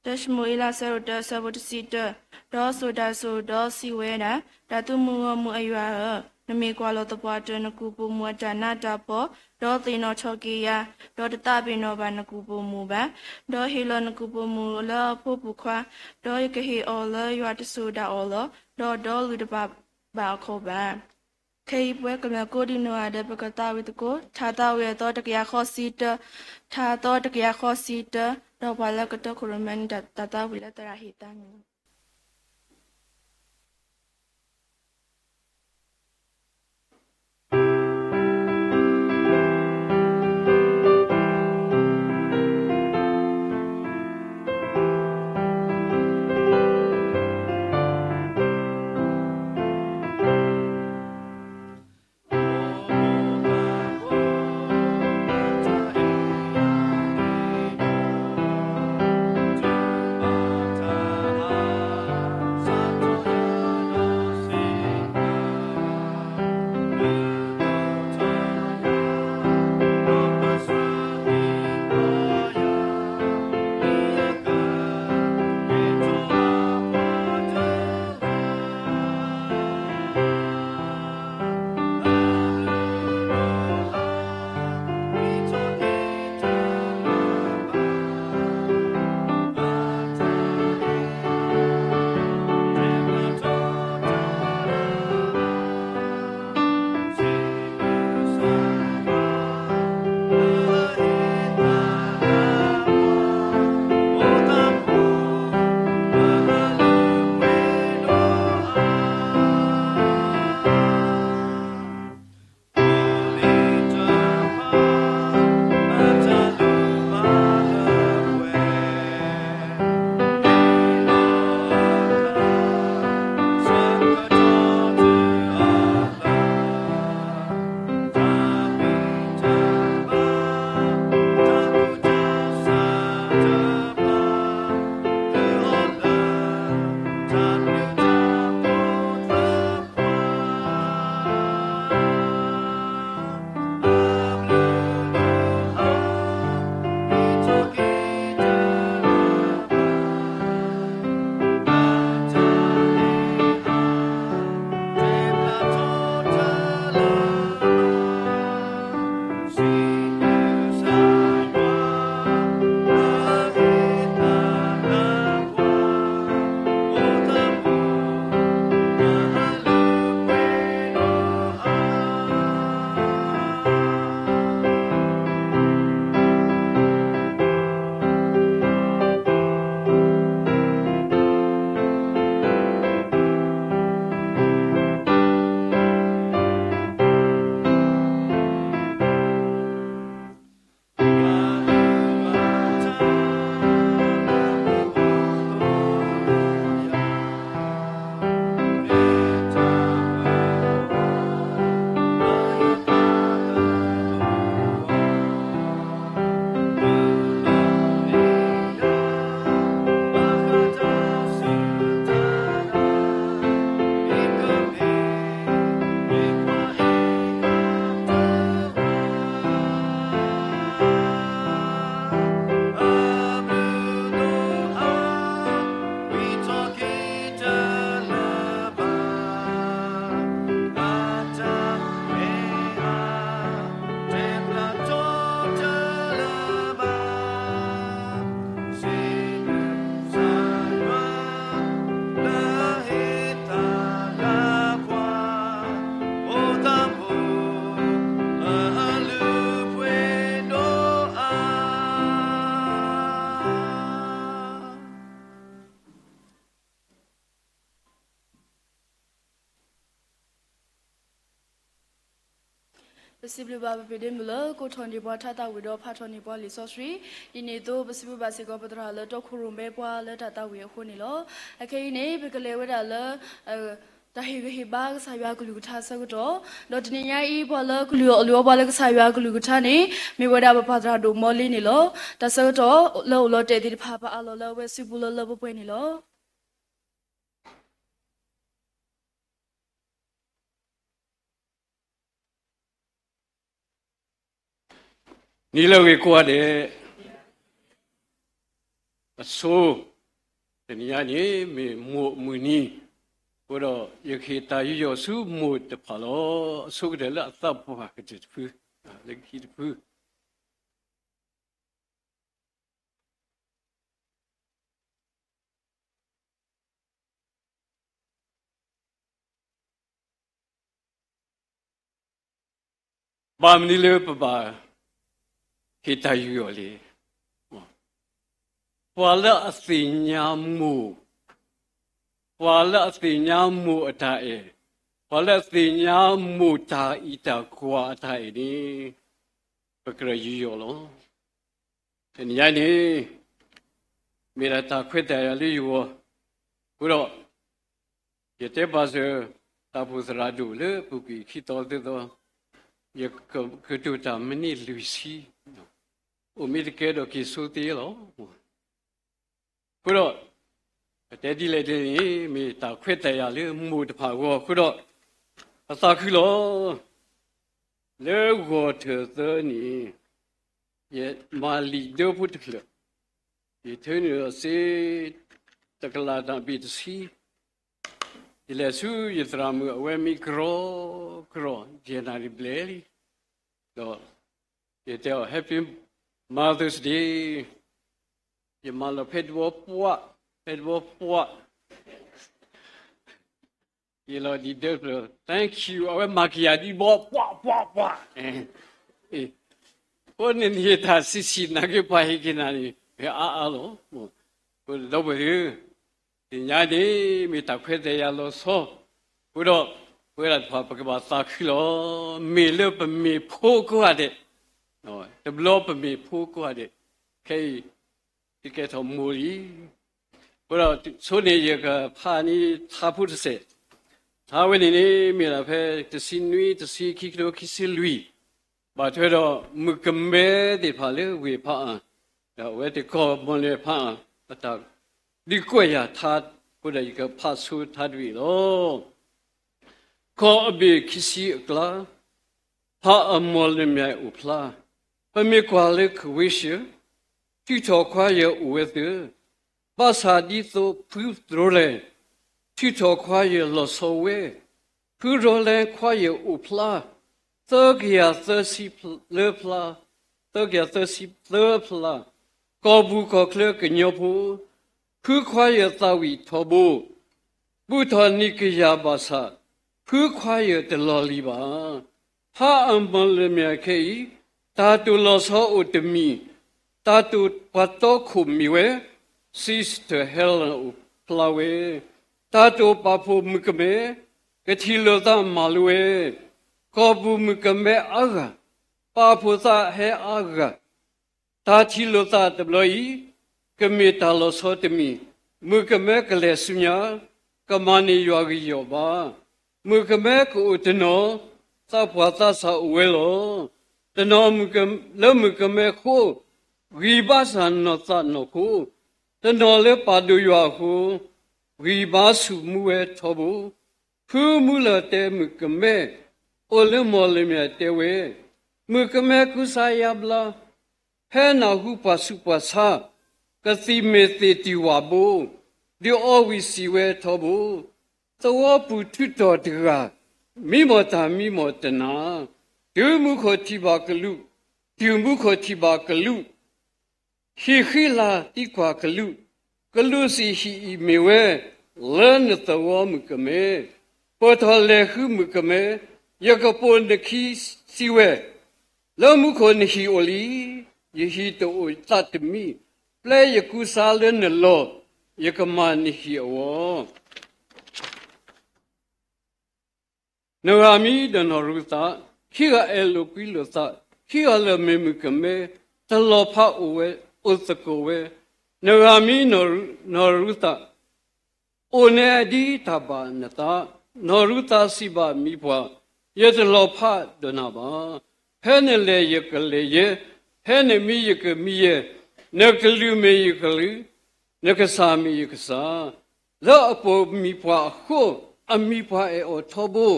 တၢၡမူၤအ့လးဆၢဒိၣ်တၢဆၢဖိတဆံတၢ, ဒီးစိာ်တၢ်စိာ်, ဒီးစံးဝဲဒၣ်, တၢ်သုးမုၢ်ဂီၢ်မုၢ်အယွၤဧၢ, နမ့ၢ်ကွၢ်လီၤသပှၢ်တၢၢ်နကူၣ်ပိာ်မုၣ်အတၢ်နးတၢ်ဖှီၣ်, ဒီးသ့ၣ်နီၣ်ထီၣ်က့ၤယၤ, ဒီးတသးပ့ၤနီၣ်ဘၣ်နကူၣ်ပိာ်မုၣ်ဘၣ်. ဒီးဟ့ၣ်လီၤနကူၣ်ပိာ်မုၣ်လၢအဖိပိာ်ခွါ, ဒီးယကဟ့ၣ်အီၤလၢယွၤတစိၤဒၣ်အီၤလီၤ. ဒီးဒီလူၢ်တဘၣ်ဘၣ်အခိၣ်ဘၣ်. ခဲအံၤပဝဲကမျၢၢ်ကိးဒံနီၢ်ဂၤဒဲး ပကသးဝံၣ်သကိး ထါသးဝံၣ်အသီတကယၤဃီဆံတၢ, ထါသီတကယၤဃီဆံတၢ, ဒီးပှၤလၢကတိခိၣ်ရိၣ်မဲန့ၣ် တၢ်သးဝံၣ်လၢသရၣ်ဟ့ၣ်သါန့ၣ်လီၤ. ပစံးဘျုးဘၣ်ပပၢ်ဒ့မုၣ်လၢ ကိးထီၣ်န့ၢ်ပှၤထါသးဝံၣ်ဒီးဖးထီၣ်န့ၢ်ပှၤလံာ်စီဆှံ, ဒ်န့ၣ်အသိး ပစံးဘျုးဘၣ်စ့ၢ်ကီးပသရၣ်လၢတီခိၣ်ရိၣ်မဲပှၤလၢတၢ်သးဝံၣ်အဃိန့ၣ်လီၤ. အခဲအံၤန့ၣ် ပကလဲၤဝဲဒၣ်လၢ တၢ်ဟ့ၣ်ဂံၢ်ဟ့ၣ်ဘါကစၢ်ယွၤအကလုၢ်ကထါအဆၢကတီၢ်, ဒီးတနံၤညါအံၤ ပှၤလၢကလုၢ်အီၣ်လုၢ်အီပှၤလၢကစၢ်ယွၤအကလုၢ်ကထါန့ၣ် မ့ၢ်ဝဲဒၣ်ပပၢ်သရၣ်ဒိၣ်မီလ့န့ၣ်လီၤ. တၢ်ဆၢကတီၢ်လၢအိၣ်လီၤတဲာ်သ့ၣ်တဖၣ် ပအးလီၤလၢအဝဲစုပူၤလၢလၢပှဲၤပှဲၤန့ၣ်လီၤ. နံၤလၢအဂ့ၤကိးဂၤဒဲး, အဆိ, တနံၤညါန့ၣ် မ့ၢ်မိၢ်အမုၢ်နံၤ, အဃိဒီး ယကဟ့ၣ်တၢ်ယူးယီၣ်ဆူမိၢ်တဖၣ်လီၤ. အဆိကတၢၢ်လၢအသးပှၢ်ကတၢၢ်တဖု, လၢခံတဖု ဘၣ်မနုၤလၢပဘၣ်ဟ့ၣ်တၢ်ယူးယီၣ်လဲၣ်. ပှၤလၢအသ့ၣ်ညါမိၢ်, ပှၤလၢအသ့ၣ်ညါမိၢ်အတၢ်အဲၣ်, ပှၤလၢအသ့ၣ်ညါမိၢ်တၢ်အံးတၢ်ကွၢ်အတၢ်အဲၣ်န့ၣ် ပကြၢးယူးယီၣ်လီၤ. တနံၤညါန့ၣ် မ့ၢ်ဒၣ်တၢ်ခွဲးတၢ်ယာ်လၢယဂီၢ်, အဃိဒီး ယတဲဘၣ်စၢၤ တၢ်အိၣ်ဖှိၣ်သရၣ်ဒိၣ်လၢပူၤကွံာ်ခံသီသၢသီ, ယကတိၤတၢ်မံးနံးလွံၢ်ဆံ, အိၣ်မ့ၢ်တကဲဒီးက့ၤဆိသ့လီၤ. အဃိဒီး ပတဲဒ်လဲၣ်ဒ်လဲၣ်န့ၣ် မ့ၢ်တၢ်ခွဲးတၢ်ယာ်လၢမိၢ်တဖၣ်အဂီၢ်အဃိဒီး ပသးခုလီၤ. လၢဂီၤထၢၣ်သၢန့ၣ် ယမၤလံာ်ဒၢဖိတဖျၢၣ်, ယထၢနုာ်လီၤစ့ တကလးတၢ်ဘ့ၣ်တဆံ, ယလဲၤဆူယသရၣ်မုၣ်အဝဲမံကရီကရီ ယဲၢ်နၣ်ရံၣ်ဘျဲၣ်လံ, ဒီး ယတဲအီၤ Happy Mother's Day, ယမၤလီၤဖဲတဘီပှၢ်, ဖဲတဘီပှၢ် ယလီၤဒံးဒၢဖျၢၣ် thank you, အဝဲမၤက့ၤယၤဒ်ဘီ ပှၢ်ပှၢ်ပှၢ်, အဃိန့ၣ်န့ၣ်တၢ်ဆံးဆံးနာ်က့ၤပှၤဟ့ၣ်က့ၤနၤန့ၣ် ဖဲအါအါလီၤ. အဃိဒီပုၢ်ဝဲၢ်သ့ၣ်ဧၢ, တနံၤညါန့ၣ် မ့ၢ်တၢ်ခွဲးတၢ်ယာ်လီၤဆီ, အဃိဒီး ပဝဲဒၣ်တဖၣ်ပကဘၣ်သးခုလီၤ. မ့ၢ်လၢပမ့ၢ်ဖိကိးဂၤဒဲး, တဘျီပမ့ၢ်ဖိကိးဂၤဒဲး, ခဲအံၤ ယကဲထီၣ်မိၢ်လံ. အဃိဒီးဆိန့ၣ်ယကဖးန့ၢ်ထါဖိတစဲး, ထါဝဲန့ၣ်န့ၣ် မ့ၢ်ဒၣ်ဖဲတဆံနွံ တဆံခံ ခံကထိခံဆံလွံၢ်, ဘၣ်ထွဲဒီးမုၣ်ကမဲသ့ၣ်တဖၣ်လၢဝ့ၢ်ဖးအၣ်, ဒီးအဝဲသ့ၣ်ကီၢ်မီၣ်လၢဖးအၣ် အတၢ်ဒုးကွဲးယၤထါ, အဃိဒီးယကဖးဆိထါတဘ့ၣ်လီၤ. ကီၢ်အဘ့ၣ်ခံဆံအကျါ, ဖးအၣ်မီၣ်လမၠဲၣ်အိၣ်ဖျါ, ပမ့ၢ်ကွၢ်လၢကဝ့ၤၡၢၣ်, ထုးထီၣ်ခွါယဲၢ်အိၣ်ဝဲသၢ, ဘၣ်ဆၣ်ဒ်သိးဖုသရိလဲၣ်, ထုးထီၣ်ခွါယဲၢ်လီၤဆီဝဲ, ဖုရီလဲခွါယဲၢ်အိၣ်ဖျါ, သၢကယၤသၢဆံလၢဖျါ, သၢကယၤသၢဆံသၢဖျါ, ကီၢ်ပူၤကီၢ်ချၢကညီဖိ, ဖုခွါယဲၢ်သးဝံၣ်ထီဘိ, ဘူးထီၣ်နံၣ်ကယၤဘၣ်ဆၣ်, ဖုခွါယဲၢ်တလီၤလံၤဘၣ်. ဖးအၣ်မီၣ်လမၠဲၣ်ခဲအံၤ, တၢ်တိာ်လီၤဆီအိၣ်တမံၤ, တၢ်တိာ်ပှၤတီခိၣ်မ့ၢ်ဝဲ, Sister Helen အိၣ်ဖျါဝဲ, တၢ်တိာ်ပာ်ဖှိၣ်မုၣ်ကမဲ, ကထံၣ်လိာ်သးမၤလိဝဲ, ကီၢ်ပူၤမုၣ်ကမဲအါဂၤ, ပာ်ဖှိၣ်သးဟဲအါဂၤ, တၢ်ထံၣ်လိာ်သးတဘျီအံၤ, ကမ့ၢ်တၢ်လီၤဆီတမံၤ, မုၣ်ကမဲကလဲၤဆူညါ, ကမၤန့ၢ်ယွၤကယီၣ်ဘၣ်. မုၣ်ကမဲကအိၣ်တနီၤ, သးပှၢ်သးစၢ်အိၣ်ဝဲလီၤ. တနီၤလၢမုၣ်ကမဲအဃိ, ဂံၢ်ဘါစၢ်နီၢ်သးနီၢ်ခိ, တနီၤလၢပာ်ဒိၣ်ယွၤအဃိ, ဂံၢ်ဘါဆူၣ်မူဝဲထီဘိ ဖုမူလၢၢ်တဲမုၣ်ကမဲ, အိၣ်လၢမီၢ်လမၠဲၣ်တဲဝဲ, မုၣ်ကမဲကူစါယါဘျါ, ဖဲနၢ်ဟူပှၤဆူးပှၤဆါ, ကသံၣ်မ့ၢ်သ့ၣ်တံၢ်ဝၣ်ဘိ, ဒုးအီဝံၣ်စံးဝဲထီဘိ, သဝီပူၤထုးထီၣ်တဂၤ, မံမီၢ်တၢ်မံမီၢ်တနၤ, တုၤမူခိၣ်ထံၣ်ဘၣ်ကလူး, တုၤမူခိၣ်ထံၣ်ဘၣ်ကလူး ဟံၣ်ဃံလၤသံကွၢ်ကလူး, ကလူးစံးဟံၣ်အံၤမ့ၢ်ဝဲ, လၢနသဝီမုၣ်ကမဲ, ပိာ်ထီၣ်လဲၤဃုမုၣ်ကမဲ, ယကပိာ်နခံစံးဝဲ, လၢမူခိၣ်နဟံၣ်အိၣ်လံ, ယဟံၣ်တအိၣ်သးတမံၤ, ပျဲယကူစါလၢနလီၢ်, ယကမၤနဟံၣ်အဂီၢ် နဂၤမံဒီးနီၢ်ရူၤသး, ခံ ခံဂၤအဲၣ်လိာ်ကွံလိာ်သး, ခံဂၤလၢာ်မ့ၢ်မုၣ်ကမဲ, တလီၤဖးအိၣ်ဝဲ, အိၣ်သကိးဝဲ, နဂၤမံနီၢ်ရူၤသး, အိၣ်နဲဒ်တၢ်ဘၣ်နသး, နီၢ်ရူၤသးစံးဘၣ်မံၤပှၢ်, ယတလီၤဖးဒီးနၤဘၣ်. ဖဲနလဲၤယကလဲၤယဲ, ဖဲနမံယကမံယဲ, နကလုၢ်မ့ၢ်ယကလုၢ်, နကစၢ်မ့ၢ်ယကစၢ်. လၢအပိာ်မံၤပှၢ်အဃိ, အမံၤပှၢ်အဲၣ်အီၤထီဘိ,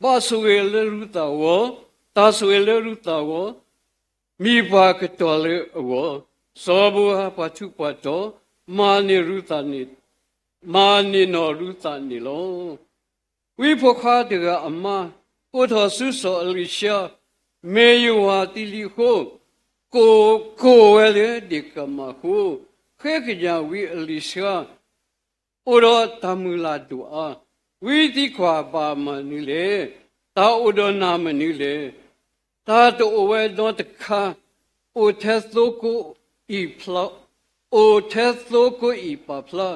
ဘၣ်ဆိၣ်ဂ့ၤလၢရူၤသးဂီၢ်, တၢ်ဆိၣ်ဂ့ၤလၢရူၤသးဂီၢ်, မံၤပှၢ်ကတီၢ်လၢအဂီၢ်, စီၤဘိဧၤပှၤထူးပှၤတီၤ, မၤန့ၢ်ရူၤသးန့ၣ်, မၤန့ၢ်နီၢ်ရူၤသးန့ၣ်လီၤ. ဝံဖိခွါတဂၤအမါ, ကိးထီၣ်ဆူစီၤအ့လံၤၡါ, မ့ၢ်ယဝၤသံလံအဃိ, ကိၢ်ကိၢ်ဝဲလၢဒ့ၣ်ကမၢ်ဃိ, ဃ့ကညးဝံအ့လံၤၡါ, အိၣ်ဒီးတၢ်မုၢ်လၢ်ဒိၣ်အါ, ဝံသံကွၢ်ဘၣ်မနုၤလဲၣ်, တၢ်အိၣ်ဒီးနၤမနုၤလဲၣ်. တၢ်တအိၣ်ဝဲနီတခါ, အိၣ်ထဲသိကိအံၤဖျါ, အိၣ်ထဲသိကိအံၤပာ်ဖျါ,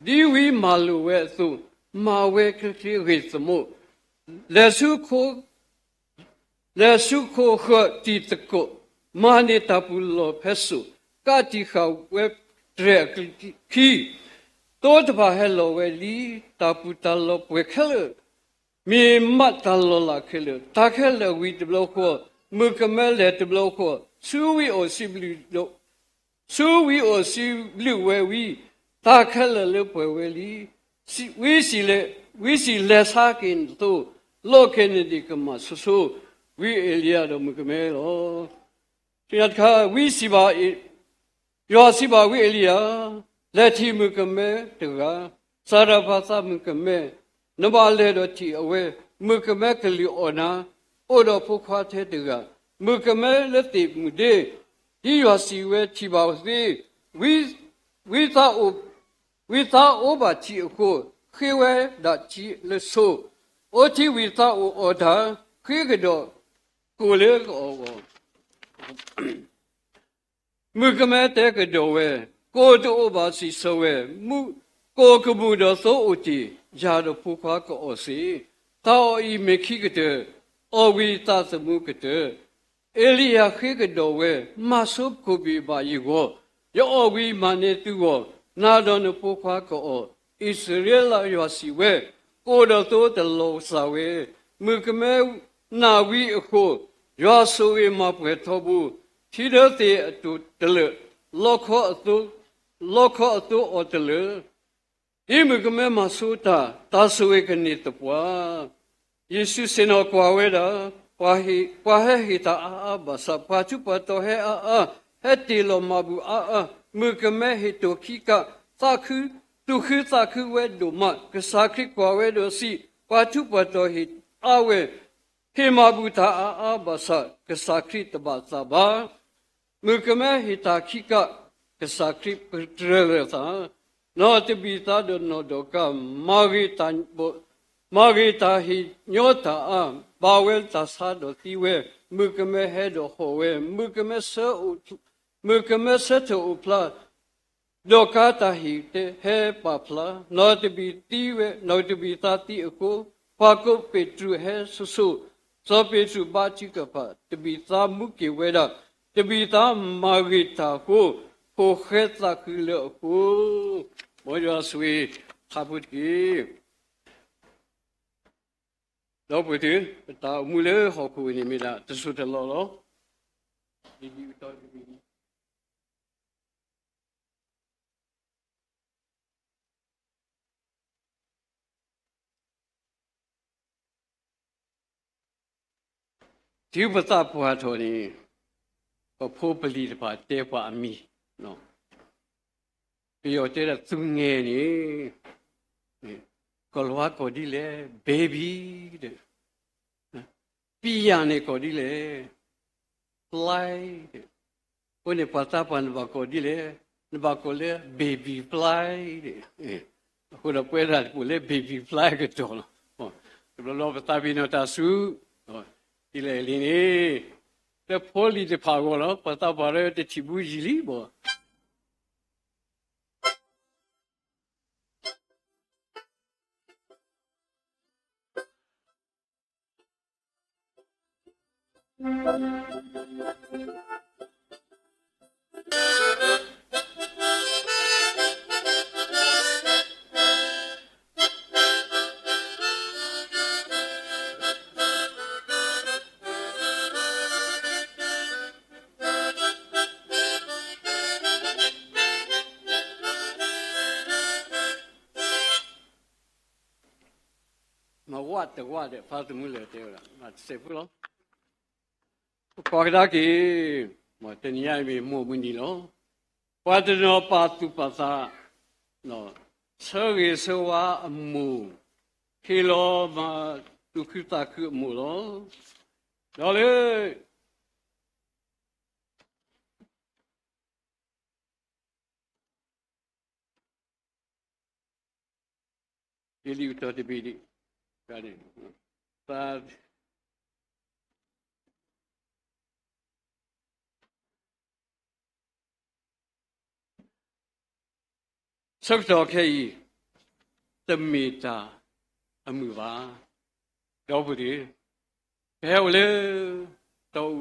ဒ်ဝံမၤလိာ်ဝဲအသိး, မၤဝဲချ့ချ့ဂ့ၤသမူ, လဲၤဆူ လဲၤဆူခိၣ်ဃၢၤတံၤသကိး, မၤန့ၢ်တၢ်ပူၤလီၢ်ဖဲစိာ်, ကးတံာ်ဃာ်ဝဲတြဲၤအခံ, သိတဖၣ်ဟဲလီၤဝဲလံ, တၢ်ပူၤတၢ်လီၢ်ပှဲၤခဲလၢာ်, မ့ၢ်မးတၢ်လီၤလးခဲလၢာ်, တၢ်ခဲလၢာ်ဝံၤတဘျီဃီ, မုၣ်ကမဲလဲၤတဘျီဃီ, ဆူဝံအိၣ်စံးဘျုး ဆူဝံအိၣ်စံးဘျုးဝဲဝံ, တၢ်ခဲလၢာ်လၢပှဲၤဝဲလံ. ဝံစံးလဲၤ, ဝံစံးလဲၤဆါက့ၤနသိ, လိးက့ၤနဒ့ၣ်ကမၢ်ဆိဆိ, ဝံအ့လံယၤဒီးမုၣ်ကမဲလီၤ. တခါ, ဝံစံးဘၣ်, ယွၤစံးဘၣ်ဝံအ့လံယၤ, လဲၤထံၣ်မုၣ်ကမဲတဂၤ, စၤရဖးသးမုၣ်ကမဲ, နဘၣ်လဲၤဒီးထံၣ်အဝဲ, မုၣ်ကမဲကလုၢ်အီၣ်နၤ, အိၣ်ဒီးဖိခွါထဲတဂၤ, မုၣ်ကမဲလၢသ့ၣ်မုၣ်ဒ့, ဒ်ယွၤစံးဝဲထံၣ်ဘၣ်သ့, ဝံသးအိၣ်, ဝံသးအိၣ်ဘၣ်ထံးအဃိ, ဃ့ဝဲဒၣ်ထံလၢဆိ, အိၣ်ထံဝံသးအိၣ်အီၣ်တၢ်, ဃ့ကဒီးကိၣ်လၢကအီၣ်အဂီၢ်. မုၣ်ကမဲတဲကဒီးဝဲ, ကိၣ်တအိၣ်ဘၣ်စံးဆၢဝဲ, ကိၣ်ကမူၣ်ဒီးသိအိၣ်တ့ၢ်, ယၤဒီးဖိခွါကအီၣ်စ့ၢ်, တၢ်အီၣ်အံၤမ့ၢ်ခံကတၢၢ်, အီၣ်ဝံၤသးသမူကတၢၢ်. အ့လံယၤဃ့ကဒီးဝဲ, မၤဆိခိၣ်ဘ့ၣ်ဘၣ်ယဂီၢ်, ယအီၣ်ဝံၤမၤန့ၢ်သုဂီၢ်, နၤဒီးနဖိခွါကအီၣ်. အံၣ်စရ့လးယွၤစံးဝဲ, ကိၣ်ဒီးသိတလီၤစၢ်ဝဲ, မုၣ်ကမဲနာ်ဝံအဃိ, ယွၤဆိၣ်ဂ့ၤမၤပှဲၤထီဘိ, ထံဒၢသ့ၣ်အတိၢ်တလၢာ်, လီခီအသိအီၤတလၢာ်, ဒ်မုၣ်ကမဲမၤဆိတၢ်, တၢ်ဆိၣ်ဂ့ၤကန့ၢ်သပှၢ်. ယ့ၣ်ၡူးဆ့ၣ်နီၤကွၢ်ဝဲဒၣ်, ပှၤဟဲဟ့ၣ်တၢ်အါအါဘၣ်ဆၣ်, ပှၤထူးပှၤတီၤဟဲအါအါ, ဟဲတ့ၢ်လီၤမၤဘူၣ်အါအါ, မုၣ်ကမဲဟ့ၣ်တိၢ်ခံကး, သးခု, သူၣ်ခုသးခုဝဲဒိၣ်မး, ကစၢ်ခရံာ်ကွၢ်ဝဲဒီးစံး, ပှၤထူးပှၤတီၤဟ့ၣ်အါဝဲ, ဟ့ၣ်မၤဘူၣ်တၢ်အါအါဘၣ်ဆၣ်, ကစၢ်ခရံာ်တဘၣ်သးဘၣ်. မုၣ်ကမဲဟ့ၣ်တၢ်ခံကး, ကစၢ်ခရံာ်ပတြၢၤလၢာ်သး, နီၢ်တဘံၤသါဒီးနီၢ်ဒီကၤ, မၤဂ့ၤတၢ်ဟ့ၣ်ညီတၢ်အါ, ဘၣ်ဝဲတၢ်ဆါဒီးသံဝဲ, မုၣ်ကမဲဟဲဒီးဟီၣ်ဝဲ, မုၣ်ကမဲဆၢ, မုၣ်ကမဲဆၢထၢၣ်အိၣ်ဖျါ, ဒီးကၤတၢ်ဟ့ၣ်တဲဟဲပာ်ဖျါ, နီၢ်တဘံၤသံဝဲ, နီၢ်တဘံၤသါသံအဃိ, ပှၤကိးပ့းတရူးဟဲဆိဆိ, စီၤပ့းတရူးဘါထုကဖၣ်, တဘံၤသါမူက့ၤဝဲဒၣ်, တဘံၤသါမၤဂ့ၤတၢ်အဃိ, ဖိၣ်ဃဲသးခုလၢအဃိ, မ်ယွၤဆိၣ်ဂ့ၤခါဖိတက့ၢ်. ဒီပုၢ်ဝဲၢ်, ပတၢ်အိၣ်မူလၢဟီၣ်ခိၣ်အံၤန့ၣ်မ့ၢ်ဒၣ်တစိၢ်တလီၢ်လီၤ. တုၤပသးပှၢ်ထီၣ်န့ၣ်, ပဖိပလံၤတဖၣ်တဲပှၤအမံၤ, ပယီၤတဲဒၣ်သူငယ်န့ၣ်, ကိၤလၤဝါကိးဒ်လဲၣ်, baby, ပံယၢ်န့ၣ်ကိးဒ်လဲၣ်, fly. အဃိန့ၣ် ပှၤသးပှၢ်နဘၣ်ကိးဒ်လဲၣ်, နဘၣ်ကိးလၢ baby fly. အဃိဒီးပဝဲဒၣ်တပူၤလၢ baby fly ကတီၢ်လီၤ. တဘျီဘျီပသးပ့ၤနီၣ်တၢ်ဆူ, ဒ်လဲၣ်လံန့ၣ်, လၢဖိလံၤတဖၣ်အဂီၢ်လီၤ, ပှၤသးပှၢ်လၢတထံၣ်ဘူးယံာ်လံဘၣ်. မၤဝးတဝးဒီး ဖါသမူလဲၣ်တဲဝဲဒၣ် မၤတစဲးဖိလီၤ. ပကွၢ်ကဒါက့ၤ, တနံၤညါအံၤမ့ၢ်မိၢ်မုၢ်နံၤလီၤ. ပှၤတနီၤပာ်သူၣ်ပာ်သး, ဆၢဂ့ၤဆၢဝါအမိၢ်, ဟ့ၣ်လီၤမၤသူၣ်ခုသးခုအမိၢ်လီၤ. ဒီးလၢ ယလံာ်အူတီၤတဘ့ၣ်ဒံး, သး ဆၢကတီၢ်ခဲအံၤ တမ့ၢ်တၢ်အမုာ်ဘၣ်. ဒီပုၢ်ဝဲၢ်, ပဟဲအိၣ်လၢ တီအူ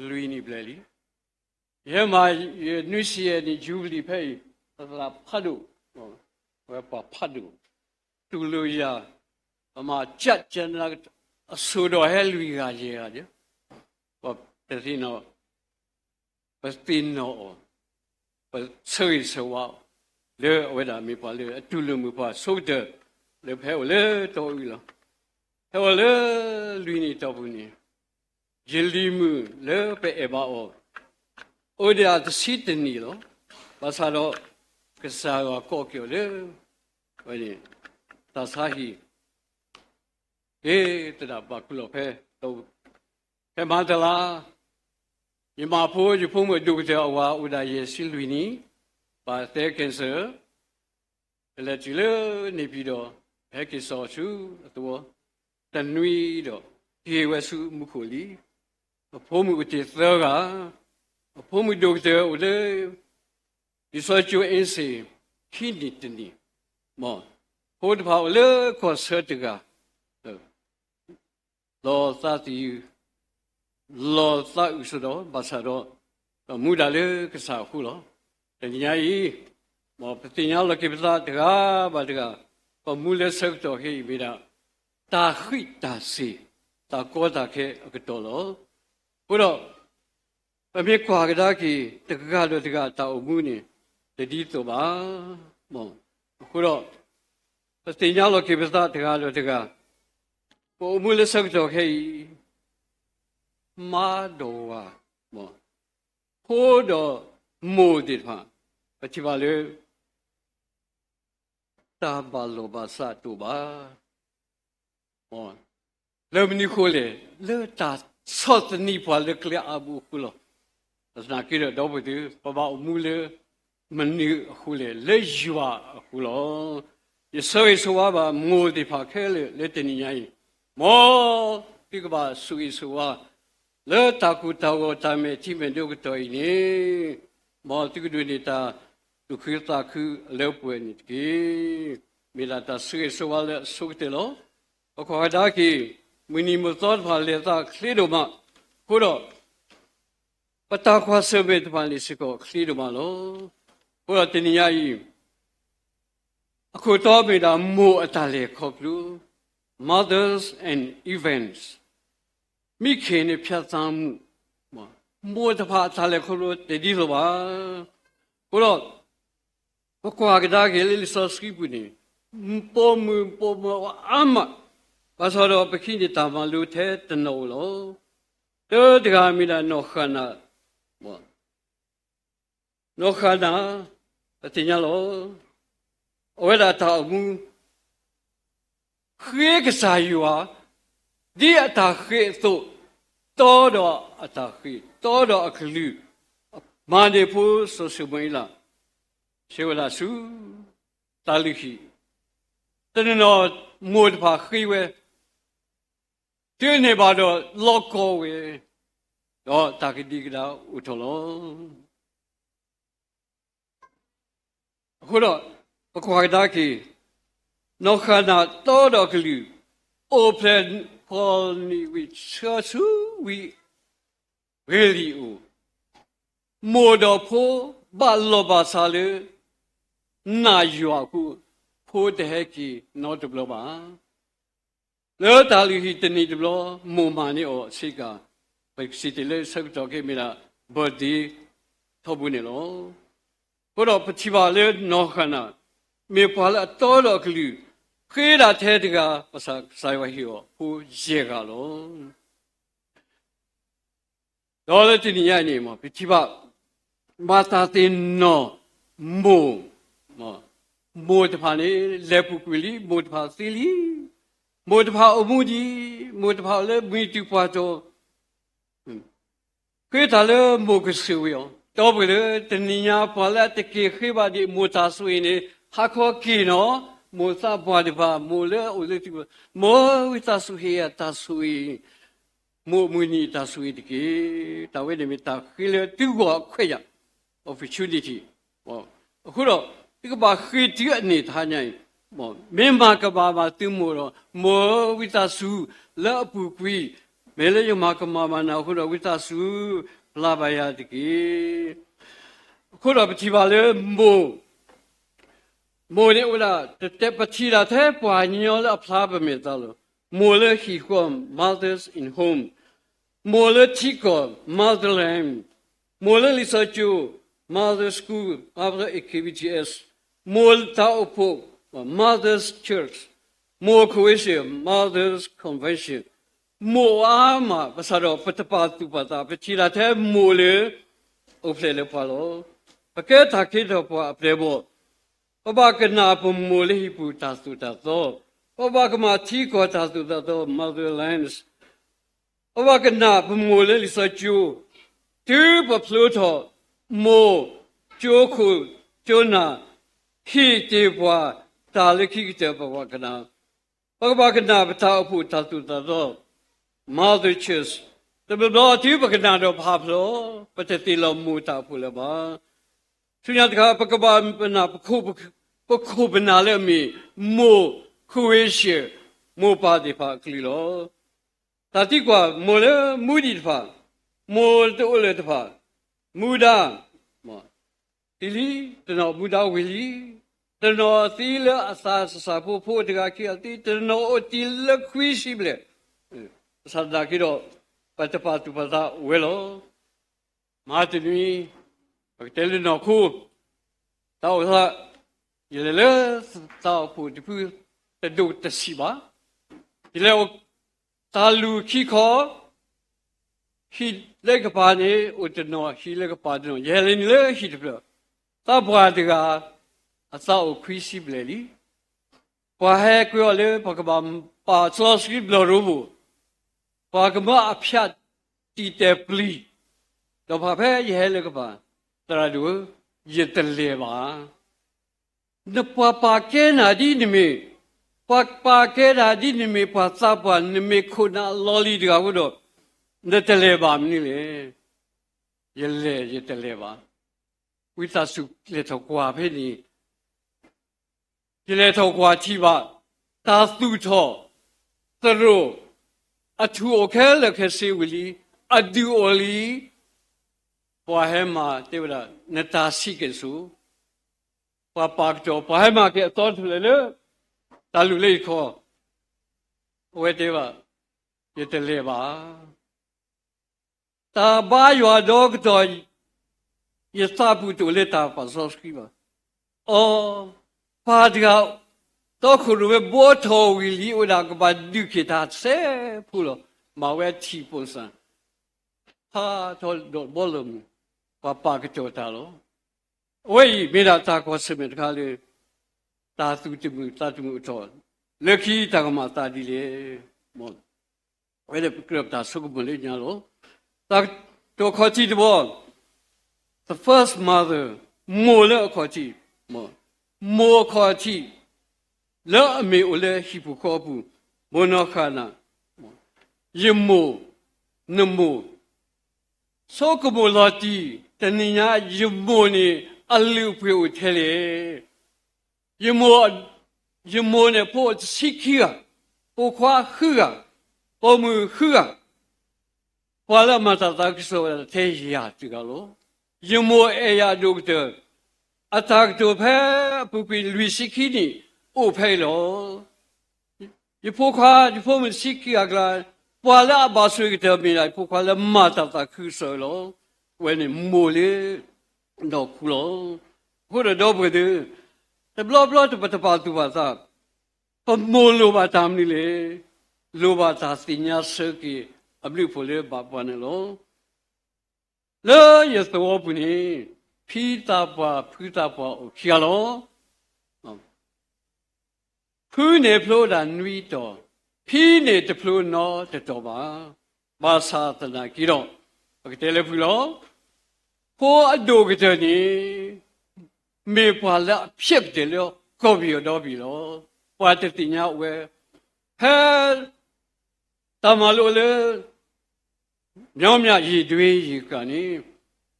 လွံၢ်နံၣ်ဘျဲၣ်လံ. ယဟဲမၤ ယနွံဆံယဲၢ်နံၣ် jubilee ဖဲအံၤ, ပသရၣ်ဖးဒိၣ်, ဝဲပှၤဖးဒိၣ်, တူၢ်လိာ်ယၤ, ပမၤကၠးကၠးနၤ အဆိၣ်ဒီးဟဲလွံၢ်ဂၤယဲၢ်ဂၤဒီး, ပတသ့ၣ်နီၣ် ပသ့ၣ်နီၣ်အီၤ, ပဆၢဂ့ၤဆၢဝါအီၤ, လၢအဝဲဒၣ်မ့ၢ်ပှၤလၢအတူၢ်လိာ်မုာ်ပှၤဆိကတၢၢ်, လၢပဟဲအိၣ်လၢတီအူလီၤ. ဟဲအိၣ်လၢလွံၢ်နံၣ်တီၢ်ပူၤန့ၣ်, ယလံၤမုၣ်လၢပအဲၣ်ဘၣ်အီၤ, အိၣ်ဒံးအတဆံတနံၣ်လီၤ. ဘၣ်ဆၣ်ဒီး ကစၢ်ယွၤကိးက့ၤအီၤလၢ ဝဲန့ၣ် သးဆါဟံၣ် က့ၤသဒၣ်ဘၣ်ခူၣ်လီၤဖဲ ဖဲမၤတလါ, ယမၤဖိ ယဖိမုၣ်အဒိၣ်ကတၢၢ်အဝၤအိၣ်ဒၣ်ယဲၢ်ဆံလွံၢ်နံၣ်, ဘၣ်သဲ cancer, ပလဲၤတုၤလၢန့ၣ်ပံၤဒီး ပဟဲက့ၤစိာ်ဆူအသဝီ, တနွံဒီး က့ၤဝဲဆူမူခိၣ်လံ. အဖိမုၣ်အိၣ်တ့ၢ်သၢဂၤ, အဖိမုၣ်ဒိၣ်ကတၢၢ်အိၣ်လၢ လံာ်စီဆှံကၠိအ့စ့ၣ် ခံနံၣ်တနံၣ်, မ်ဖိတဖၣ်အိၣ်လၢကီၢ်ဆၢတဂၤ, လီၤသးသယုၢ်, လီၤသးအုးစိဒီး ဘၣ်ဆၣ်ဒီး ပမူဒၣ်လၢကစၢ်အဃိလီၤ. တနံၤညါအံၤ, မ်ပသ့ၣ်ညါလီၤက့ၤပသးတဂၤဘၣ်တဂၤ, ပမူလၢဆၢကတီၢ်ခဲအံၤမ့ၢ်ဒၣ် တၢ်ဃံးတၢ်စ့ၢ်, တၢ်ကီတၢ်ခဲအကတီၢ်လီၤ. အဃိဒီး ပမ့ၢ်ကွၢ်ကဒါက့ၤ တဂၤဒီးတဂၤတၢ်အိၣ်မူန့ၣ် တဒ်သိးဘၣ်. အဃိဒီး ပသ့ၣ်ညါလီၤက့ၤပသးတဂၤဒီးတဂၤ, ပအိၣ်မူလၢဆၢကတီၢ်ခဲအံၤ မါဒီးဝၤ, ဖိဒီးမိၢ်သ့ၣ်တဖၣ်, ပထံၣ်ဘၣ်လၢ တၢ်ဘၣ်လိာ်ဘၣ်စးတအိၣ်ဘၣ်. လၢမနုၤအဃိလဲၣ်, လၢတၢ်ဆီၣ်သနံးပှၤလၢကျဲအါဘိအဃိလီၤ. သနာ်က့ဒီး ဒီပုၢ်ဝဲၢ်သ့ၣ်, ပဘၣ်အိၣ်မူလၢမနုၤအဃိလဲၣ်, လၢယွၤအဃိလီၤ. ယဆၢဂ့ၤဆၢဝါဘၣ်မိၢ်သ့ၣ်တဖၣ်ခဲလၢာ်လၢတနံၤညါအံၤ, မ်သုကဘၣ်ဆိၣ်ဂ့ၤဆိၣ်ဝါ လၢတၢ်ကိၢ်တၢ်ဂီၤတၢ်မဲာ်ထံမဲာ်နိကတီၢ်အံၤန့ၣ်, မ်သုကဒိးန့ၢ်တၢ်သူၣ်ခုသးခုအလၢပှဲၤန့ၣ်တက့ၢ်. မ့ၢ်ဒၣ်တၢ်ဆၢဂ့ၤဆၢဝါလၢအဆိကတၢၢ်လီၤ. ပကွၢ်ကဒါက့ၤ မုၢ်နံၤမုၢ်သီတဖၣ်လဲၤသးချ့ဒိၣ်မး, အဃိဒီး ပတၢ်ကွၢ်ဆၢၣ်မဲာ်တဖၣ်န့ၣ်စ့ၢ်ကီးချ့ဒိၣ်မးလီၤ. အဃိဒီးတနံၤညါအံၤ အခိၣ်တီမ့ၢ်ဒၣ်မိၢ်အတၢ်လဲၤခီဖျိ, Mothers and Events, မိခင်နဲ့ဖြတ်သန်းမှု, မိၢ်တဖၣ်အတၢ်လဲၤခီဖျိတဒ်သိးဘၣ်. အဃိဒီး ပကွၢ်ကဒါက့ၤလၢလံာ်စီဆှံပူၤန့ၣ်, ပိာ်မုၣ်ပိာ်မၢၤအါမး, ဘၣ်ဆၣ်ဒီးပကဟံးန့ၢ်တၢ်မၤလိထဲတနီၤဧိၤလီၤ. တၢတဂၤမ့ၢ်ဒၣ်နီၢ်ဃၣ်နၤ, နီၢ်ဃၣ်နၤ ပသ့ၣ်ညါလီၤ. အဝဲဒၣ်တၢ်အိၣ်မူ ဃ့ကစၢ်ယွၤ ဒ်အတၢ်ဃ့အသိး, တီဒီးအတၢ်ဃ့, တီဒီးအကလုၢ်, မၤန့ၢ်ဖိစီၤၡမူၤအ့လး ဆှၢဝဲဒၣ်ဆူတၢ်လုၢ်ဟံၣ်, တနီၤနီၤမိၢ်တဖၣ်ဃ့ဝဲ, တုၤန့ၢ်ဘၣ်ဒီးလီၤကီဝဲ, ဒီးတၢ်ကဒံကဒါအိၣ်ထီၣ်လီၤ. အဃိဒီး ပကွၢ်ကဒါက့ၤ နီၢ်ဃၣ်နၤတီဒီးအကလုၢ်, အိၣ်ဖျဲၣ်ဃီနံၣ်ဝံၤ ဆှၢဆူဝံၤ, ဂ့ၢ်လံၣ်အိၣ်, မိၢ်ဒီးဖိဘၣ်လီၢ်ဘၣ်စးလၢ နးယွၤအဃိ, ဖိတဟဲက့ၤနီတဘျီဘၣ်. လၢတၢ်လုၢ်ဟံၣ်တနံၤတဘျီ မိၢ်မၤန့ၢ်အီၤဆ့ကၤ, ပစံးတ့ၢ်လၢဆၢကတီၢ်ခဲအံၤမ့ၢ်ဒၣ် birthday ထီဘိန့ၣ်လီၤ. အဃိဒီးပထံၣ်ဘၣ်လၢနီၢ်ဃၣ်နၤ မ့ၢ်ပှၤလၢအတီဒီးအကလုၢ်, ဃ့ဒၣ်ထဲတဂၤ ဘၣ်ဆၣ်ကစၢ်ယွၤဟ့ၣ်အီၤဖိယဲၢ်ဂၤလီၤ. ဒီးလၢတနံၤညါအံၤန့ၣ် ပထံၣ်ဘၣ် မၤတၢ်သ့ၣ်နီၣ်မိၢ်, မိၢ်တဖၣ်န့ၣ် လဲၤပူၤကွံာ်လံ, မိၢ်တဖၣ်သံလံ, မိၢ်တဖၣ်အိၣ်မူဒံး, မိၢ်တဖၣ်အိၣ်လၢမုၢ်တူၢ်ပှၢ်တီၤ ဃ့တၢ်လၢမိၢ်ကစၢၢ်ဝံၤအီၤ, ဒီပုၢ်ဝဲၢ်လၢတက့ၤဃ့ဘၣ်ဒံးမိၢ်တၢ်ဆိၣ်ဂ့ၤန့ၣ် ဟါခီက့ၤနီၤ, မိၢ်သးပှၢ်တဖၣ်, မိၢ်လၢအအိၣ်လၢထံပူၤ, မိၢ်ဝံသးစူၤဟ့ၣ်ယၤတၢ်ဆိၣ်ဂ့ၤ, မိၢ်အမုၢ်နံၤတၢ်ဆိၣ်ဂ့ၤတက့ၢ်. တၢ်ဝဲန့ၣ်မ့ၢ်တၢ်ဃ့လၢသုဂီၢ်အခွဲးယာ် opportunity အဃိဒီး သုကဘၣ်ဃ့တုၤအန့ၢ်တဟါညါအံၤ, မ့ၢ်မၤကမၣ်ဘၣ်သုမိၢ်ဒီး မိၢ်ဝံသးစူၤလၢအပူၤကွံာ်, မ့ၢ်လၢယမၤကမၣ်ဘၣ်နၤအဃိဒီး ဝံသးစူၤပျၢ်ဘၣ်ယၤတက့ၢ်. အဃိဒီးပထံၣ်ဘၣ်လၢမိၢ် မိၢ်န့ၣ်အိၣ်ဒၣ် တတဲပထံၣ်ဒၣ်ထဲပှၤကညီလၢအဖျါပမဲာ်သးလီၤ. မိၢ်လၢဟံၣ်ဃီ mothers in home, မိၢ်လၢထံကီၢ် motherland, မိၢ်လၢလံာ်စီဆှံကၠိ mother school, mother activities, မိၢ်တၢ်အိၣ်ဖှိၣ် mother's church, မိၢ်ခိၣ်ဝ့စ့ၢ် mother's convention, မိၢ်အါမး ဘၣ်ဆၣ်ဒီးပတပာ်သူၣ်ပာ်သး ပထံၣ်ဒၣ်ထဲမိၢ်လၢ အိၣ်ဖျဲၣ်လၢပှၤလီၤ. ပကဲတၢ်ခ့တၢ်ပှၤအပျဲၢ်အဘီၣ်, ပဘၣ်ကနၣ်ပမိၢ်လၢဟံၣ်ပူၤတၢ်သိၣ်တၢ်သီ, ပဘၣ်ကမၤထံကီၢ်တၢ်သိၣ်တၢ်သီ motherland, ပဘၣ်ကနၣ်ပမိၢ်လၢလံာ်စီဆှံကၠိ, တုၤပဖျိထီၣ်မိၢ်ကၠိခိၣ်ကၠိနၢ်, ဟ့ၣ်တ့ၢ်ပှၤတၢ်လၢခံကတၢၢ် ပဘၣ်ကနၣ်, ပကဘၣ်ကနၣ်ပတၢ်အိၣ်ဖှိၣ်တၢ်သိၣ်တၢ်သီ mother church, တဘျီဘျီတုၤပကနၣ်ဒီးပဟးဖျိး, ပတသ့ၣ်လီၤမိၢ်တၢ်အိၣ်ဖှိၣ်လၢၤဘၣ်. ဆူညါတခါ ပကဘၣ်ပနၢ် ပခိၣ်ပနၢ်လၢအမ့ၢ် မိၢ်ခိၣ်ဝ့စ့ၢ် မိၢ်ပၢ်သ့ၣ်တဖၣ်အကလုၢ်လီၤ. တၢ်သံကွၢ် မိၢ်လၢမူဒံးတဖၣ်, မိၢ်တအိၣ်လၢၤတဖၣ်, မူဒါ သံလံ, တနီၤမူဒါဝံၤလံ, တနီၤသံလၢအသးစၢ်ဖိ ဖိတဂၤခံဂၤသံ, တနီၤအိၣ်တ့ၢ်လၢခွံဆံဘျဲၣ်, ဘၣ်ဆၣ်သနာ်က့ဒီး ပတပာ်သူၣ်ပာ်သးဝဲလီၤ. မဟါတနွံ ပကတဲလၢနီၢ်ခိ တၢ်အိၣ်သး, ယလဲၤလၢတၢ်အိၣ်ဖှိၣ်တဖု တဒိၣ်တဆံးဘၣ်, ယလဲၤအိၣ်တၢ်လုၢ်ခံခီ, ဟံၣ်လၢကပၤန့ၣ် အိၣ်တနီၤ, ဟံၣ်လၢကပၤတနီၤ, ယဟဲလၢန့ၣ်လၢဟံၣ်တဖျၢၣ်, သးပှၢ်တဂၤ အသးအိၣ်ခွံဆံဘျဲၣ်လံ. ပှၤဟဲကွဲအီၤလၢပှၤကဘၣ်ပာ်စီဆှံဘျီၣ်ရိဖှိၣ်, ပှၤကမၢအဖၠးတံာ်တဲာ်ပျံၤ, ဒီးဖဲယဟဲလၢကပၤ, သရၣ်ဒိၣ်ဧၢ, ယတလဲၤဘၣ်. နပှၤပာ်ကဲနၤဒ်နမ့ၢ်, ပှၤပာ်ကဲနၤဒ်နမ့ၢ်ပှၤသးပှၢ်, နမ့ၢ်ခိၣ်နၢ်အလီၢ်လံၤတဂၤအဃိဒီး နတလဲၤဘၣ်မနုၤလဲၣ်. ယလဲၤယတလဲၤဘၣ်. ဝံသးစူၤလဲၤထီၣ်ကွၢ်ဖဲန့ၣ် ယလဲၤထီၣ်ကွၢ်ထံၣ်ဘၣ် တၢ်သူၣ်ထီၣ်သရိာ် အထူၣ်အိၣ်ခဲလၢာ်ခဲဆ့ဝံၤလံ, အဒုးအိၣ်လံ. ပှၤဟဲမၤတဲဝဲဒၣ် နတၢ်ဆံးကဲၣ်ဆိး, ပှၤပာ်ကတီၢ် ပှၤဟဲမၤက့ၤအသီတဖျၢၣ်လၢ တၢ်လုၢ်လၢယခီၣ်, အဝဲတဲဘၣ် ယတလဲၤဘၣ်. တၢ်ဘါယွၤဒီကတီၢ် ယသးပူၤတအိၣ်လၢတၢ်ပာ်စီဆှံဘၣ်. အီ, ပၢ်တဂၤ တီခိၣ်ရိၣ်မဲဘှီထီၣ်ဝံၤလံ အိၣ်ဝဲဒၣ်ကဘၣ်ဒုးက့ၤတၢ်ဆဲးဖိလီၤ. မၤဝဲထံၣ်ပိၣ်စၣ် ဖးထီၣ်ဒီးဘီလီၤမုၢ်, ပှၤပာ်ကတီၢ်တၢ်လီၤ. အဝဲအံၤမ့ၢ်ဒၣ်တၢ်ကွၢ်ဆၢၣ်မဲာ်တခါလၢ တၢ်သူၣ်တမုာ်သးတမုာ်အတီၢ်, လၢခံတၢ်ကမၤသးဒ်လဲၣ်. အဝဲဒၣ်ပကြၢးပတၢ်ဆိကမိၣ်လၢညါလီၤ. တၢ်တိာ်ခီၣ်ထံးတဘီ, the first mother, မိၢ်လၢအခီၣ်ထံး, မိၢ်အခီၣ်ထံး လၢအမ့ၢ်အိၣ်လၢဟံၣ်ပူၤဃီပူၤ, မိၢ်နီၢ်ဃၣ်နၤ, ယမိၢ်, နမိၢ်, ဆိကမိၣ်လီၤတံၢ်, တနံၤညါ ယမိၢ်န့ၣ် အလုၢ်အပှ့ၤအိၣ်ထဲလဲၣ်. ယမိၢ်, ယမိၢ်န့ၣ် ဖိအိၣ်တဆံခံဂၤ, ပိာ်ခွါဃုဂၤ, ပိာ်မုၣ်ဃုဂၤ, ပှၤလၢအမၤတၢ်သးခုကစီၣ်ဝဲဒၣ်ထဲယၤတဂၤလီၤ. ယမိၢ်အဲၣ်ယၤအဒိၣ်ကတၢၢ် အတၢ်ကတိၤဖဲအပူၤကွံာ်လွံၢ်ဆံခံနံၣ်အိၣ်ဖဲအံၤလီၤ. ယဖိခွါ ယဖိမုၣ်ဆံခံဂၤအကျါ, ပှၤလၢအဘၣ်ဆိၣ်ဂ့ၤကတၢၢ်မ့ၢ်ဒၣ် ယဖိခွါလၢမၤတၢ်သးခုကစီၣ်လီၤ. အဝဲန့ၣ်မိၢ်လၢနီၢ်ခိလီၤ. အဃိဒီးဒီပုၢ်ဝဲၢ်သ့ၣ်, တဘျီဘျီတပတပာ်သူၣ်ပာ်သး, ပမိၢ်လိၣ်ဘၣ်တၢ်မနုၤလဲၣ်. လိၣ်ဘၣ်တၢ်သ့ၣ်ညါဆၢက့ၤအဘျုးအဖှိၣ်လၢဘၣ်ပှၤန့ၣ်လီၤ. လၢယသဝီပူၤန့ၣ် ဖံသးပှၢ်ဖုသးပှၢ်အိၣ်ခံဂၤလီၤ. ဖုန့ၣ်ဖျိဒၣ်နွံတီၤ, ဖံန့ၣ်တဖျိနီတတီၤဘၣ်. ဘၣ်ဆၣ်သနာ်က့ဒီး, ပကတဲလၢဖုလီၤ. ဖိအဒိၣ်ကတၢၢ်န့ၣ် မ့ၢ်ပှၤလၢအဖျဲးကတၢၢ်လၢကီၢ်ပယီၤဒီဘ့ၣ်လီၤ. ပှၤတသ့ၣ်ညါဝဲ, ဖဲ တၢ်မၤလိလၢ မြောင်းမြရေတွင်းရေကါန့ၣ်,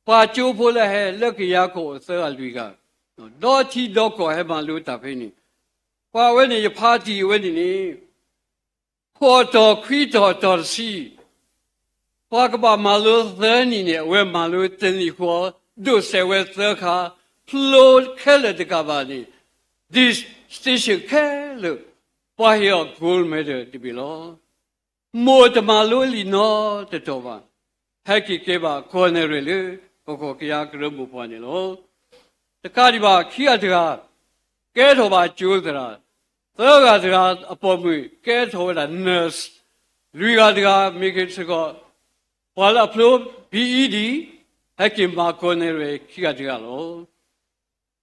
ပှၤကၠိဖိလၢဟဲလၢကယၤကီၢ်အိၣ်သၢဂၤလွံၢ်ဂၤ, ဒီထံဒီကီၢ်ဟဲမၤလိတၢ်ဖဲန့ၣ်, ပှၤဝဲန့ၣ် ယဖါတံၢ်ဝဲန့ၣ်န့ၣ်, ဃိးတီၤခွံတီၤတီၤတဆံ, ပှၤကဘၣ်မၤလိသၢနံၣ်န့ၣ် အဝဲမၤလိတနံၣ်ဃီ, ဒိးစဲးဝဲသၢခါ, ဖျိခဲလၢာ်တကးဘၣ်န့ၣ်, distinction ခဲလၢာ်, ပှၤဟ့ၣ်အီၤ gold medal တဘ့ၣ်လီၤ. မိၢ်တမၤလိလံာ်နီတတီၤဘၣ်, ဟဲက့ၤကဲဘၣ်ကီၢ်နဲၣ်ရွဲၣ်လၢ ပကီၢ်ကယၤကရၢမိၢ်ပှၢ်န့ၣ်လီၤ. တကးဒံးဘၣ် ခံဂၤတဂၤ ကဲထီၣ်ဘၣ်ကၠိသရၣ်, သၢဂၤတဂၤအပိာ်မုၣ် ကဲထီၣ်ဝဲဒၣ် nurse, လွံၢ်ဂၤတဂၤ မ့ၢ်က့ၤစ့ၢ်ကီး ပှၤလၢအဖျိ ဘီအံၣ်ဒံၣ်, ဟဲက့ၤမၤကီၢ်နဲၣ်ရွဲၣ်ခံဂၤတဂၤလီၤ.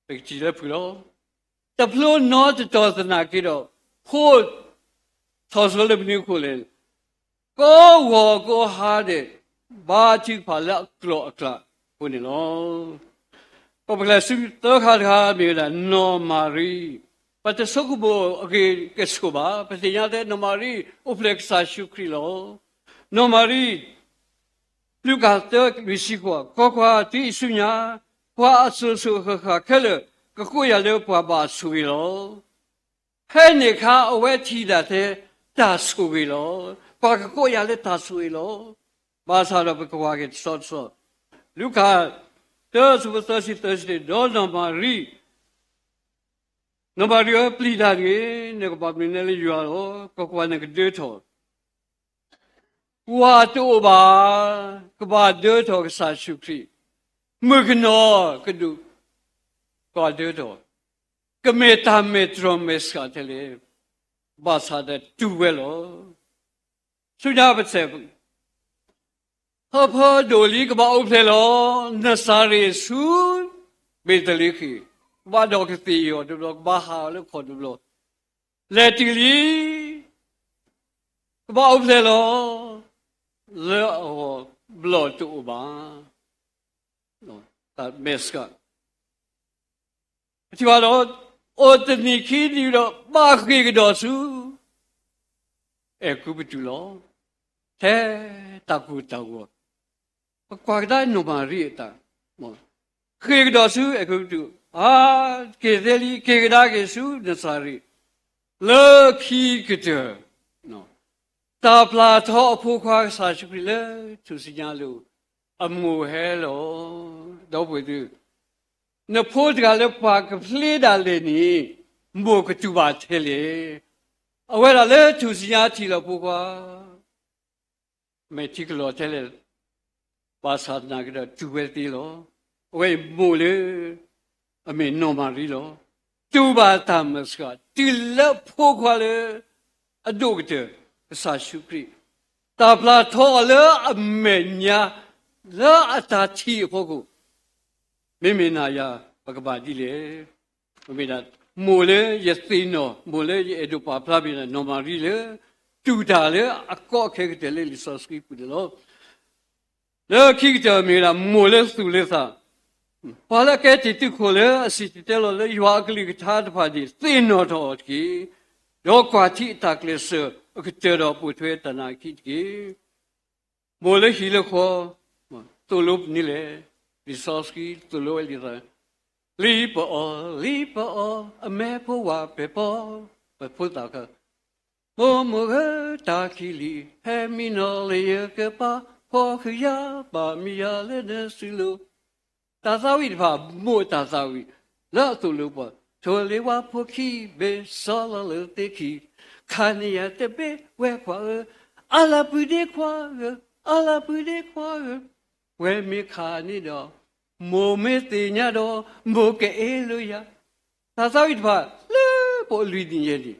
ပကထံၣ်လၢဖုလီၤ. တဖျိနီတတီၤသနာ်က့ဒီး, ဖိ ထီၣ်စိလၢမနုၤအဃိလဲၣ်, ကိးဂီၤကိးဟါဒဲး ဘါထုကဖၣ်လၢအကျိၤအကျဲအဃိန့ၣ်လီၤ. ပကပျဲၢ်ဆူသၢခါတခါ မ့ၢ်ဝဲဒၣ်နီၢ်မၤရံ, ပတဆိကမိၣ်အဂ့ၢ်ကဆိၣ်ဘၣ်, ပသ့ၣ်ညါထဲနီၢ်မၤရံ အိၣ်ဖျဲၣ်ကစၢ်ယ့ၣ်ၡူးခရံာ်လီၤ. နီၢ်မၤရံ လူၤကၣ်သၢလွံၢ်ဆံဃိး, ကွၢ်ကွၢ်, တုၤအံၤဆူညါ, ပှၤအစိၤစိၤဃၣ်ဃၣ်ခဲလၢာ် ကကိးယၤလၢပှၤဘၣ်ဆိၣ်ဂ့ၤလီၤ. ဖဲန့ၣ်အခါ အဝဲထံၣ်ဒၣ်ထဲတၢ်ဆိၣ်ဂ့ၤလီၤ. ပှၤကကိးယၤလၢတၢ်ဆိၣ်ဂ့ၤလီၤ. ဘၣ်ဆၣ်ဒီးပကကွၢ်က့ၤတဆီတဆီ, လူၤကၣ် တၢ အဆၢဖိသၢဆံသၢဆံ, ဒီးနီၢ်မၤရံ, နီၢ်မၤရံဧၢ, ပျံၤတၢ်တဂ့ၤ, နကဘၣ်မုာ်နဲလၢယွၤလီၤ. ကွၢ်ကွၢ်, နကဒၢထီၣ် ဝၤတအိၣ်ဘၣ်, ကဘၣ်ဒၢထီၣ်ကစၢ်ယ့ၣ်ၡူးခရံာ်, မုၣ်ကနီၤကဒုးကဒၢထီၣ်, ကမ့ၢ်တၢ်မဲာ်တြီမဲာ်ဆှးထဲလဲၣ်. ဘၣ်ဆၣ်ဒီးတူၢ်ဝဲလီၤ. ဆူညါပဆဲး, ဟၢဖၢဒိၣ်လံ ကဘၣ်အိၣ်ဖျဲၣ်လီၤ. နစၤရ့းဆူ ဘ့းသလ့ဃ့ၣ်, ကဘၣ်ဒီးကသ့ၣ်အီၤတဘျီ, ကဘၣ်ဟးအီၤလၢခီၣ်တဘျီ, လဲၤတုၤလံ, ကဘၣ်အိၣ်ဖျဲၣ်လီၤ. လၢအဂီၢ်ဘျီၣ်တအိၣ်ဘၣ်. တၢ်မဲာ်ဆှး ပထံၣ်ဘၣ်ဒီး, အိၣ်တနံၤခံနံၤဒီး ဘၣ်ဃ့ၢ်ကဒီးဆူ အဲၤကူပတူးလီၤ. ထဲတၢ်ကိၢ်တၢ်ဂီၤ, ပကွၢ်ကဒါနီၢ်မၤရံအတၢ်, ဃ့ၢ်ကဒီးဆူအဲၤကူပတူး, အါ, က့ၤသ့လံ, က့ၤကဒါက့ၤဆူနစၤရ့း, လၢခံကတၢၢ် တၢ်ပျၢ်ထီအဖိခွါကစၢ်ယ့ၣ်ၡူးခရံာ်လၢထူၣ်စုညါအလိၤ, အမိၢ်ဟဲလီၤ. ဒီပုၢ်ဝဲၢ်သ့ၣ်, နဖိတဂၤလၢပှၤကဖျ့ဒၣ်လဲာ်န့ၣ်, မိၢ်ကတူၢ်ဘၣ်ထဲလဲၣ်. အဝဲဒၣ်လၢထူၣ်စုညါထံၣ်လီၤဖိခွါ, မဲာ်ထံကလီၤထဲလဲၣ်, ဘၣ်ဆၣ်သနာ်က့ဒီးတူၢ်ဝဲသ့လီၤ. အဝဲအံၤမိၢ်လၢ အမ့ၢ်နီၢ်မၤရံလီၤ. တူၢ်ဘၣ်တၢ်မဲာ်ဆှး, တုၤလၢဖိခွါလၢ အဒိၣ်ကတၢၢ် ကစၢ်ယ့ၣ်ၡူးခရံာ်, တၢ်ပျၢ်ထီအီၤလၢအမဲာ်ညါ, လၢအတၢ်ထံၣ်အဖီခိၣ်, မ့မ့ၢ်နၤယၤ ပကဘၣ်ဒ်လဲၣ်. မ့မ့ၢ်ဒၣ် မိၢ်လၢယသ့ၣ်နီၣ်, မိၢ်လၢယအဲၣ်ဒိးပာ်ဖျါမ့ၢ်ဒၣ် နီၢ်မၤရံလၢ တူၢ်တၢ်လၢအကီအခဲကတၢၢ်လၢလံာ်စီဆှံပူၤန့ၣ်လီၤ. လၢခံကတၢၢ်မ့ၢ်ဝဲဒၣ် မိၢ်လၢသူၣ်လၢသး, ပှၤလၢအကဲတ့ၢ်တူၢ်ခိၣ်လၢအစံၣ်တဲၤတဲလီၤလၢယွၤအကလုၢ်ကထါတဖၣ်န့ၣ် သ့ၣ်နီၣ်ထီၣ်အီၤတက့ၢ်. ဒီးကွၢ်ထံအတၢ်ကျဲးစၢးအကတၢၢ်ဒီးပိာ်ထွဲတၢ်နာ်အခံတက့ၢ်. မိၢ်လၢဟံၣ်လၢဃီ, သိၣ်လိပနံၤလဲၣ်, လံာ်စီဆှံသိၣ်လိဝဲလံာ်သး, လံပအီ, လံပအီ, အမဲဖိဝၤပဲာ်ပီ, ပဖိသၣ်ခါ, မိၢ်မိၢ်ဧၢ, တၢ်ခံးလံၤ ဟဲမံနီၤလၢယကပၤ ဖီၣ်ဃုာ်ယၤ ဘၣ်မံယၤလၢနစုလိၤ. တၢ်သးဝံၣ်တဖၣ် မိၣ်တၢ်သးဝံၣ် လၢအသိၣ်လိပှၤ, ထိၣ်လ့ဝါဖိခံ ဘ့ၣ်စီလီၤလၢသ့ၣ်ခံ, ခါန့ၢ်ယၤတဘ့ၣ်ဝဲခွါဧၢ, အါလၢပုၢ်ဒ့ခွါဧၢ, အါလၢပုၢ်ဒ့ခွါဧၢ, ဝဲမ့ၢ်ခါန့ၣ်ဒီး မိၢ်မ့ၢ်သ့ၣ်ညါဒီး မိၢ်ကအဲၣ်လိာ်ယၤ. တၢ်သးဝံၣ်တဖၣ်လၢပအိၣ်လွံၢ်နံၣ်ယဲၢ်နံၣ်,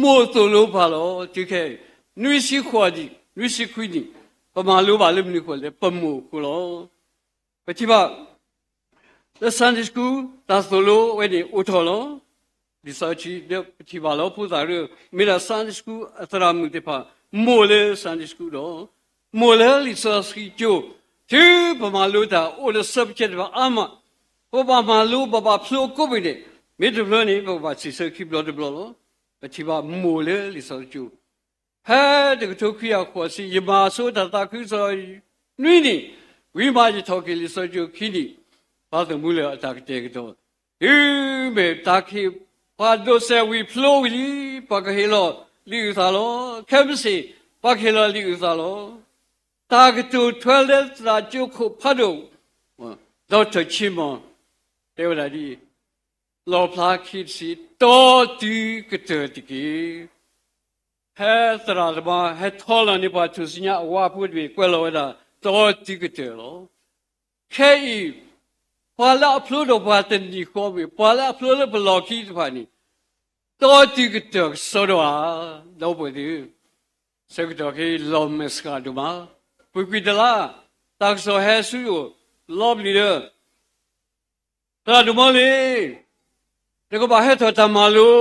မိၢ်သိၣ်လိပှၤလီၤ. တုၤခဲအံၤ နွံဆံဃိးနံၣ်, နွံဆံခွံနံၣ်, ပမၤလိဘၣ်လၢမနုၤအဃိလဲၣ်, ပမိၢ်အဃိလီၤ. ပထံၣ်ဘၣ် လၢ Sunday School တၢ်သိၣ်လိဝဲန့ၣ်အိၣ်ထီၣ်လီၤ. လံာ်စီဆှံ ပထံၣ်ဘၣ်လၢဖိသၣ်ရၢ မ့ၢ်ဒၣ် Sunday School အသရၣ်မုၣ်သ့ၣ်တဖၣ် မိၢ်လၢ Sunday School ဒီး မိၢ်လၢလံာ်စီဆှံကၠိ, တုၤပမၤလိတၢ်အိၣ်ဒီး subject တဖၣ်အါမး, ပဘၣ်မၤလိ ပဘၣ်ဖျိကိးပူၤန့ၣ်, မ့ၢ်တဖျိန့ၣ် ပကဘၣ်စံးဆၢခံဘျီတဘျီလီၤ. ပထံၣ်ဘၣ်မိၢ်လၢလံာ်စီဆှံကၠိ ဖဲတကထိခွံကယၤဃိးဆံ ယမၤဆိတၢ်သးခုကစီၣ်နွံနံၣ်, ဝံၤမးယထီၣ်က့ၤလံာ်စီဆှံကၠိခံနံၣ်, ပၢ်သုးမူလၢၢ်အတၢ်ကတဲာ်ကတီၤ, တုၤမ့ၢ်တၢ်ကဟ့ၣ်ပှၤဒိးစဲးဝံၤဖျိဝံၤလံ, ပှၤကဟ့ၣ်လီၤလံာ်အုၣ်သးလီၤ. ခဲမုၢ်ဆ့ၣ် ပှၤကဟ့ၣ်လီၤလံာ်အုၣ်သးလီၤ. တၢ်ကတိၤထွဲလၢသရၣ်ကၠိခိၣ်ဖးဒိၣ် Doctor Chin Maung တဲဝဲဒၣ်ဒ်အံၤ, လီၣ်ဖျါခံတဆံ, တီတုၤကတၢၢ်တက့ၢ်. ဖဲသရၣ်သမါ ဟဲထီလီၤန့ၢ်ပှၤထူၣ်စုညါအဝါဖိတဘ့ၣ် ကွဲးလီၤဝဲဒၣ် တီတုၤကတၢၢ်လီၤ. ခဲအံၤ ပှၤလၢအဖျိဒီးပှၤတနံၤဃီမ့ၢ် ပှၤလၢအဖျိလၢပလီၢ်ခံတဖၣ်န့ၣ် တီတုၤကတၢၢ်ကစီဒီဧါ, ဒီပုၢ်ဝဲၢ်သ့ၣ်ဧၢ, ဆၢကတီၢ်ခဲအံၤ လီၤမဲာ်ဆှးဒိၣ်မး, ပူၤကွံာ်တလါ, တၢ်ကစီၣ်ဟဲဆူယအိၣ် လီၤပျံၤလၢ သရၣ်ဒိၣ်မီလ့ၤ, နကဘၣ်ဟဲထီၣ်တၢ်မၤလိ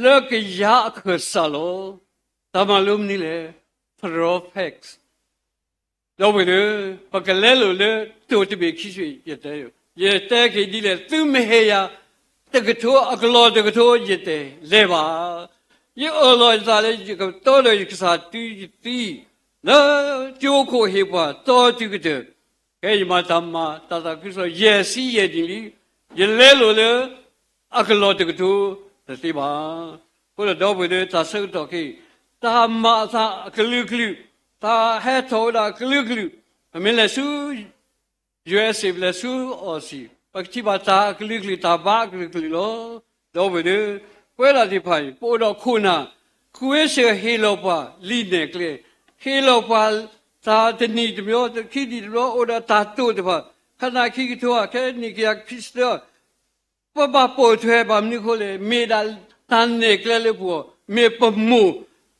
လၢကယၤအခၢၣ်စးလီၤ. တၢ်မၤလိမနုၤလဲၣ်, Prophet, ဒီပုၢ်ဝဲၢ်သ့ၣ်ဧၢ, ပကလဲလိာ်လၢတိၢ်တဘ့ၣ်ခံဆံ, ယတဲ, ယတဲက့ၤဒ်လဲၣ်, သုမ့ၢ်ဟ့ၣ်ယၤတကထိ အကလီၢ်တကထိ ယတလဲၤဘၣ်. ယအၢၣ်လီၤယသးလၢယကတီဒီးယကစၢ်တုၤယသံ, လၢကၠိခိၣ်ဟ့ၣ်ပှၤတီတုၤကတၢၢ်, ဖဲယမၤတၢ်မၤတၢ်သးခုကစီၣ် ယဲၢ်ဆံယဲၢ်နံၣ်လံ, ယလဲလိာ်လၢ အကလီၢ်တကထိတသ့ဘၣ်. အဃိဒီးဒီပုၢ်ဝဲၢ်သ့ၣ် တၢ်ဆၢကတီၢ်ခဲအံၤ, တၢ်မၤအသးအကလုာ်ကလုာ်, တၢ်ဟဲထီၣ်ဝဲဒၣ်အကလုာ်ကလုာ်, ပမ့ၢ်လဲၤဆူ ယူအ့စ့ၣ် ပလဲၤဆူအီၣ်စံၣ်, ပကထံၣ်ဘၣ်တၢ်အကလုာ်ကလုာ် တၢ်ဘါအကလုာ်ကလုာ်လီၤ. ဒီပုၢ်ဝဲၢ်သ့ၣ်, ပဝဲဒၣ်သ့ၣ်တဖၣ်အံၤ ပအိၣ်ဒီးခိၣ်နၢ်, ခူဝ့စၢၣ်ဟ့ၣ်လီၤပှၤလံာ်နဲၣ်ကျဲ, ဟ့ၣ်လီၤပှၤတၢ်တနံၣ်တဘျီ, ခံနံၣ်တဘျီ အိၣ်ဒီးတၢ်တိာ်တဖၣ်, ခါနၢ်ခံကထိဧါ, ခဲနံၣ်ကယၤခံဆံတၢ, ပဘၣ်ပိာ်ထွဲဘၣ်မနုၤအဃိလဲၣ်, မ့ၢ်ဒၣ်တၢ်နဲၣ်ကျဲလၢပဂီၢ်, မ့ၢ်ပမိၢ်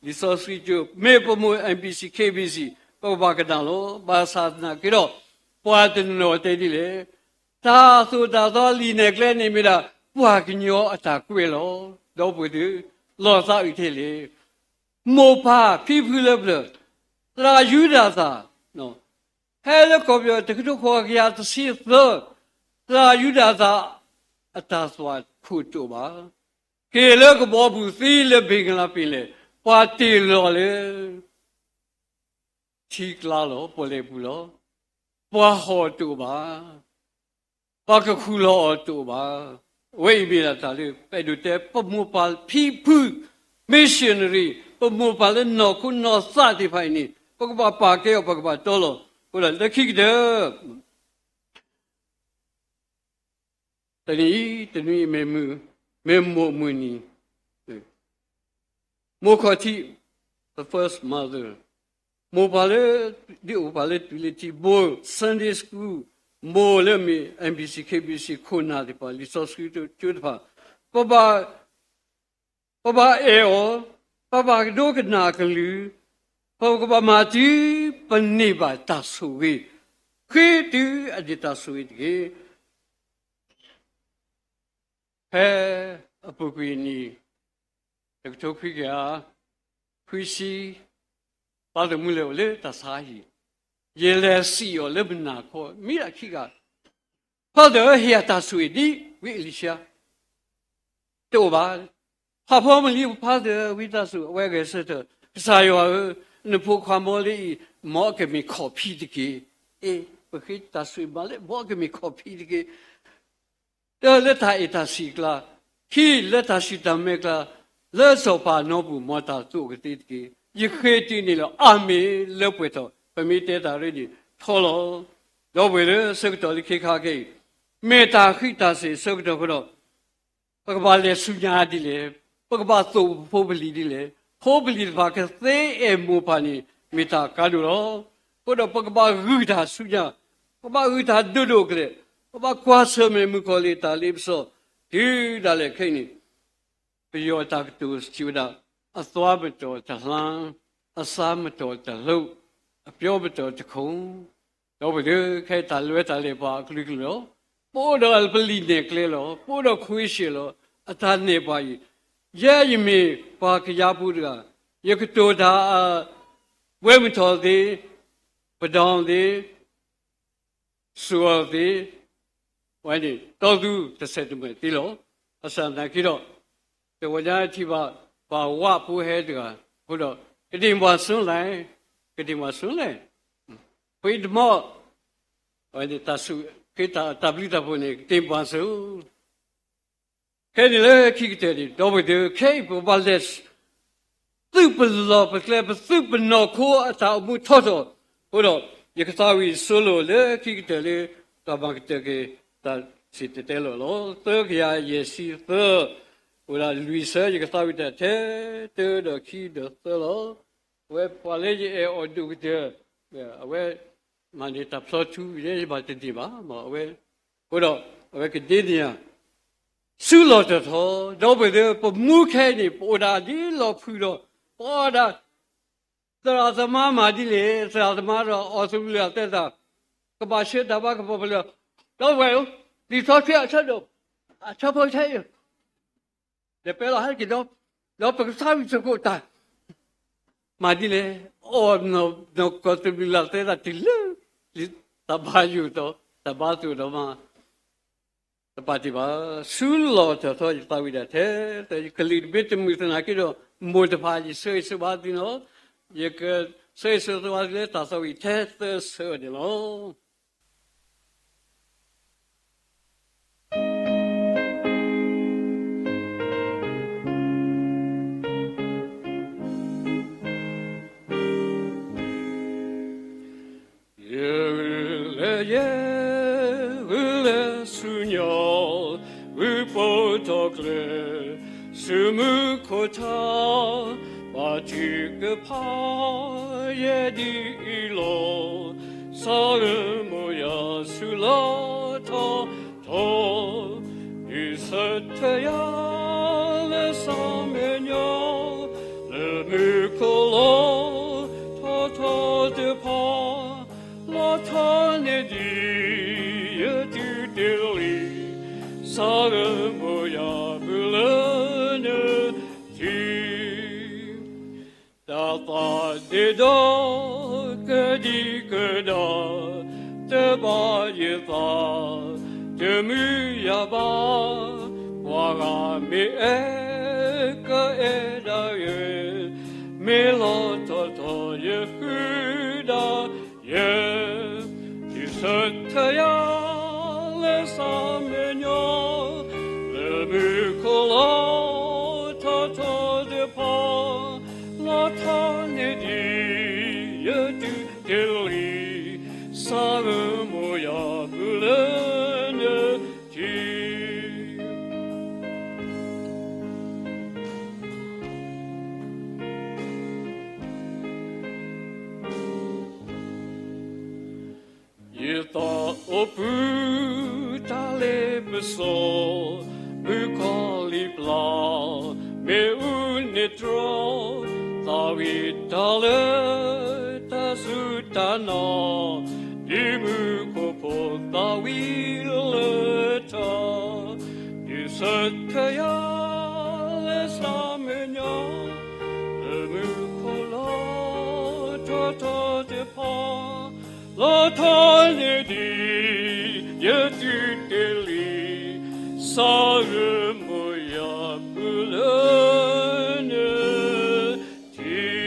လံာ်စီဆှံကၠိ, မ့ၢ်ပမိၢ် NBC KBC, ပကဘၣ်ကနၣ်လီၤ. ဘၣ်ဆၣ်သနာ်က့ဒီး, ပှၤတနီၤတဲဒ်လဲၣ်, တၢ်သိၣ်တၢ်သီလံာ်နဲၣ်ကျဲန့ၣ်မ့ၢ်ဒၣ် ပှၤကညီအတၢ်ကွဲးလီၤ. ဒီပုၢ်ဝဲၢ်သ့ၣ်, လီၤသးအုးထဲလဲၣ်. မိၢ်ပၢ်ဖံဖုလၢပျၢၤ, သရၣ်ယူဒၤသၣ်, ဖဲလၢကီၢ်ပယီၤ တကထိဃိးကယၤတဆံသၢ, သရၣ်ယူဒၤသၣ် အတၢ်သွၣ်ခိၣ်တအိၣ်ဘၣ်. က့ၤလၢကဘီပူၤ သံလၢဘ့ၣ်ကလါပ့ၤလဲၣ်, ပှၤတ့ၢ်လီၤလၢ ထံကျါလီၤ, ပီၣ်လဲၣ်ပူၤလီၤ. ပှၤဟီၣ်တအိၣ်ဘၣ်, ပှၤကခူၣ်လီၤအီၤတအိၣ်ဘၣ်. အဝဲအံၤမ့ၢ်ဒၣ်တၢ်လၢ ပအဲၣ်ဒိးတဲ ပမိၢ်ပၢ်ဖံဖု missionary, ပမိၢ်ပၢ်လၢနီၢ်ခိနီၢ်သးသ့ၣ်တဖၣ်အံၤန့ၣ် ပကဘၣ်ပာ်ကဲအီၤ, ပကဘၣ်တီလီၤ. အဃိဒီးလၢခံကတၢၢ် တနံၤအံၤ တနွံအံၤ မ့ၢ်မုၢ်, မ့ၢ်မိၢ်မုၢ်နံၤ, မိၢ်ခီၣ်ထံး, the first mother, မိၢ်ပၢ်လၢ ဒ်အိၣ်ပှၤလၢတုၤလၢထံ, မိၢ် Sunday School, မိၢ်လၢမ့ၢ် NBC KBC ခိၣ်နၢ်သ့ၣ်တဖၣ်, လံာ်စီဆှံကၠိတဖၣ်, ပဘၣ် ပဘၣ်အဲၣ်အီၤ, ပဘၣ်ကဒိကနၣ်အကလုၢ်, ပကဘၣ်မၤတုၤ ပန့ၢ်ဘၣ်တၢ်ဆိၣ်ဂ့ၤ, ဃ့တုၤအဒံးတၢ်ဆိၣ်ဂ့ၤတက့ၢ်. ဖဲအပူၤကွံာ်နံၣ် တကထိခွံကယၤခွံဆံ, ပၢ်သုးမုၢ်လၢ်အိၣ်လၢတၢ်ဆါဟံၣ်, ယလဲၤစံၣ်အီၤလၢမုၢ်နၤခီ, မံဒၣ်ခံဂၤ, ဖါတၢၢ်ဧၢ, ဟ့ၣ်ယၤတၢ်ဆိၣ်ဂ့ၤဒ်ဝံအ့လံၡါ တအိၣ်ဘၣ်. ဖးဖီမုၢ်လံ ဖါတၢၢ်ဧၢ, ဝံသးစူၤ, အဝဲဂဲၤဆၢထၢၣ်, ကစၢ်ယွၤဧၢ, နဖိခွါမီလ့အံၤ မ်အကမ့ၢ်ခီၣ်ဖံးတက့ၢ်. အ့, ပဃ့တၢ်ဆိၣ်ဂ့ၤမးလၢ မ်အကမ့ၢ်ခီၣ်ဖံးတက့ၢ်. တၢ လၢတၢ်အဲၣ်တၢ်ဆံးအကျါ, ခံ လၢတၢ်ဆူၣ်တၢ်မဲအကျါ, လၢစီၤပၤအနီပူၤ မ်တၢ်သူၣ်အိၣ်ကသ့တက့ၢ်. ယဃ့တုန့ၢ်လီၤ. အၤမ့ၣ်, လၢပှဲၤထီၣ်, ပမ့ၢ်တဲတၢ်ရ့န့ၣ် ထီလီၤ. ဒီပုၢ်ဝဲၢ်လၢဆၢကတီၢ်လၢခ့ခါခဲအံၤ, မ့ၢ်တၢ်ဃံးတၢ်စ့ၢ်ဆၢကတီၢ်ဃိဒီး ပကဘၣ်လဲၤဆူညါဒ်လဲၣ်, ပကဘၣ်သိၣ်ပဖိပလံၤဒ်လဲၣ်, ဖိပလံၤတဖၣ်ကသ့အဲၣ်မိၢ်ပၢ်န့ၣ် မ့ၢ်တၢ်ကါဒိၣ်လီၤ. အဃိဒီးပကဘၣ်ဂုာ်တၢ်ဆူညါ, ပကဘၣ်ဂုာ်တၢ်ဒိၣ်ဒိၣ်ကလဲာ်, ပဘၣ်ကွၢ်ဆၢၣ်မဲာ်မုၣ်ကီၤလံၢ်တၢ်လ့ပစီ, တုၤဒၣ်လဲာ်ခဲအံၤန့ၣ် ပယီၤတၢ်ကတိၤစံးဝဲဒၣ်, အသွါမတီၤတဟါ, အဆါမတီၤတလိၤ, အပျီမတီၤတခိၣ်, ဒီပုၢ်ဝဲၢ်လၢခဲအံၤတၢ်လဲၤတၢ်လဲၤပှၤအကလုာ်ကလုာ်လီၤ. ပအိၣ်ဒီးပလံာ်နဲၣ်ကျဲလီၤ. ပအိၣ်ဒီးခွ့ရှဲၣ်လီၤ. အတၢ်နဲၣ်ပှၤအံၤ, ယဲယမ့ၢ်ပှၤကယၤပူၤတဂၤ, ယကတိၤတၢ်, ဝဲမုၢ်ထီၣ်သ့, ပဒီသ့, စှီၤသ့, ဝဲန့ၣ် တီသူတဆဲးတမဲာ်သ့လီၤ. ဘၣ်ဆၣ်သနာ်က့ဒီး တဝီညါထံၣ်ဘၣ် ပှၤဝၣ်ဖိဟဲတဂၤ, အဃိဒီး ကဒ့ၣ်မၤစူလဲၣ်, ကဒ့ၣ်မၤစူလဲၣ်, ဖဲတမီၢ်, ဝဲန့ၣ်တၢ်ဆူၣ်, တၢ်ဘျုးတၢ်ဖှိၣ်န့ၣ် ကဒ့ၣ်မၤစူ ခဲအံၤန့ၣ်လၢခံကတၢၢ်န့ၣ် ဒီပုၢ်ဝဲၢ်သ့ၣ်, ခဲအံၤပကဘၣ်လဲၤ သုးပလီၢ်ပကျဲ ပသုးပနီၢ်ခိအတၢ်အိၣ်မူထီထီၣ်, အဃိဒီး ယကသးဝံၣ်ဆိလိာ်လၢခံကတၢၢ်လၢ တၢ်မၤကတၢၢ်က့ၤတၢ်စံၣ်တဲၤတဲလီၤလီၤ. သၢကယၤယဲၢ်ဆံသၢ, အိၣ်ဒၣ်လွံၢ်ဆၢ ယကသးဝံၣ်တၢ်ထဲတၢ်ဒီးခံဒီးသၢလီၤ. အဝဲပှၤလၢယအဲၣ်အီၤဒိၣ်ကတၢၢ်, အဝဲ မၤန့ၢ်တၢ်ဖျီထူန့ၣ် ယဘၣ်တန့ၢ်ဘၣ်, အဝဲ, အဃိဒီး အဝဲကဒ့န့ၢ်ယၤ, ဆူလီၢ်တၢ်ထီ, ဒီပုၢ်ဝဲၢ်သ့ၣ်, ပမူခဲအံၤန့ၣ် ပအိၣ်ဒၣ်ဒ်လီၢ်ဖုၣ်ဒီး ပအီၣ်ဒၣ်, သရၣ်သမါမၤဒ်လဲၣ်, သရၣ်သမါဒီးအီၣ်သဘျုးအသဲသး, ကဘၣ်ဆှၢတၢ်ဘါကပီၤပလၢ, ဒီပုၢ်ဝဲၢ်ဧၢ, လံာ်စီဆှံအဆၢဒိၣ်, အဆၢဖိဆၢအံၤ ဒီးပဲလီၤဟဲက့ၤဒီး, ဒီးပကသးဝံၣ်သကိးတၢ်, မၤဒ်လဲၣ်, အီၣ်နီၢ်ကီၢ်သဘျုးလၢသဲသးတုၤလၢ, တၢ်ဘါယိၣ်ဒီး, တၢ်ဘါသိၣ်ဒီးမး, တပာ်တ့ၢ်ဘၣ်, ဆူလီၢ်တၢ်ထီ ယသးဝံၣ်ဒၣ်ထဲ, ယကလုၢ်တဘ့ၣ်တမုာ်သနာ်က့ဒီး, မိၢ်တဖၣ် ယဆၢဂ့ၤဆၢဝါသုန့ၣ်လီၤ. ယကဆၢဂ့ၤဆၢဝါသုလၢတၢ်သးဝံၣ်ထဲသၢဆၢအံၤန့ၣ်လီၤ. ယဂုာ်လၢယဲ, ဂုာ်လၢဆူညါ, ဂုာ်ပိာ်ထီၣ်ကျဲ, ဆူမူခိၣ်ထါ, ဘါထုကဖၣ်, ယဲဒ်အံၤလီၤ. စှၤဂၢၢ်မိၢ်ယၤဆူလီၢ်ထီထီ, ဒုးဆၢထၢၣ်ယၤလၢစှၤမဲာ်ညါ, လၢမူခိၣ်လီၢ်ထီထီတဖၣ်, လီၤထီန့ၢ်ဒံးယတုၤတ့ၢ်လံ, စှၤဂၢၢ်မိၢ်ယၤပုၢ်လၢနထံ တၢ်သးဒ့ဒီးကဒံကဒါ, တဘၣ်ယသး, တမုာ်ယၤဘၣ်, ပှၤဂၤမ့ၢ်အဲၣ်ကအဲၣ်ဒၣ်ယဲ, မ့ၢ်လီၤထီထီယဃုဒၣ်ယဲ, ဒုးဆၢထၢၣ်ယၤလၢစှၤမဲာ်ညါ, လၢမူခိၣ်လီၢ်ထီထီတဖၣ်, လီၤထီန့ၢ်ဒံးယတုၤတ့ၢ်လံ, စှၤဂၢၢ်မိၢ်ယၤပုၢ်လၢနထံ ယသးအိၣ်ပူၤတၢ်လ့ပစီ, မုၣ်ကီၤလံၢ်ပျၢ်, မ့ၣ်အူန့ၢ်တြီ, သးဝံၣ်တၢ်လၢတၢ်စူၢ်တၢ်နာ်, ဒ်မူခိၣ်ဖိသးဝံၣ်လၢတၢ်, ဒုးဆၢထၢၣ်ယၤလၢစှၤမဲာ်ညါ, လၢမူခိၣ်လီၢ်ထီထီတဖၣ်, လီၤထီန့ၢ်ဒံးယတုၤတ့ၢ်လံ, စှၤဂၢၢ်မိၢ်ယၤပုၢ်လၢနထံ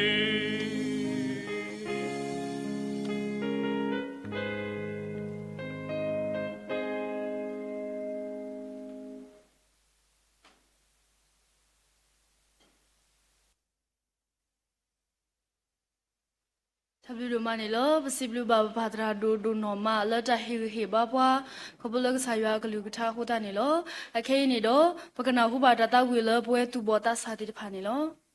တၢ်ဘျုးဒိၣ်မးန့ၣ်လီၤ. ပစံးဘျုးဘၣ်ပပၢ်သရၣ်ဒိၣ်ဒိၣ်နီၢ်မး လၢတၢ်ဟ့ၣ်ဂံၢ်ဟ့ၣ်ဘါပှၤ ခီဖျိလၢကစၢ်ယွၤအကလုၢ်ကထါအဃိသတးန့ၣ်လီၤ. အခဲအံၤန့ၣ်ဒီး ပကနၢ်ဟူဘၣ်တၢ်သးဝံၣ်လၢပဝဲသူၣ်ဘီၣ်သးစၢ်သ့ၣ်တဖၣ်န့ၣ်လီၤ.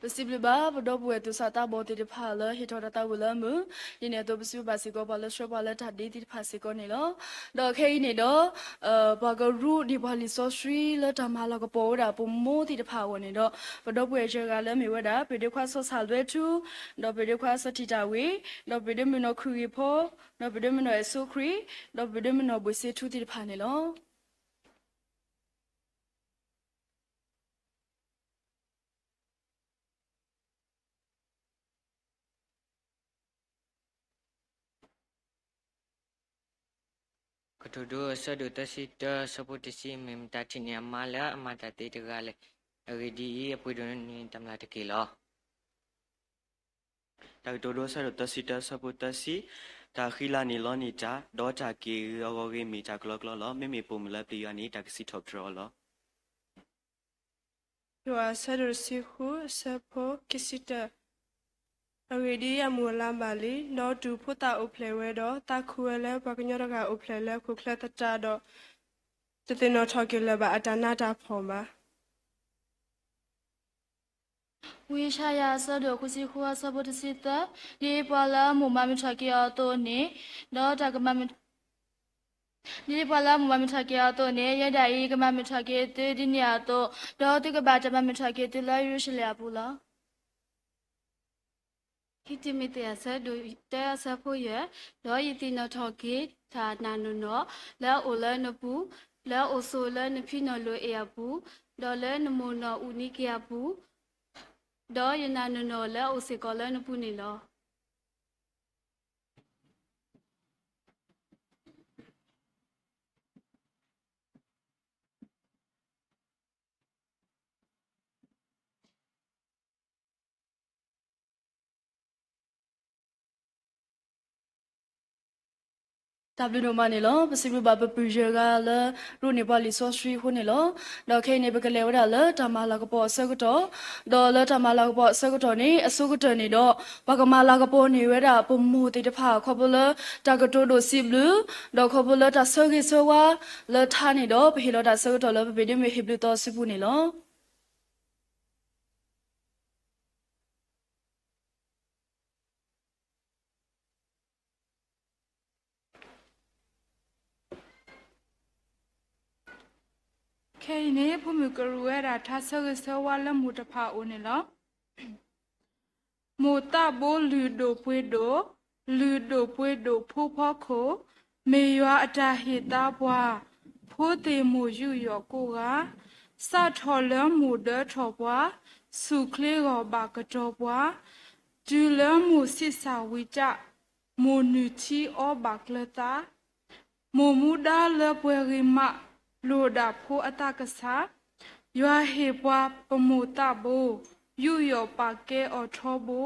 ပစံးဘျုးဘၣ် ပဒီပုၢ်ဝဲၢ်သူၣ်စၢ်သးဘီၣ်သ့ၣ်တဖၣ်လၢဟ့ၣ်ထီၣ်တၢ်သးဝံၣ်လၢအမုာ်, ဒ်န့ၣ်အသိးပစံးဘျုးဘၣ်စ့ၢ်ကီးပှၤလၢဆှၢပှၤလၢတၢ်ဒ့သ့ၣ်တဖၣ်စ့ၢ်ကီးန့ၣ်လီၤ. ဒီးခဲအံၤန့ၣ်ဒီး ပှၤကရူၣ်န့ၢ်ပှၤလံာ်စီဆှံလၢတၢ်မၤလၤကပီၤဝဲဒၣ်ပမိၢ်သ့ၣ်တဖၣ်အဂီၢ်န့ၣ်ဒီး ပဒီပုၢ်ဝဲၢ်ယဲၢ်ဂၤလၢမ့ၢ်ဝဲဒၣ် ပဒ့ခွါစီၤဆၣ်လွဲထူ, ဒီးပဒ့ခွါစီၤထံၣ်တၢ်ဝ့ၢ်, ဒီးပဒ့မုၣ်နီၢ်ခုၣ်ဂ့ၤဖီ, ဒီးပဒ့မုၣ်နီၢ်အဲၣ်စိခရံာ်, ဒီးပဒ့မုၣ်နီၢ်ဘှ့ၣ်စ့ထူသ့ၣ်တဖၣ်န့ၣ်လီၤ. ကတိၤဒိ အဆၢဒိၣ်သၢဆံတၢ ဆၢဖိတဆံ မ့ၢ်မတၤထံၣ်န့ၢ်အမါလၢအမၤတၢ်သ့တဂၤလဲၣ်. အဂ့ၢ်ဒ်အံၤ, အပှ့ၤဒိၣ်န့ၢ်တၢ်မျၢ်တက့ၢ်လီၤ. တၢ်ကတိၤဒိ အဆၢဒိၣ်သၢဆံတၢ ဆၢဖိသၢဆံ, တၢ်ဃံလၤန့ၣ်လီန့ၢ်တၢ်, ဒီးတၢ်က့ၢ်ဂ့ၤအဂီၢ်ဂ့ၤမ့ၢ်တၢ်ကလီကလီလီၤ. မ့မ့ၢ်ပိာ်မုၣ်လၢပျံၤယွၤန့ၣ် တၢ်ကစံးထီၣ်ပတြၢၤအီၤလီၤ. ယိၤဟၣ်အဆၢဒိၣ်တဆံဃု အဆၢဖိခံဆံတၢ, အဂ့ၢ်ဒ်အံၤ, အမုၢ်အလါဘၣ်လံ, ဒီးတုၤဖိသၣ်အိၣ်ဖျဲၣ်ဝဲဒီး သးခုဝဲလၢပှၤကညီတဂၤအိၣ်ဖျဲၣ်လၢခိၣ်ချၢသတးဒီး, တသ့ၣ်နီၣ်ထီၣ်က့ၤလၢၤဘၣ်အတၢ်နးတၢ်ဖှီၣ်ဘၣ်. ဝံယၡါယၤအဆၢဒိၣ်ဃုဆံဃု အဆၢဖိတဆံသၢ, ဒ်ပှၤလၢအမိၢ်မၤမုာ်ထီၣ်က့ၤအီၤအသိးန့ၣ်, ဒီးတၢ်ကမၤ ဒ်ပှၤလၢအမိၢ်မၤမုာ်ထီၣ်က့ၤအီၤအသိးန့ၣ်, ယဲဒၣ်အံၤ ကမၤမုာ်ထီၣ်က့ၤသုဒ်န့ၣ်အသိး, ဒီးသုကဘၣ်တၢ်မၤမုာ်ထီၣ်က့ၤသုလၢယရူၤၡလ့ၣ်အပူၤလီၤ. ခံတံၤမသ့း အဆၢဒိၣ်တၢ အဆၢဖိယဲၢ်, ဒီးယသ့ၣ်နီၣ်ထီၣ်က့ၤတၢ်နာ်နီၢ်နီၢ် လၢအအိၣ်လၢနပူၤ, လၢအအိၣ်ဆိးလၢနဖံနလိၤအ့ၣ်အပူၤ, ဒီးလၢနမိၢ်နီၢ်အူနံက့ၤအပူၤ, ဒီးယနာ်နီၢ်နီၢ်လၢအအိၣ်စ့ၢ်ကီးလၢနပူၤန့ၣ်လီၤ. တၢ်ဘျုးဒိၣ်မးန့ၣ်လီၤ. ပစံးဘျုးဘၣ်ပပုၢ်ယဲၢ်ဂၤလၢ ရူၢ်န့ၢ်ပှၤလံာ်စီဆှံအဃိန့ၣ်လီၤ. ဒီးခဲအံၤန့ၣ် ပကလဲၤဝဲဒၣ်လၢတၢ်မၤလၤကပီၤအဆၢကတီၢ်, ဒီးလၢတၢ်မၤလၤကပီၤအဆၢကတီၢ်န့ၣ် အဆိကတၢၢ်န့ၣ်ဒီး ပှၤကမၤလၤကပီၤန့ၢ်ဝဲဒၣ်ပမိၢ်သ့ၣ်တဖၣ် ခီဖျိလၢတၢ်ကတိၤဒိၣ်စံးဘျုး, ဒီးခီဖျိလၢတၢ်ဆၢဂ့ၤဆၢဝါလၢထါန့ၣ်ဒီး ပဟ့ၣ်လီၤတၢ်ဆၢကတီၢ်လၢပမ့ၢ်ဒ့မုၢ်ဟ့ၣ်ဘျုးသီစုပူၤန့ၣ်လီၤ. ခဲအံၤန့ၣ် ဖိမုၣ်ကရူၢ်ဝဲဒၣ်ထါဆၢဂ့ၤဆၢဝါလၢမိၢ်တဖၣ်အအိၣ်န့ၣ်လီၤ. မိၢ်သးဘိလုၢ်ဒိၣ်ပှ့ၤဒိၣ်, လုၢ်ဒိၣ်ပှ့ၤဒိၣ်ဖိဖီခိၣ်, မ့ၢ်ယွၤအတၢ်ဟ့ၣ်သါပှၤ, ဖိသ့ၣ်မိၢ်ယူးယီၣ်ကိးဂၤ, စးထီၣ်လၢမိၢ်ဒၢထီၣ်ပှၤ, ဆူၣ်ချ့ဂီၢ်ဘၣ်ကတီၤပှၤ, တုၤလၢမိၢ်ဆံးစၢ်ဝံၤတၢ်, မိၢ်နုၢ်ထံအီဘၣ်ကျၢၤသး မိၢ်မူဒါလၢပှဲၤဂ့ၤမး, လိၣ်ဒၣ်ဖိအသးကဆး, ယွၤဟ့ၣ်ပှၤပမိၢ်သးဘိ, ယူးယီၣ်ပာ်ကဲအီၤထီဘိ,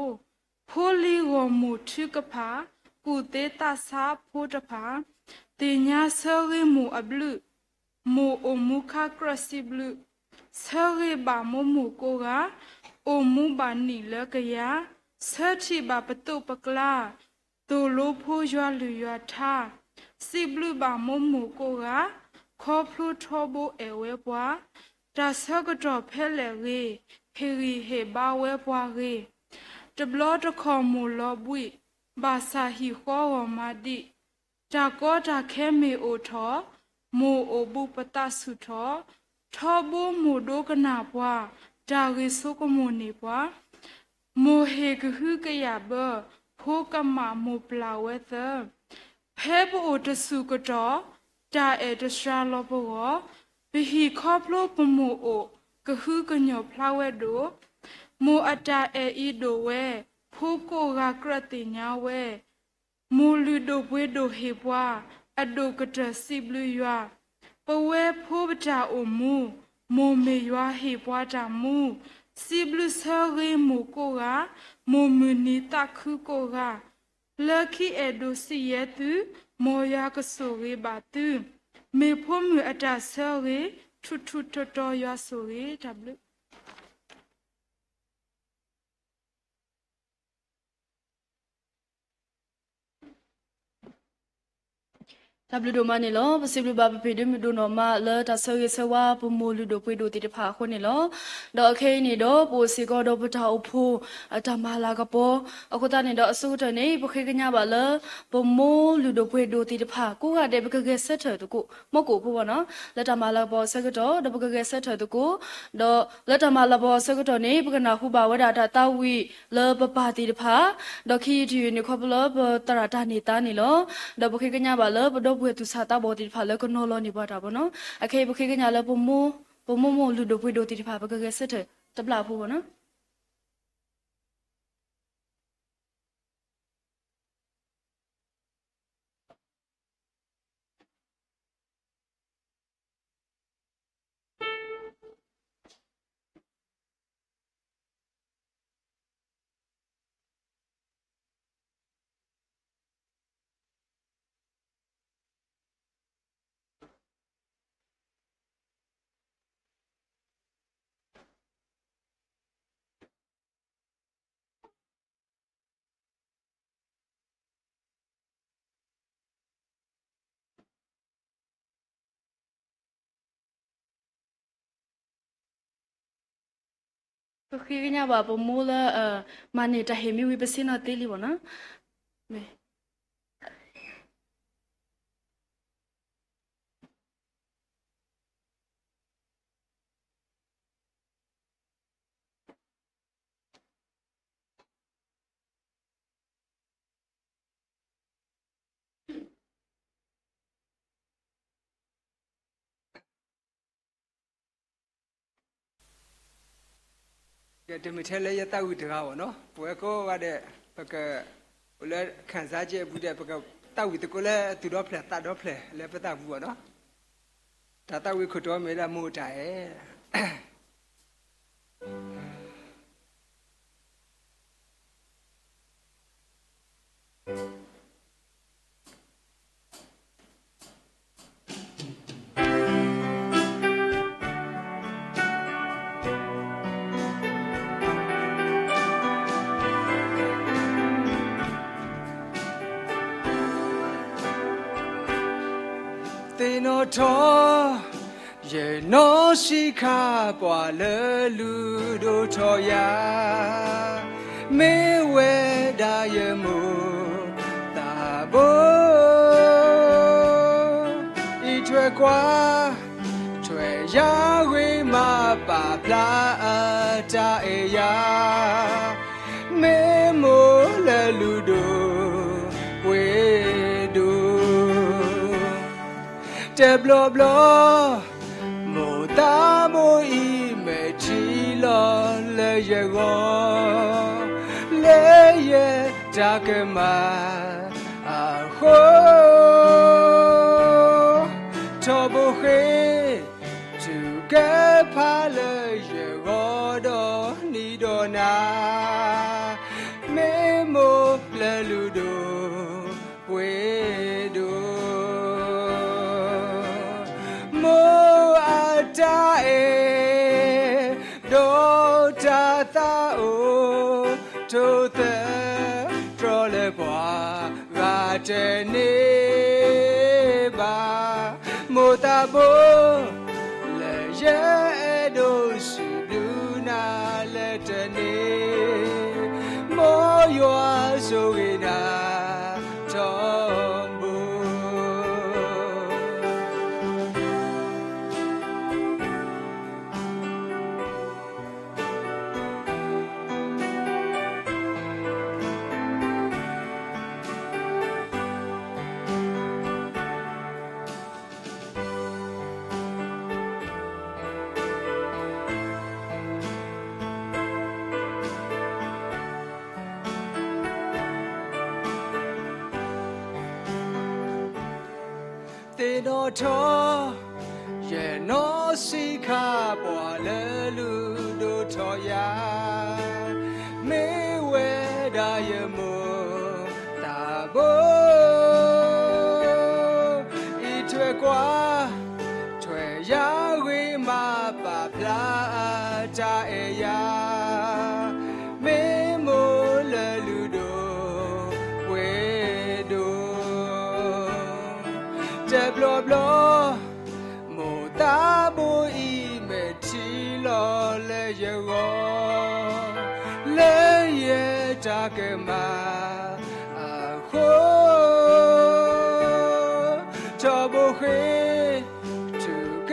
ဖိလံၤဂီၢ်မိၢ်ထုကဖၣ်, ကူၣ်သ့သးဆးဖိတဖၣ်, သ့ၣ်ညါဆၢဂ့ၤမိၢ်အဘျုး, မိၢ်အိၣ်မူခါကြၢးစံးဘျုး, ဆၢဂ့ၤဘၣ်မိၢ်မိၢ်ကိးဂၤ, အိၣ်မူဘၣ်နံၣ်လၢကယၤ, ဆၢထံၣ်ဘၣ်ပသိးပကျါ, သိၣ်လိဖိယွၤလုၢ်ယွၤထါ, စံးဘျုးဘၣ်မိၢ်မိၢ်ကိးဂၤ, ခီဖျိထီဘိအဲၣ်ဝဲပှၤ, တၢ်ဆၢကတီၢ်ဖဲလဲၣ်ဂ့ၤ, ဟ့ၣ်ဂံၢ်ဟ့ၣ်ဘါဝဲပှၤဂ့ၤ, တဘျီတခီၣ်မိၢ်လီၤဘှံး, ဘၣ်ဆၣ်ဟံၣ်ဃီဂီၤမးဒံး, တၢ်ကီတၢ်ခဲမ့ၢ်အိၣ်ထီၣ်, မိၢ်အိၣ်ဘူးပသးဆူၣ်ထီၣ်, ထီဘိမိၢ်ဒိကနၣ်ပှၤ, တၢ်ဂ့ၤဆိကမိၣ်န့ၢ်ပှၤ မိၢ်ဟ့ၣ်ကဟုကယာ်ဘၢ, ဖိကမၣ်မိၢ်ပျၢ်ဝဲသၢ, ဖဲပအိၣ်တဆူၣ်ကတီၢ်, တၢ်အဲၣ်တစှၤလီၤပဂီၢ်, ပဟံၣ်ခီဖျိပမိၢ်အိၣ်, ကဟုကညီၢ်ဖျါဝဲဒိၣ်, မိၢ်အတၢ်အဲၣ်အံၤဒိၣ်ဝဲ, ဖိကိးဂၤကြၢးသ့ၣ်ညါဝဲ, မိၢ်လုၢ်ဒိၣ်ပှ့ၤဒိၣ်ဟ့ၣ်ပှၤ, အဒိၣ်ကတၢၢ်စံးဘျုးယွၤ, ပဝဲဖိပတၢ်အိၣ်မူ, မိၢ်မ့ၢ်ယွၤဟ့ၣ်ပှၤတၢ်မူ, စံးဘျုးဆၢဂ့ၤမိၢ်ကိးဂၤ, မိၢ်မုၢ်နံၤသးခုကိးဂၤ, လၢခံအဲၣ်ဒိးစံးယဲၢ်သု, မ်ယွၤကဆိၣ်ဂ့ၤဘၣ်သု, မ့ၢ်ဖိမုၣ်အတၢ်ဆၢဂ့ၤ, ထူးထူးတီၤတီၤယွၤဆိၣ်ဂ့ၤ, တၢ်ဘျုး တၢ်ဘျုး တၢ်ဘျုးဒိၣ်မးန့ၣ်လီၤ. ပစံးဘျုးဘၣ်ပဖ့ၣ်ဒုမုၣ်ဒိၣ်နီၢ်မး လၢတၢ်ဆၢဂ့ၤဆၢဝါပမိၢ်လုၢ်ဒိၣ်ပှ့ၤဒိၣ်သ့ၣ်တဖၣ်အဃိန့ၣ်လီၤ. ဒီးအခဲအံၤန့ၣ်ဒီး ပအိၣ်စ့ၢ်ကီးဒီးပတၢ်အိၣ်ဖှိၣ် တၢ်မၤလၤကပီၤ အဃိသတးန့ၣ်ဒီး အဆိကတၢၢ်န့ၣ် ပဃ့ကညးဘၣ်လၢ ပမိၢ်လုၢ်ဒိၣ်ပှ့ၤဒိၣ်သ့ၣ်တဖၣ် ကိးဂၤဒဲး ပကဂဲၤဆၢထၢၣ်သကိး မီၢ်ကိၣ်ဖိဘၣ်နီၤ လၢတၢ်မၤလၤကပီၤအဆၢကတီၢ် ဒီးပကဂဲၤဆၢထၢၣ်သကိး ဒီးလၢတၢ်မၤလၤကပီၤအဆၢကတီၢ်န့ၣ် ပကနၢ်ဟူဘၣ်ဝဲဒၣ်တၢ်သးဝံၣ်လၢပပၢ်သ့ၣ်တဖၣ် ဒီးခံယုၢ်တယုၢ်န့ၣ် ခီဖျိလၢပသရၣ်တၢ်န့ၢ်သါန့ၣ်လီၤ. ဒီးပဃ့ကညးဘၣ်လၢပဒီပုၢ်ဝဲၢ်သူၣ်စၢ်သးဘီၣ်သ့ၣ်တဖၣ်လၢကနီၤလီၤန့ၢ်ပှၤတၢ်ဘၣ်နီၤ အခဲအံၤပဃ့ကညးလၢပမိၢ် ပမိၢ်မိၢ်လုၢ်ဒိၣ်ပှ့ၤဒိၣ်သ့ၣ်တဖၣ် ပကဂဲၤဆၢထၢၣ်တဘျီဖိဘၣ်နီၤ. ပဃ့ကညးဘၣ်ပမိၢ်လၢ မၤန့ၢ်တၢ်ဟ့ၣ်မ့ၢ်ဝံၤ ပဆ့ၣ်နီၤသ့လံဘၣ်နီၤ. ကဲ တမ့ၢ်ထဲလၢယသးဝံၣ်တဂၤဘၣ်နီၤ ပဝဲကိးဂၤဒဲး ပက အိၣ်လၢ ခံစားချက် အပူၤဒီး ပကသးဝံၣ်သကိးလၢသူၣ်ဒီဖျၢၣ်သးဒီဖျၢၣ်လၢပသးပူၤဘၣ်နီၤ. တၢ်သးဝံၣ်ခိၣ်တီမ့ၢ်ဒၣ်မိၢ်တၢ်အဲၣ် သ့ၣ်နီၣ်ထီၣ် ယနီၢ်ဆံးခါပှၤလၢလုၢ်ဒိၣ်ထီၣ်ယၤ မ့ၢ်ဝဲဒၣ်ယမိၢ်သးဘိ အံးထွဲကွၢ် ထွဲယၤဂ့ၤမၤပာ်ဖျါအတၢ်အဲၣ်ယၤ မ့ၢ်မိၢ်လၢလုၢ်ဒိၣ်ပှ့ၤဒိၣ် တဘျီဘျီ မိၢ်သးဘိအံၤမဲာ်ထံလီၤလၢယဂီၢ် လၢယတၢ်ကမၣ်အဃိ ထီဘိဃ့ ထုကဖၣ်လၢယဂီၢ်ဒီနံၤဒီနၤ မ့ၢ်မိၢ်လၢလုၢ်ဒိၣ်ပှ့ၤဒိၣ် မိၢ်အတၢ်အဲၣ် ဒီးတၢ်သးအိၣ် ထိၣ်သတြီၤလၢပှၤဂၤတန့ၢ်ဘၣ် မိၢ်သးဘိ လၢယအဲၣ်ဒိးစံးဘျုးနၤလၢတနံၤ မ်ယွၤဆိၣ်ဂ့ၤနၤထီဘိသ့ၣ်နီၣ်ထီၣ် ယနီၢ်ဆံးခါပှၤလၢလုၢ်ဒိၣ်ထီၣ်ယၤ မ့ၢ်ဝဲဒၣ်ယမိၢ်သးဘိ အံးထွဲကွၢ် ထွဲယၤဂ့ၤမၤပာ်ဖျါအတၢ်အဲၣ်ယၤ မ့ၢ်မိၢ်လၢလုၢ်ဒိၣ်ပှ့ၤဒိၣ် ကမၤအဃိ, ထီဘိဃ့ ထုက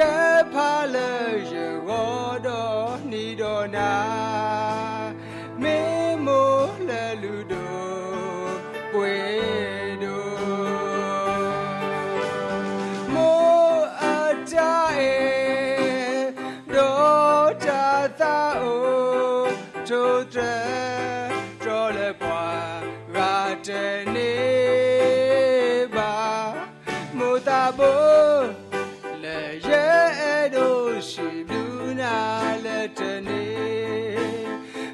ဖၣ်လၢယဂီၢ်ဒီးနံၤဒီးနၤ, မ့ၢ်မိၢ်လၢလုၢ်ဒိၣ်ပှ့ၤဒိၣ်, မိၢ်အတၢ်အဲၣ် ဒီးတၢ်သးအိၣ် ထိၣ်သတြီၤ တြီလၢပှၤဂၤတန့ၢ်ဘၣ်. မိၢ်သးဘိ လၢယအဲၣ်ဒိးစံးဘျုးနၤလၢတနံ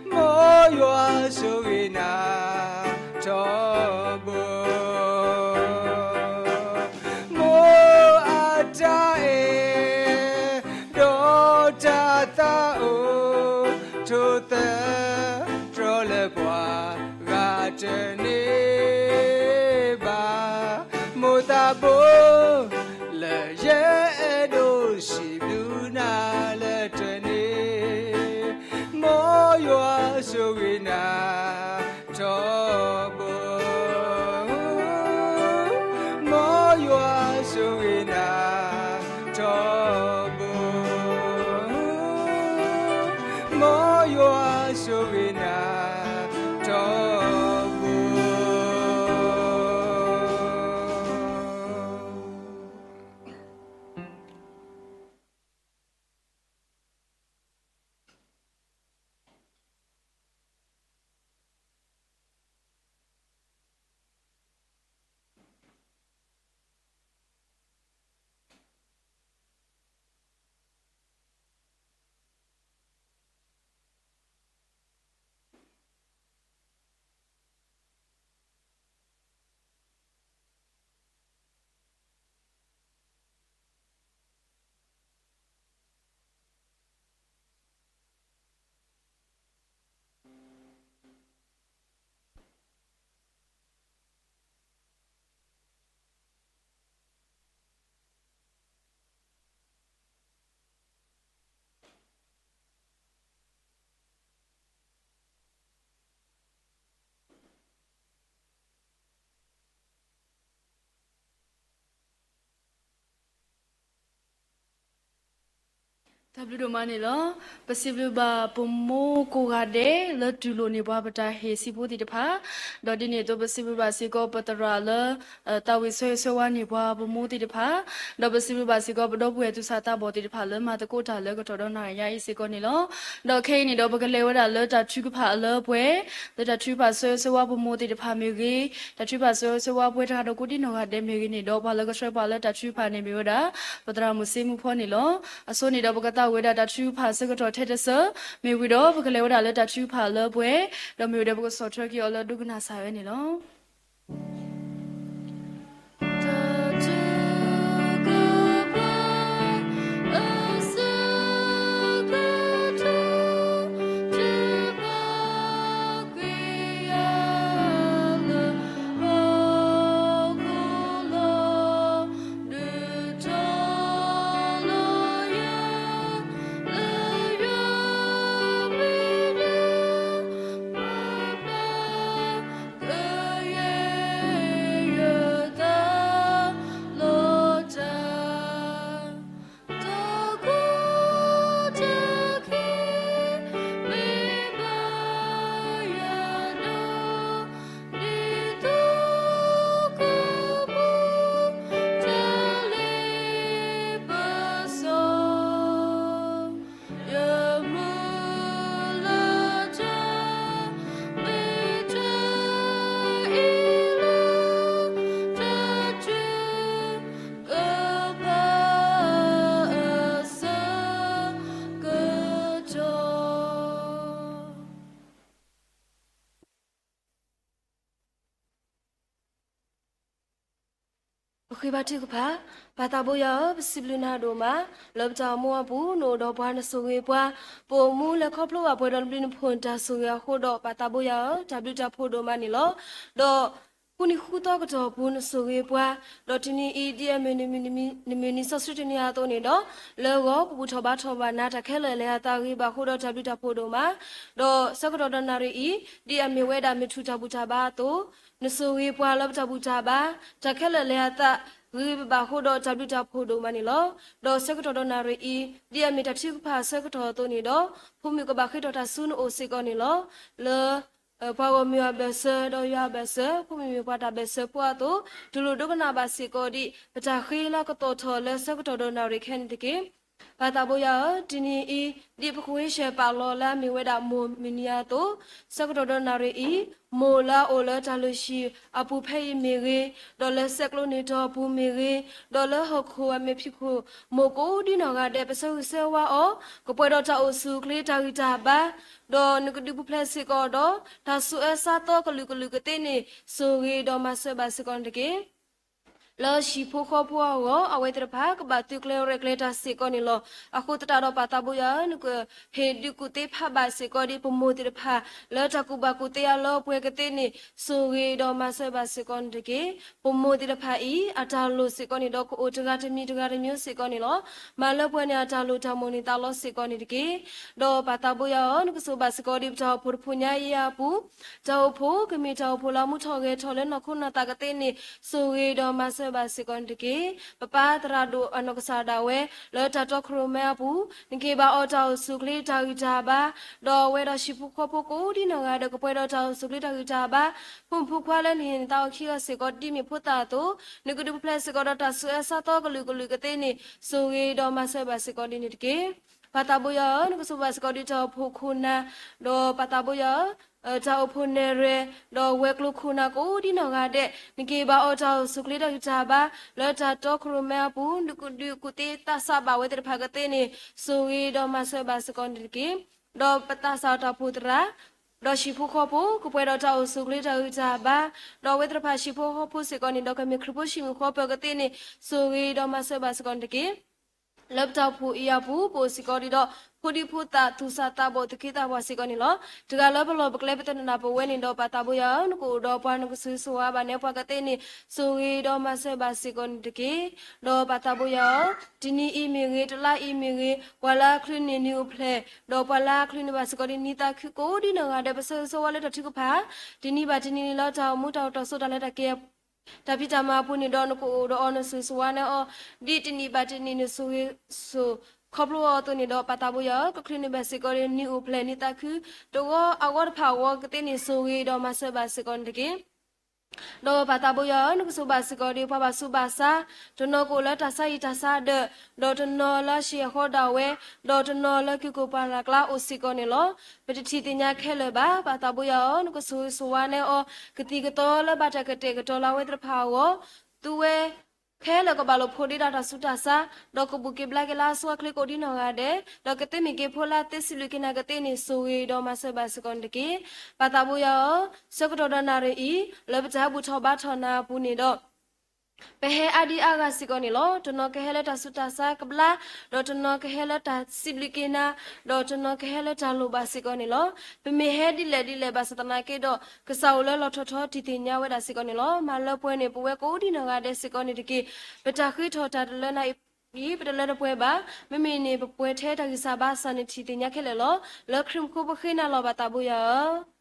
ၤ, မ်ယွၤဆိၣ်ဂ့ၤနၤထီဘိ. မိၢ်အတၢ်အဲၣ် ဒီးတၢ်သးအိၣ် ထိၣ်သတြီၤလၢပှၤဂၤတန့ၢ်ဘၣ်. မိၢ်သးဘိ လၢယအဲၣ်ဒိးစံးဘျုးနၤလၢတနံၤ, မ်ယွၤဆိၣ်ဂ့ၤနၤထီဘိ. မ်ယွၤဆိၣ်ဂ့ၤနၤထီဘိ, မ်ယွၤဆိၣ်ဂ့ၤနၤထီဘိ. တၢ်ဘျုးဒိၣ်မးန့ၣ်လီၤ. ပစံးဘျုးဘၣ်ပမိၢ်ကိးဂၤဒဲး လၢတူၢ်လိာ်န့ၢ်ပှၤပတၢ်ဟ့ၣ်စံးဖိသ့ၣ်တဖၣ်, ဒီးဒ်န့ၣ်အသိး ပစံးဘျုးဘၣ်စ့ၢ်ကီးပသရၣ်လၢ သးဝံၣ်ဆၢဂ့ၤဆၢဝါန့ၢ်ပှၤပမိၢ်သ့ၣ်တဖၣ်, ဒီးပစံးဘျုးဘၣ်စ့ၢ်ကီး ပဒီပုၢ်ဝဲၢ်သူၣ်စၢ်သးဘီၣ်သ့ၣ်တဖၣ်လၢမၤသကိးတၢ်လၢကတီၢ်ဒီနၤအံၤစ့ၢ်ကီးန့ၣ်လီၤ. ဒီးခဲအံၤန့ၣ်ဒီး ပကလဲၤဝဲဒၣ်လၢတၢ်ထုကဖၣ်အလၢပှဲၤ, လၢတၢ်ထုကဖၣ်ဆၢဂ့ၤဆၢဝါပမိၢ်သ့ၣ်တဖၣ်မ့ၢ်ဂ့ၤ, တၢ်ထုကဖၣ်ဆၢဂ့ၤဆၢဝါပှၤတဂၤဒီးကိးဒံနီၢ်ဂၤဒဲးမ့ၢ်ဂ့ၤန့ၣ်ဒီး ပှၤလၢကဆှၢပှၤလၢတၢ်ထုကဖၣ်န့ၣ်မ့ၢ်ဝဲဒၣ် ပသရၣ်မုၣ်စ့မုၢ်ဖီန့ၣ်လီၤ. အဆိန့ၣ်ဒီး ပကသးဝံၣ်ဝဲဒၣ်တၢ်ထုကဖၣ်ဆၢကတီၢ်ထဲတစၢၤ, မ့ၢ်ဝံၤဒီး ပကလဲၤဝဲဒၣ်လၢတၢ်ထုကဖၣ်အလၢပှဲၤ, ဒီးမ့ၢ်ဝံၤဒီး ပကဆီၣ်ထွဲက့ၤအီၤလၢဒိကနၣ်စၢ်ဝဲန့ၣ်လီၤ. ပဃ့ဘါထုကဖၣ်. ပၢ်သးဘိယွၤဧၢ, ပစံးဘျုးနၤဒိၣ်မး လၢပတၢ်အိၣ်မူအပူၤ နအိၣ်ဒီးပှၤ နဆိၣ်ဂ့ၤပှၤ, ပအိၣ်မူလဲၤခီဖျိဘၣ်ပှဲၤဒီးနဘျုးနဖှိၣ်နတၢ်ဆိၣ်ဂ့ၤအဃိဒီး ပၢ်သးဘိယွၤဧၢ, တၢ်ဘျုးတၢ်ဖှိၣ်ဒိၣ်မးန့ၣ်လီၤ. ဒီး ဃုနံၤဃုသီကတီၢ်ပူၤ နဆိၣ်ဂ့ၤပှၤ, ဒီးတနံၤအံၤ ဒ်အမ့ၢ်နမုၢ်နံၤ နမုၢ်နံၤစီဆှံတနံၤအသိးန့ၣ်ဒီး, လၢဂီၤပဘူၣ်ထီၣ်ဘါထီၣ်ဘၣ်နၤတၢ်ခဲလၢာ်လၢအသးဂ့ၤဘၣ်ဃိဒီးတၢ်ဘျုးတၢ်ဖှိၣ်ဒိၣ်မး, ဒီးဆၢကတီၢ်ဒီးနၣ်ရံၣ်အံၤ ဒ်အမ့ၢ်ဝဲဒၣ်မုၢ်ထူၣ်တၢ်ဘူၣ်တၢ်ဘါအသိး, နဆိၣ်ဂ့ၤပှၤလၢပတၢ်ဘူၣ်တၢ်ဘါ, တၢ်ခဲလၢာ်လၢအသးဂ့ၤဘၣ်ဃိဒီးတၢ်ဘျုးတၢ်ဖှိၣ်ဒိၣ်မးန့ၣ်လီၤ. ဒီးဆၢကတီၢ်ဒီးနၣ်ရံၣ်အံၤ ဒ်အမ့ၢ်တၢ်ထုကဖၣ်အဆၢကတီၢ်အသိးန့ၣ်ဒီး, ဖိမုၣ်ကဘၣ်ဃ့ထီၣ်တၢ်ဆူနအိၣ်စ့ၢ်ကီးန့ၣ်လီၤ. လၢ ပှၤဂီၢ်မုၢ်အဘၢၣ်စၢၤ ဒီးယွၤအဘၢၣ်စၢၤ, ဖိမုၣ်မ့ၢ်ပှၤတၢ်ဘၢၣ်စၢၤဖိအသိး, တူၢ်လိာ်ဒိကနၣ်ဘၣ်စ့ၢ်ကီးဒံး ပတၢ်ဃ့လၢကသီၣ်ထီၣ်လၢဆၢကတီၢ်ဒီးနၣ်ရံၣ်ခဲန့ၣ်တက့ၢ်. ပၢ်သးဘိယွၤဧၢ, တနံၤအံၤ ဒ်ပကဝ့ၤဆှၢပာ်လီၤလၢအမ့ၢ်ဝဲဒၣ်မိၢ်မုၢ်နံၤအသိး, ဆၢကတီၢ်ဒီးနၣ်ရံၣ်အံၤ, မိၢ်လၢအအိၣ်လၢတၢ်လုၢ်ဟံၣ်အပူၤဖဲအံၤမ့ၢ်ဂ့ၤ, ဒီးလၢစဲးကျိးနံၣ်တီၢ်အပူၤမ့ၢ်ဂ့ၤ, ဒီးလၢဟီၣ်ခိၣ်အမဲာ်ဖံးခိၣ်, မိၢ်ကိးဒ်နီၢ်ဂၤဒဲး ပဆၢဂ့ၤဆၢဝါအီၤ, ကပှဲၤဒီးတၢ်အိၣ်ဆူၣ်အိၣ်ချ့တၢ်ဂံၢ်တၢ်ဘါ, ဒီးနကဒုးပူၤဖျဲးစ့ၢ်ကီးဒီး တၢ်ဆူးအၢဆါသီကလုာ်ကလုာ်ကသ့န့ၣ် ဆိၣ်ဂ့ၤဒီးမၤစၢၤဘၣ်စ့ၢ်ကီးန့ၣ်တက့ၢ်. လၢဟံၣ်ဖိဃီဖိအဂီၢ် အဝဲသ့ၣ်တဖၣ် ကဘၣ်သုးကျဲၤရဲၣ်ကျဲၤတၢ်စ့ၢ်ကီးန့ၣ်လီၤ. အဃိသတးဒီးပၢ်သးဘိယွၤဧၢ, နကဟ့ၣ်ဒုးကူၣ်သ့ဖးဘၣ်စ့ၢ်ကီးဒံး ပမိၢ်သ့ၣ်တဖၣ် လၢတၢ်ကူၣ်ဘၣ်ကူၣ်သ့အလီအပှဲၤကသ့န့ၣ် ဆိၣ်ဂ့ၤဒီးမၤစၢၤဘၣ်စ့ၢ်ကီးန့ၣ်တက့ၢ်. ပမိၢ်သ့ၣ်တဖၣ်အံၤ အတၢ်လိၣ်စ့ၢ်ကီးန့ၣ်ဒီး ကအိၣ်တဂၤတမံၤတဂၤတမံၤစ့ၢ်ကီးန့ၣ်လီၤ. မၤလၢပှဲၤန့ၣ် အတၢ်လိၣ်တၢ်မိၣ်န့ၢ်သးလီစ့ၢ်ကီးန့ၣ်တက့ၢ်. ဒီးပၢ်သးဘိယွၤဧၢ, နကဆိၣ်ဘၣ်စ့ၢ်ကီးဒံး ပတၢ်အိၣ်ဖှိၣ်တဖုညါအံၤအပူၤ, တၢ်အိၣ်ဖှိၣ် ကမ့ၢ်တၢ်အိၣ်ဖှိၣ်လၢမူထီၣ်ဂဲၤထီၣ်လၢနီၢ်ခိနီၢ်သးကသ့န့ၣ် ဆိၣ်ဂ့ၤဒီးမၤစၢၤဘၣ်စ့ၢ်ကီးန့ၣ်တက့ၢ်. ပပၢ်သရၣ်ဒိၣ်အနီၢ်ကစၢ်ဒၣ်ဝဲ လၢတၢ်တီခိၣ်ရိၣ်မဲအပူၤ, နက့ၤဘၣ်အီၤတၢ်အိၣ်ဆူၣ်အိၣ်ချ့တၢ်ဂံၢ်တၢ်ဘါ, ဒီးအဝဲဒီးဟံၣ်ဖိဃီဖိကိးဒ်နီၢ်ဂၤဒဲး ကပှဲၤဒီးတၢ်အိၣ်ဆူၣ်အိၣ်ချ့တၢ်ဂံၢ်တၢ်ဘါ, ဖိမုၣ်ဖိခွါလၢနဟ့ၣ်နသးအိၣ်ခံဂၤစ့ၢ်ကီး ဒ်မ့ၢ်ဖိသၣ်အသိး, နကဒုးပူၤဖျဲးစ့ၢ်ကီးဒီးတၢ်ဆူးအၢဆါသီကလုာ်ကလုာ်ကသ့န့ၣ် ဆိၣ်ဂ့ၤဒီးမၤစၢၤဘၣ်စ့ၢ်ကီးဒ်န့ၣ်တက့ၢ်. ပၢ်သးဘိယွၤဧၢ, နကဆိၣ်ဘၣ်စ့ၢ်ကီးဒံးတၢ်အိၣ်ဖှိၣ်ခိၣ်နၢ်, ဒီးပၢ်သးဘိယွၤဧၢ, တၢ်အိၣ်ဖှိၣ်နဲၣ်ရွဲၣ်, ဒီးဝဲၤကျိၤခိၣ်နၢ်ကိးဒ်နီၢ်ဂၤဒဲး, နက့ၤဘၣ်အီၤတၢ်အိၣ်ဆူၣ်အိၣ်ချ့တၢ်ဂံၢ်တၢ်ဘါ, လၢတၢ်တီခိၣ်ရိၣ်မဲအပူၤ, နကဒုးကူၣ်သ့သးစၢ်ဘၣ်ဝဲသ့ၣ်တဖၣ်ကသ့န့ၣ် ဆိၣ်ဂ့ၤဒီးမၤစၢၤဘၣ်စ့ၢ်ကီးန့ၣ်တက့ၢ်. ဒီးပသးစၢ်တၢ်အိၣ်ဖှိၣ်သရၣ်, ဒီးဟံၣ်ဖိဃီဖိ ကပှဲၤဒီးတၢ်အိၣ်ဆူၣ်အိၣ်ချ့တၢ်ဂံၢ်တၢ်ဘါ, ဒီးအဝဲသ့ၣ်တဖၣ်ဟံၣ်ဖိဃီဖိစ့ၢ်ကီးန့ၣ်ဒီး ကမ့ၢ်ခရံာ်ဖိဟံၣ်ဖိဃီဖိကသ့န့ၣ် ဆိၣ်ဂ့ၤဒီးမၤစၢၤဘၣ်စ့ၢ်ကီးန့ၣ်တက့ၢ်. လၢပတၢ်အိၣ်ဖှိၣ်အံၤအပူၤ ပအိၣ်စ့ၢ်ကီးဒံးဒီး ဖိဒံဖိသၣ်သူၣ်စၢ်သးဘီၣ်သူၣ်က့သးပှၢ်စ့ၢ်ကီးန့ၣ်လီၤ. တဂၤလၢပလီၢ်ပကျဲပသနၢ်ပဝဲန့ၣ်ဒီး ပၢ်သးဘိယွၤဧၢ, နကအိၣ်ဒီးပှၤ နကဆိၣ်ဂ့ၤဆိၣ်ဝါဘၣ်န့ၢ်ပှၤကသ့န့ၣ် ဆိၣ်ဂ့ၤဒီးမၤစၢၤဘၣ်စ့ၢ်ကီးန့ၣ်တက့ၢ်. ဒီးပၢ်သးဘိယွၤဧၢ, တနံၤအံၤမ့ၢ်ဂ့ၤ, တလါအံၤမ့ၢ်ဂ့ၤ, ပှၤလၢအချုးန့ၢ်နံၣ်အိၣ်ဖျဲၣ်, ဒီးပှၤလၢအချုးန့ၢ်ဘၣ်စ့ၢ်ကီးဒ်နံၤသးခုကိးဒ်နီၢ်ဂၤဒဲး ပဆၢဂ့ၤဆၢဝါလၢတၢ်ထုကဖၣ် တနံၤဘၣ်တနံၤလၢတၢ်အိၣ်မူတၢ်အိၣ်တီၢ်စိတၢ်လၢတၢ်ကဲ တၢ်ဖံးတၢ်မၤအပူၤန့ၣ်ဒီး နကအိၣ်ဒီးအီၤ နဆိၣ်ဂ့ၤဆိၣ်ဝါန့ၢ်အီၤ ဒ်တနံၤဘၣ်တနံၤနဆိၣ်ဂ့ၤဆိၣ်ခီဖျိအီၤအသိးန့ၣ်ဒီး ပၢ်သးဘိယွၤဧၢ, ကချုးန့ၢ်ဘၣ်စ့ၢ်ကီးဒ်နံၣ်အိၣ်ဖျဲၣ်နံၤသးခု တဝီအဂီၢ်တဖၣ်အဂီၢ်ကသ့န့ၣ် ဆိၣ်ဂ့ၤဒီးမၤစၢၤဘၣ်စ့ၢ်ကီးန့ၣ်တက့ၢ်. ဒီးပၢ်သးဘိယွၤဧၢ, နကဆိၣ်ဘၣ်စ့ၢ်ကီးဒ်ပှၤဘၣ်ဆူးဘၣ်ဆါ, တနီၤကအိၣ်လၢတၢ်ဆါဟံၣ်တၢ်ဆါဒၢး, ဒီးတနီၤလၢဟံၣ်အဃီဒၣ်ဝဲ, ဒီးတနီၤလၢက့ၤကီၢ်ပှၢ်လၢ်ကျါအိၣ်စ့ၢ်ကီးန့ၣ်လီၤ. ပတထံၣ်သ့ၣ်ညါခဲလၢာ်ဘၣ်. ပၢ်သးဘိယွၤဧၢ, နကဆိၣ်ဂ့ၤဆိၣ်ဝါန့ၢ်အီၤ ကသံၣ်ကသီလၢဘၣ်တၢ်ကတဲာ်ကတီၤလၢအဝဲသ့ၣ်တဖၣ်အဂီၢ်, သုဝဲ ခဲလၢာ်ကဘၣ်လိာ်ဖိးဒ့ဒီးတၢ်ဆူးတၢ်ဆါ, ဒီးကဘူၣ်က့ၤဘျါက့ၤလၢအဆိအချ့ကိးဒ်နီၢ်ဂၤဒဲး, ဒီးကသ့မ့ၢ်က့ၤဖိလၢအသ့စံးဘျုးက့ၤနၤကသ့န့ၣ် ဆိၣ်ဂ့ၤဒီးမၤစၢၤဘၣ်စ့ၢ်ကီးန့ၣ်တက့ၢ်. ပၢ်သးဘိယွၤဧၢ, ဆၢကတီၢ်ဒီးနၣ်ရံၣ်အံၤ, လၢပတၢ်ဘူၣ်ထီၣ်ဘါထီၣ်နၤအပူၤန့ၣ်ဒီး ပဟဲအါဒံအါဂၤစ့ၢ်ကီးန့ၣ်လီၤ. တနီၤကဟဲလၢတၢ်ဆူးတၢ်ဆါကဘျါ, ဒီးတနီၤကဟဲလၢတၢ်စံးဘျုးက့ၤနၤ, ဒီးတနီၤကဟဲလၢတၢ်လိၣ်ဘၣ်စ့ၢ်ကီးန့ၣ်လီၤ. ပမ့ၢ်ဟဲဒ်လဲၣ်ဒ်လဲၣ်ဘၣ်ဆၣ်သနာ်က့ဒီး ကစၢ်အိၣ်လၢလီၢ်ထီၣ်ထီ တထံၣ်သ့ၣ်ညါဝဲဒၣ်စ့ၢ်ကီးန့ၣ်လီၤ. မၤလၢပှဲၤန့ၢ်ပဝဲကိးဒ်နီၢ်ဂၤဒဲးစ့ၢ်ကီးန့ၣ်တက့ၢ်. ပတၢ်ဃ့ထီၣ်တၢ်တလၢနၤအံၤ ပတလၢတပှဲၤဘၣ်. မ့မ့ၢ်န့ၣ် ပပှဲၤထဲတၢ်ဂံၢ်စၢ်ဘါစၢ်န့ၣ် ထံၣ်သ့ၣ်ညါခဲလၢာ်လီၤ. လၢခရံာ်မူခိၣ်ပဃ့နၤလီၤ ပၢ်သးဘိယွၤဧၢ.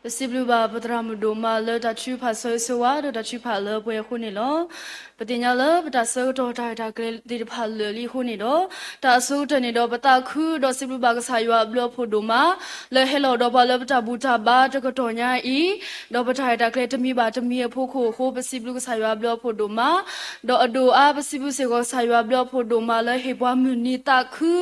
ပစံးဘျုးဘၣ်ပသရၣ်မုၣ်ဒိၣ်မးလၢတၢ်ထုကဖၣ်ဆၢဂ့ၤဆၢဝါဒီးတၢ်ထုကဖၣ်လၢပှဲၤအဃိန့ၣ်လီၤ. ပသ့ၣ်ညါလၢပတၢ်ဆၢကတီၢ်တၢ်ရဲၣ်တၢ်ကျဲၤသ့ၣ်တဖၣ်လၢာ်လံအဃိန့ၣ်ဒီး, တၢ်အဆိကတၢၢ်န့ၣ်ဒီး ပသးခုဒီးစံးဘျုးဘၣ်ကစၢ်ယွၤအဘျုးအဖှိၣ်ဒိၣ်မး လၢဟဲလီၤဒီးပှၤလၢပတၢ်ဘူၣ်တၢ်ဘါတကတီၢ်ညါအံၤ, ဒီးပတၢ်ရဲၣ်တၢ်ကျဲၤတမံၤဘၣ်တမံၤအဖီခိၣ်အဃိ ပစံးဘျုးကစၢ်ယွၤအဘျုးအဖှိၣ်ဒိၣ်မး ဒီးအဒိၣ်အါ ပစံးဘျုးစ့ၢ်ကီးကစၢ်ယွၤအဘျုးအဖှိၣ်ဒိၣ်မးလၢဟ့ၣ်ပှၤမုၢ်နံၤသးခု,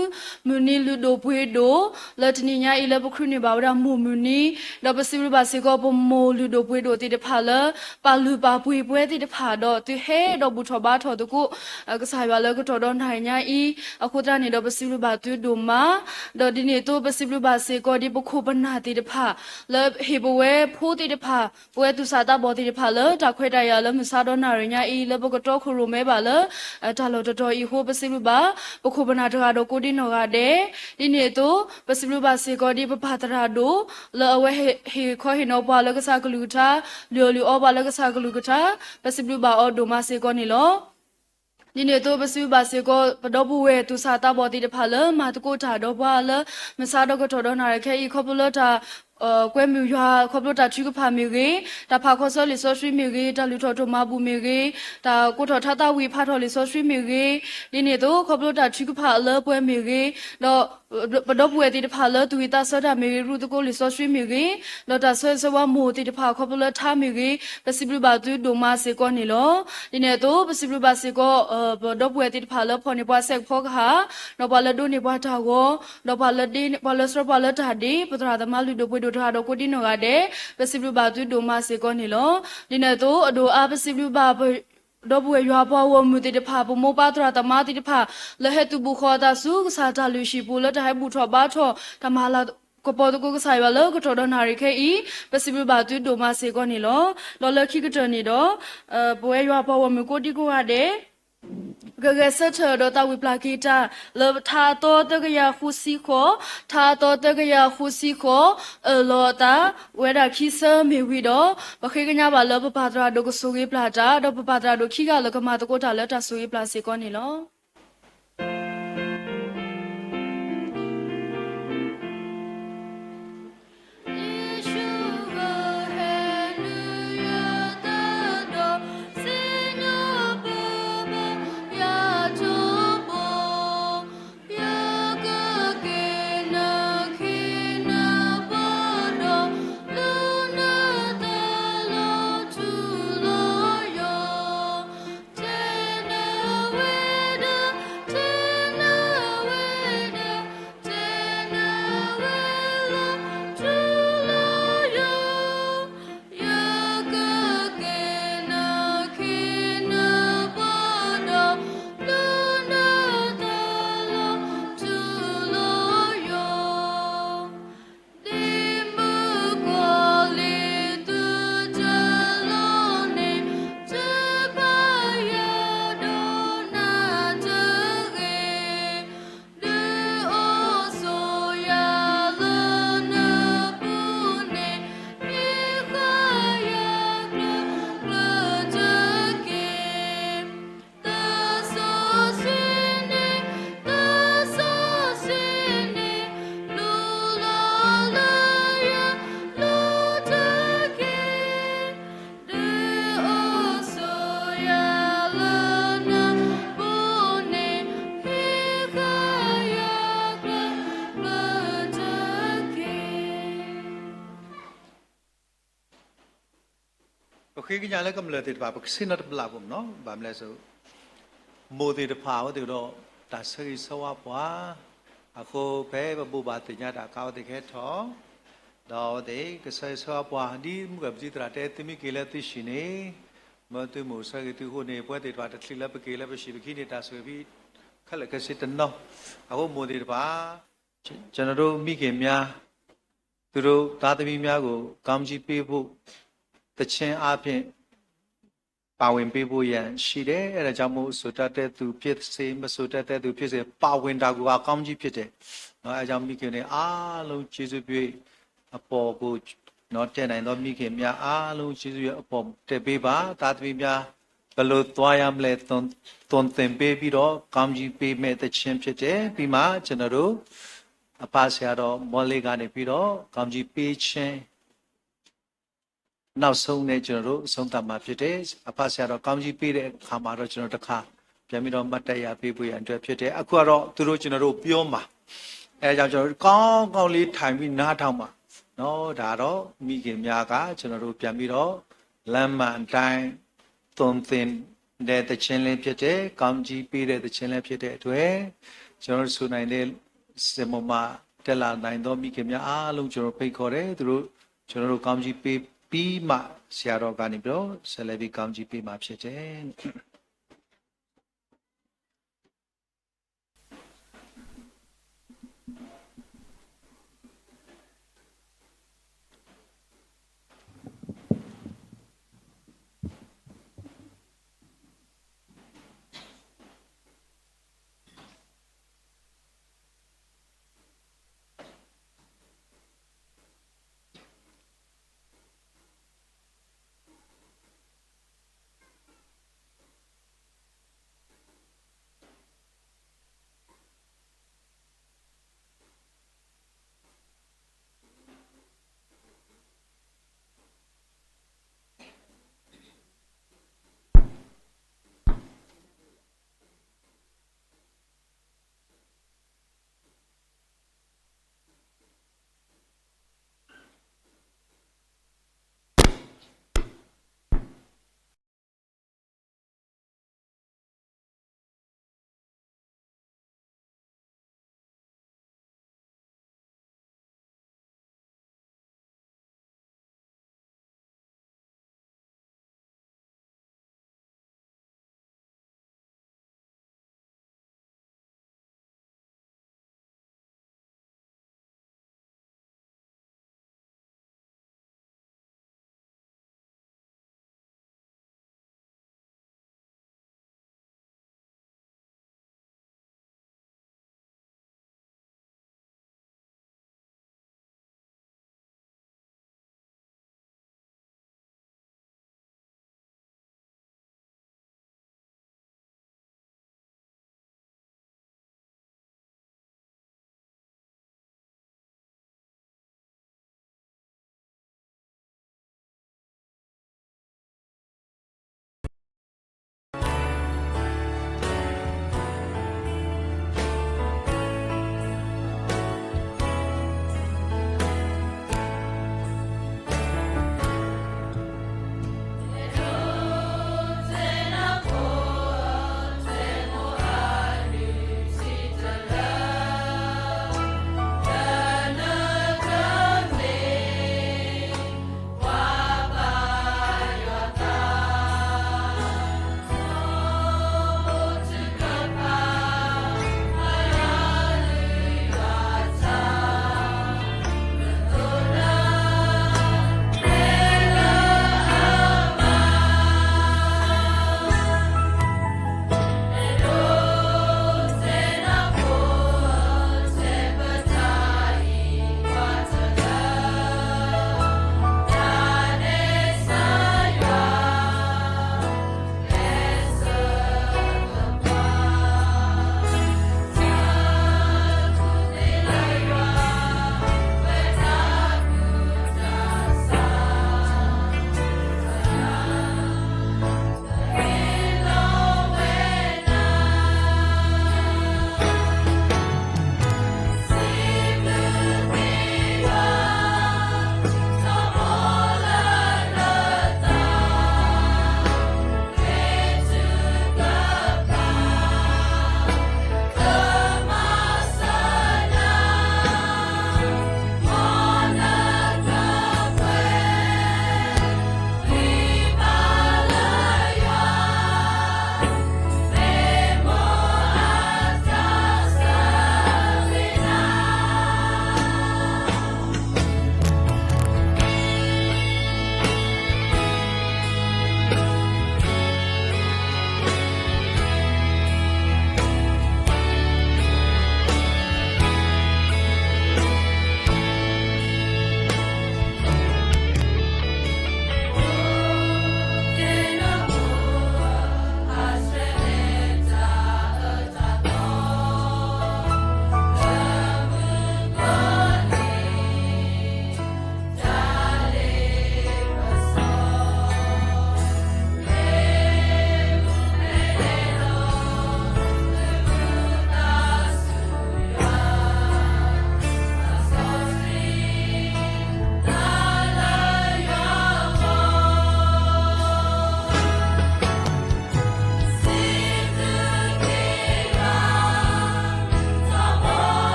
မုၢ်နံၤလုၢ်ဒိၣ်ပှ့ၤဒိၣ်, လၢတနံၤညါအံၤလၢပခရံာ်န့ၢ်ဘၣ်ဝဲဒၣ်မိၢ်မုၢ်နံၤ, ဒီးပစံးဘျုးဘၣ်စ့ၢ်ကီးပမိၢ်လုၢ်ဒိၣ်ပှ့ၤဒိၣ်သ့ၣ်တဖၣ်လၢ ပာ်လုၢ်ပာ်ပှ့ၤပဝဲသ့ၣ်တဖၣ်ဒီး သုဟဲဒီးဘူၣ်ထီၣ်ဘါထီၣ်သကိး ကစၢ်ယွၤလၢကတီၢ်ဒီနၤအံၤညါအံၤ, အဃိသတးန့ၣ်ဒီး ပစံးဘျုးဘၣ်သုဒိၣ်မး, ဒီးဒ်န့ၣ်အသိး ပစံးဘျုးဘၣ်စ့ၢ်ကီးဒ်ပခိၣ်ပနၢ်သ့ၣ်တဖၣ် လၢဟ့ၣ်ပဝဲဖိသ့ၣ်တဖၣ် ပဝဲသူၣ်စၢ်သးဘီၣ်သ့ၣ်တဖၣ်လၢ တၢ်ခွဲးတၢ်ယာ်လၢမုၢ်ဆါဒီနၤအံၤညါအံၤ လၢပကတီခိၣ်ရိၣ်မဲဘၣ်လၢ တၢ်လီၢ်တတီၤအံၤအဃိ ပစံးဘျုးဘၣ် ပခိၣ်ပနၢ်တဂၤဒီးကိးဒံနီၢ်ဂၤဒဲး, ဒ်န့ၣ်အသိး ပစံးဘျုးဘၣ်စ့ၢ်ကီးဒ်ပပၢ်သရၣ်ဒိၣ် လၢအဝဲဟ့ၣ်ခီဟ့ၣ်နီၤပှၤလၢကစၢ်ကလုၢ်ကထါ, လုၢ်အီၣ်လုၢ်အီပှၤလၢကစၢ်ကလုၢ်ကထါ, ပစံးဘျုးဘၣ်အီၤဒိၣ်မးစ့ၢ်ကီးန့ၣ်လီၤ. ဒ်န့ၣ်အသိး ပစံးဘျုးဘၣ်စ့ၢ်ကီး ပဒီပုၢ်ဝဲၢ်သူၣ်စၢ်သးဘီၣ်သ့ၣ်တဖၣ်လၢ မၤသကိးတၢ်ဒီးပှၤလၢ မုၢ်ဆါဒီကတီၢ်ဒီနၤအံၤခဲအံၤ ခီဖျိလၢတၢ် ကွဲမုာ်ယွၤ ခီဖျိတၢ်ထုကဖၣ်မ့ၢ်ဂ့ၤ, တၢ်ဖးခီဆၢလံာ်စီဆှံမ့ၢ်ဂ့ၤ, တၢ်လုၢ်ထီၣ်တိၢ်မၤဘူၣ်မ့ၢ်ဂ့ၤ, တၢ်ကိးထီၣ်ထါသးဝံၣ်ဖးထီၣ်လံာ်စီဆှံမ့ၢ်ဂ့ၤ, ဒ်န့ၣ်အသိး ခီဖျိတၢ်ထုကဖၣ်လၢပှဲၤမ့ၢ်ဂ့ၤ, ဒီး ပဒီပုၢ်ဝဲၢ်သ့ၣ်တဖၣ်လၢသူၣ်ဝံၣ်သးဆၢတၢ်မ့ၢ်ဂ့ၤ, ရူသကိးလံာ်စီဆှံမ့ၢ်ဂ့ၤ, ဒီးတၢ်ဆၢဂ့ၤဆၢဝါမိၢ်သ့ၣ်တဖၣ်ခီဖျိလၢထါမ့ၢ်ဂ့ၤ, ပစံးဘျုးဘၣ်သုဒိၣ်မးစ့ၢ်ကီးန့ၣ်လီၤ. ဒ်န့ၣ်အသိး ပစံးဘျုးဘၣ်စ့ၢ်ကီး ပဒီပုၢ်ဝဲၢ်သ့ၣ်တဖၣ်လၢဖီၣ်န့ၢ်ပှၤစဲးကဖီကဟၣ်, ဒီးပှၤလၢဒိးန့ၢ်ပှၤတၢ်ဂီၤ, ဒီးပှၤလၢဒ့, ပှၤလၢဆှၢပှၤလၢတၢ်ဒ့, ပသရၣ်သမါလုၢ်ဒိၣ်ပှ့ၤဒိၣ်တဂၤဒီးကိးဒံနီၢ်ဂၤဒဲး, ပစံးဘျုးဘၣ်သုဒိၣ်မးစ့ၢ်ကီးန့ၣ်လီၤ. ဒ်န့ၣ်အသိး အဒိၣ်အါ ပစံးဘျုးဘၣ် ဒီပုၢ်ဝဲၢ်ယွၤပှၤဂီၢ်မုၢ်သ့ၣ်တဖၣ်, ပမိၢ်ပၢ်သရၣ်သမါသ့ၣ်တဖၣ် လၢဟဲသုးဘူးဃီၤအသးဆူကစၢ်တၢ်လုၢ်ဟံၣ်ပူၤ လၢတၢ်ဟဲဘူၣ်ထီၣ်ဘါထီၣ် တၢ်မၤလၤကပီၤသကိးကစၢ်ယွၤလၢကတီၢ်ဒီနၤအံၤခဲအံၤ, ပစံးဘျုးဘၣ်သုဒိၣ်မးစ့ၢ်ကီးန့ၣ်လီၤ. ဒီးလၢခံကတၢၢ်န့ၣ်ဒီး ပဝဲယွၤပှၤဂီၢ်မုၢ်ကိးဒံကိးဂၤဒဲး ကဂဲၤဆၢထၢၣ်ဒီးသးဝံၣ်ပျၢ်က့ၤတၢ် လၢထါအသီသၢကယၤဃိးဆံဃိး, ထါအသီသၢကယၤဃိးဆံဃိး, အၢၣ်လီၤအသး ဝဲဒၣ်ခံဆၢမ့ၢ်ဝံၤဒီး ပဃ့ကညးဘၣ်လၢပပၢ်သရၣ်ဒိၣ်ကဆိၣ်ဂ့ၤပျၢ်တၢ် ဒီးပပၢ်သရၣ်ဒိၣ်ခံဂၤလၢကမၤသကိးတၢ်လၢတၢ်ဆိၣ်ဂ့ၤပျၢ်စ့ၢ်ကီးန့ၣ်လီၤ. ပဃ့ကညးလၢကမျၢၢ်သ့ၣ်တဖၣ် ပကဆ့ၣ်နီၤတဘျီဖိမ့ၢ်နီၤ, ဘၣ်မနုၤလဲၣ်, မိၢ်သ့ၣ်တဖၣ်အဝဲသ့ၣ်ဒီး တၢ်ဆၢဂ့ၤဆၢဝါပှၤ, အဃိဖဲပဘိးဘၣ်သ့ၣ်ညါတၢ်အခါ အဝဲသ့ၣ်ကဟဲထီၣ်, ဒီးအဝဲသ့ၣ်ကဆၢဂ့ၤဆၢဝါပှၤ ဒ်မုၢ်ဂၢ်ပတံၤသရၣ်တဲ သုမ့ၢ်က့ၤလၢသုဟံၣ်န့ၣ်, မၢသုမိၢ်ဆၢဂ့ၤသုအဃိန့ၣ် ပဝဲသ့ၣ်တဖၣ်တချုးလၢပက့ၤလၢပဟံၣ်ပခံန့ၣ် တၢ်ဆိၣ်ဂ့ၤဖဲခဲလၢာ်ခဲဆ့တနီၤ, အဃိမိၢ်သ့ၣ်တဖၣ် ကျွန်တော်တို့မိခင်များ, သူတို့သားသမီးများကို ကောင်းချီးပေးဖို့ သီချင်းအားဖြင့် ပါဝင်ပေးဖို့ရန်ရှိတယ်။ အဲဒါကြောင့်မို့ ဆိုတတ်တဲ့သူဖြစ်စေ၊ မဆိုတတ်တဲ့သူဖြစ်စေ ပါဝင်တာကိုက ကောင်းချီးဖြစ်တယ်။ နော်, အဲဒါကြောင့် မိခင်တွေအားလုံးကျေးဇူးပြုအပေါ်ကိုနော်, တက်နိုင်သောမိခင်များအားလုံးကျေးဇူးပြုအပေါ်တက်ပေးပါ။ သားသမီးများ ဘယ်လိုသွားရမလဲ သွန်-, သွန်သင်ပေးပြီးတော့ ကောင်းချီးပေးမဲ့သီချင်းဖြစ်တယ်။ ပြီးမှ ကျွန်တော်တို့ အဖဆရာတော်မော်လီကနေပြီးတော့ ကောင်းချီးပေးခြင်း နောက်ဆုံးနဲ့ ကျွန်တော်တို့ ဆုံးသတ်မှာဖြစ်တယ်။ အဖဆရာတော် ကောင်းကြီးပေးတဲ့အခါမှာတော့ ကျွန်တော်တစ်ခါ ပြန်ပြီးတော့ မှတ်တမ်းရပေးဖို့ရန်အတွက်ဖြစ်တယ်။ အခုကတော့ သူတို့ ကျွန်တော်တို့ ပြောမှာ။ အဲဒါကြောင့် ကျွန်တော်တို့ ကောင်းကောင်းလေး ထိုင်ပြီး နားထောင်ပါနော်။ ဒါတော့ မိခင်များက ကျွန်တော်တို့ ပြန်ပြီးတော့ လမ်းမှန်အတိုင်း သွန်သင်တဲ့သီချင်းလည်းဖြစ်တယ်။ ကောင်းကြီးပေးတဲ့သီချင်းလည်းဖြစ်တဲ့အတွက် ကျွန်တော်တို့ ဆိုနိုင်တဲ့ စင်ပေါ်မှာ တက်လာနိုင်သော မိခင်များအားလုံး ကျွန်တော် ဖိတ်ခေါ်တယ်။ သူတို့ ကျွန်တော်တို့ ကောင်းကြီးပေးပြီးမှ ဆရာတော်ကနေပြီးတော့ ဆက်လက်ပြီး ကောင်းကြီးပေးမှာဖြစ်တယ်။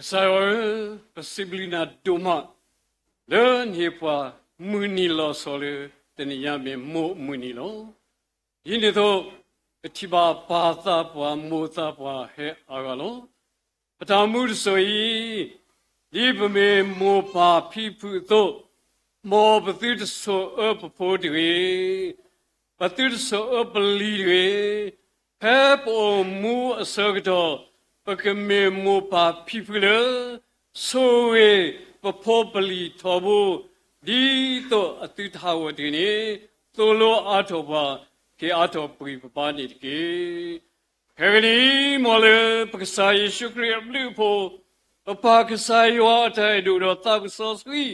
ကစၢ်ယွၤဧၢ, ပစံးဘျုးနၤဒိၣ်မး လၢနဟ့ၣ်ပှၤမုၢ်နံၤလီၤဆီလၢ တနံၤညါမ့ၢ်မိၢ်မုၢ်နံၤလီၤ. ဒ်န့ၣ်အသိး ပထံၣ်ဘၣ်ပၢ်သးပှၢ်မိၢ်သးပှၢ်ဟဲအါဂၤလီၤ. ပတၢ်မူတစိၤအံၤ ဒ်ပမ့ၢ်မိၢ်ပၢ်ဖံဖုအသိး, မ်ပသုတဆိၣ်အၢပဖိတဂ့ၤ, ပသုတဆိၣ်အၢပလံၤတဂ့ၤ. ဖဲပအိၣ်မူအဆၢကတီၢ် ပကမ့ၢ်မိၢ်ပၢ်ဖံဖုလၢ ဆိၣ်ဂ့ၤပဖိပလံၤထီဘိ, ဒ်သိးအသုတဟးဂီၤတဂ့ၤန့ၣ် သိၣ်လိအါထီၣ်ပှၤ, က့ၤအါထီၣ်ပှၤပပၢ်န့ၣ်တက့ၢ်. ခဲကနံၣ်အံၤ မ်လၢပကစၢ်ယ့ၣ်ၡူးခရံာ်အဘျုးအဖှိၣ်, ပပၢ်ကစၢ်ယွၤအတၢ်အဲၣ်ဒိၣ်ဒီးသးစီဆှံ,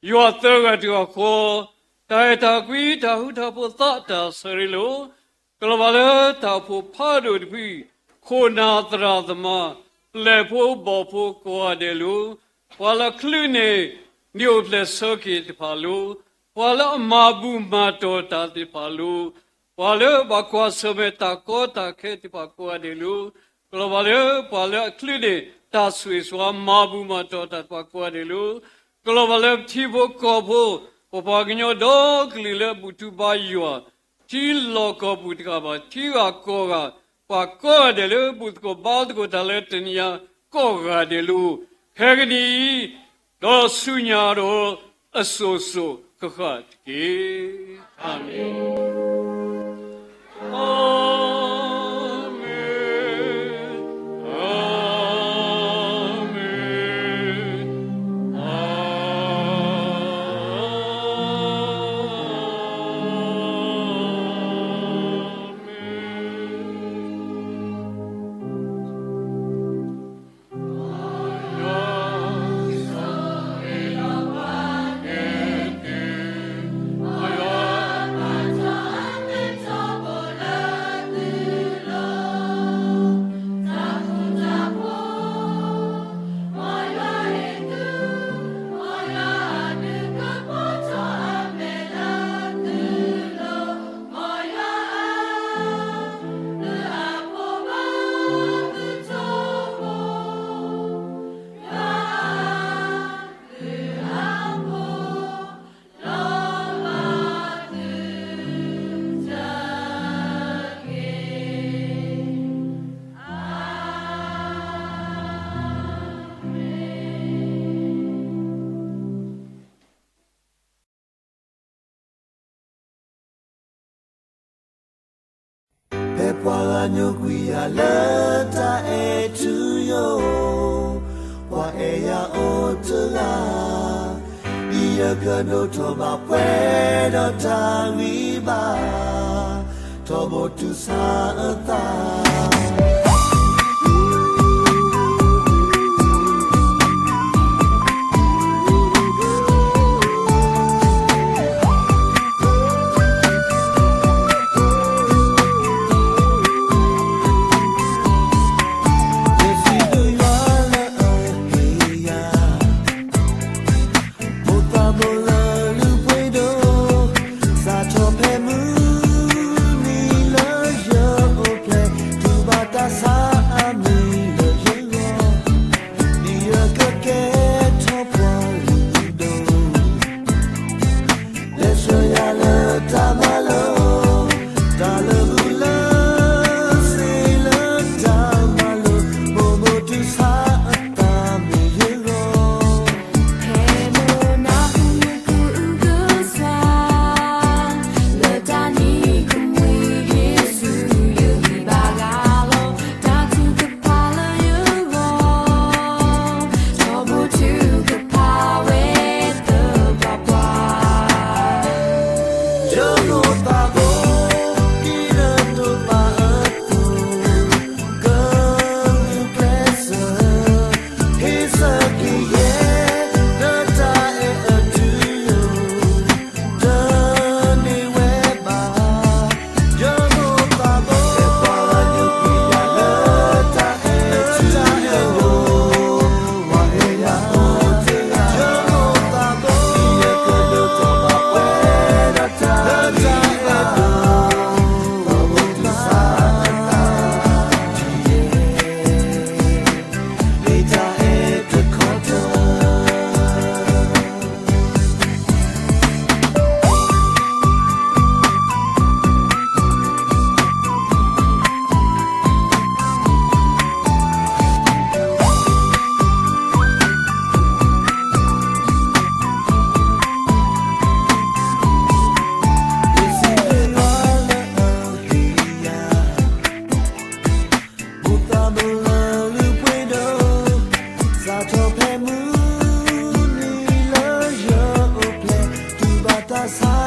ယွၤသၢဂၤတဂၤဃီ, တၢ်အဲၣ်တၢ်ကွံ တၢ်ဃူတၢ်ဖိးသးတၢ်ဆၢရ့လိာ်, ကလီၤဘၣ်လၢတၢ်အိၣ်ဖှိၣ်ဖးဒိၣ်တဖု, ခိၣ်နၢ်သရၣ်သမါ, ပျဲၢ်ဖိဘီၣ်ဖိကိးဂၤဒဲးလိၤ, ပှၤလၢအချုးန့ၢ် နံၣ်အိၣ်ဖျဲၣ်ဆၢက့ၤတဖၣ်လိၤ, ပှၤလၢအမၤဘူၣ်မၤတီၢ်တၢ်သ့ၣ်တဖၣ်လိၤ, ပှၤလၢဘၣ်ကွၢ်ဆၢၣ်မဲာ်တၢ်ကီတၢ်ခဲသ့ၣ်တဖၣ်ကိးဂၤဒဲးလိၤ, ကလီၤဘၣ်လၢပှၤလၢအချုးန့ၢ်တၢ်ဆိၣ်ဂ့ၤဆိၣ်ဝါ မၤဘူၣ်မၤတီၢ်တၢ်သ့ၣ်တဖၣ်ကိးဂၤဒဲးလိၤ, ကလီၤဘၣ်လၢပထံဖိကီၢ်ဖိ, ပပှၤကညီဒီကလုာ်လၢအဘူၣ်ထီၣ်ဘါယွၤ, ထံလီၢ်ကီၢ်ပူၤတဂၤဘၣ်, ထံဂၤကီၢ်ဂၤ, ပှၤကိးဂၤဒဲးလၢဘူၣ်သကိးဘါသကိးတၢ်လၢတနံၤညါကိးဂၤဒဲးလိၤ, ခဲကနံၣ်အံၤ, ဒီးဆူညါဒီးအစိၤစိၤဃၣ်ဃၣ်တက့ၢ်. အၤမ့ၣ်, အၤမ့ၣ်, အၤမ့ၣ်, အၤမ့ၣ်. ဖဲပှၤဂၤညိကွံာ်ယၤလၢတၢ်အဲၣ်ထူယိာ်, ပှၤအဲၣ်ယၤအိၣ်တဂၤ, ဒ်ယကဒိၣ်ထီၣ်ဘၣ်ပှဲၤဒီးတၢ်ဂံၢ်ဘါ, ထီဘိတုၤဆါအသး. အဆါ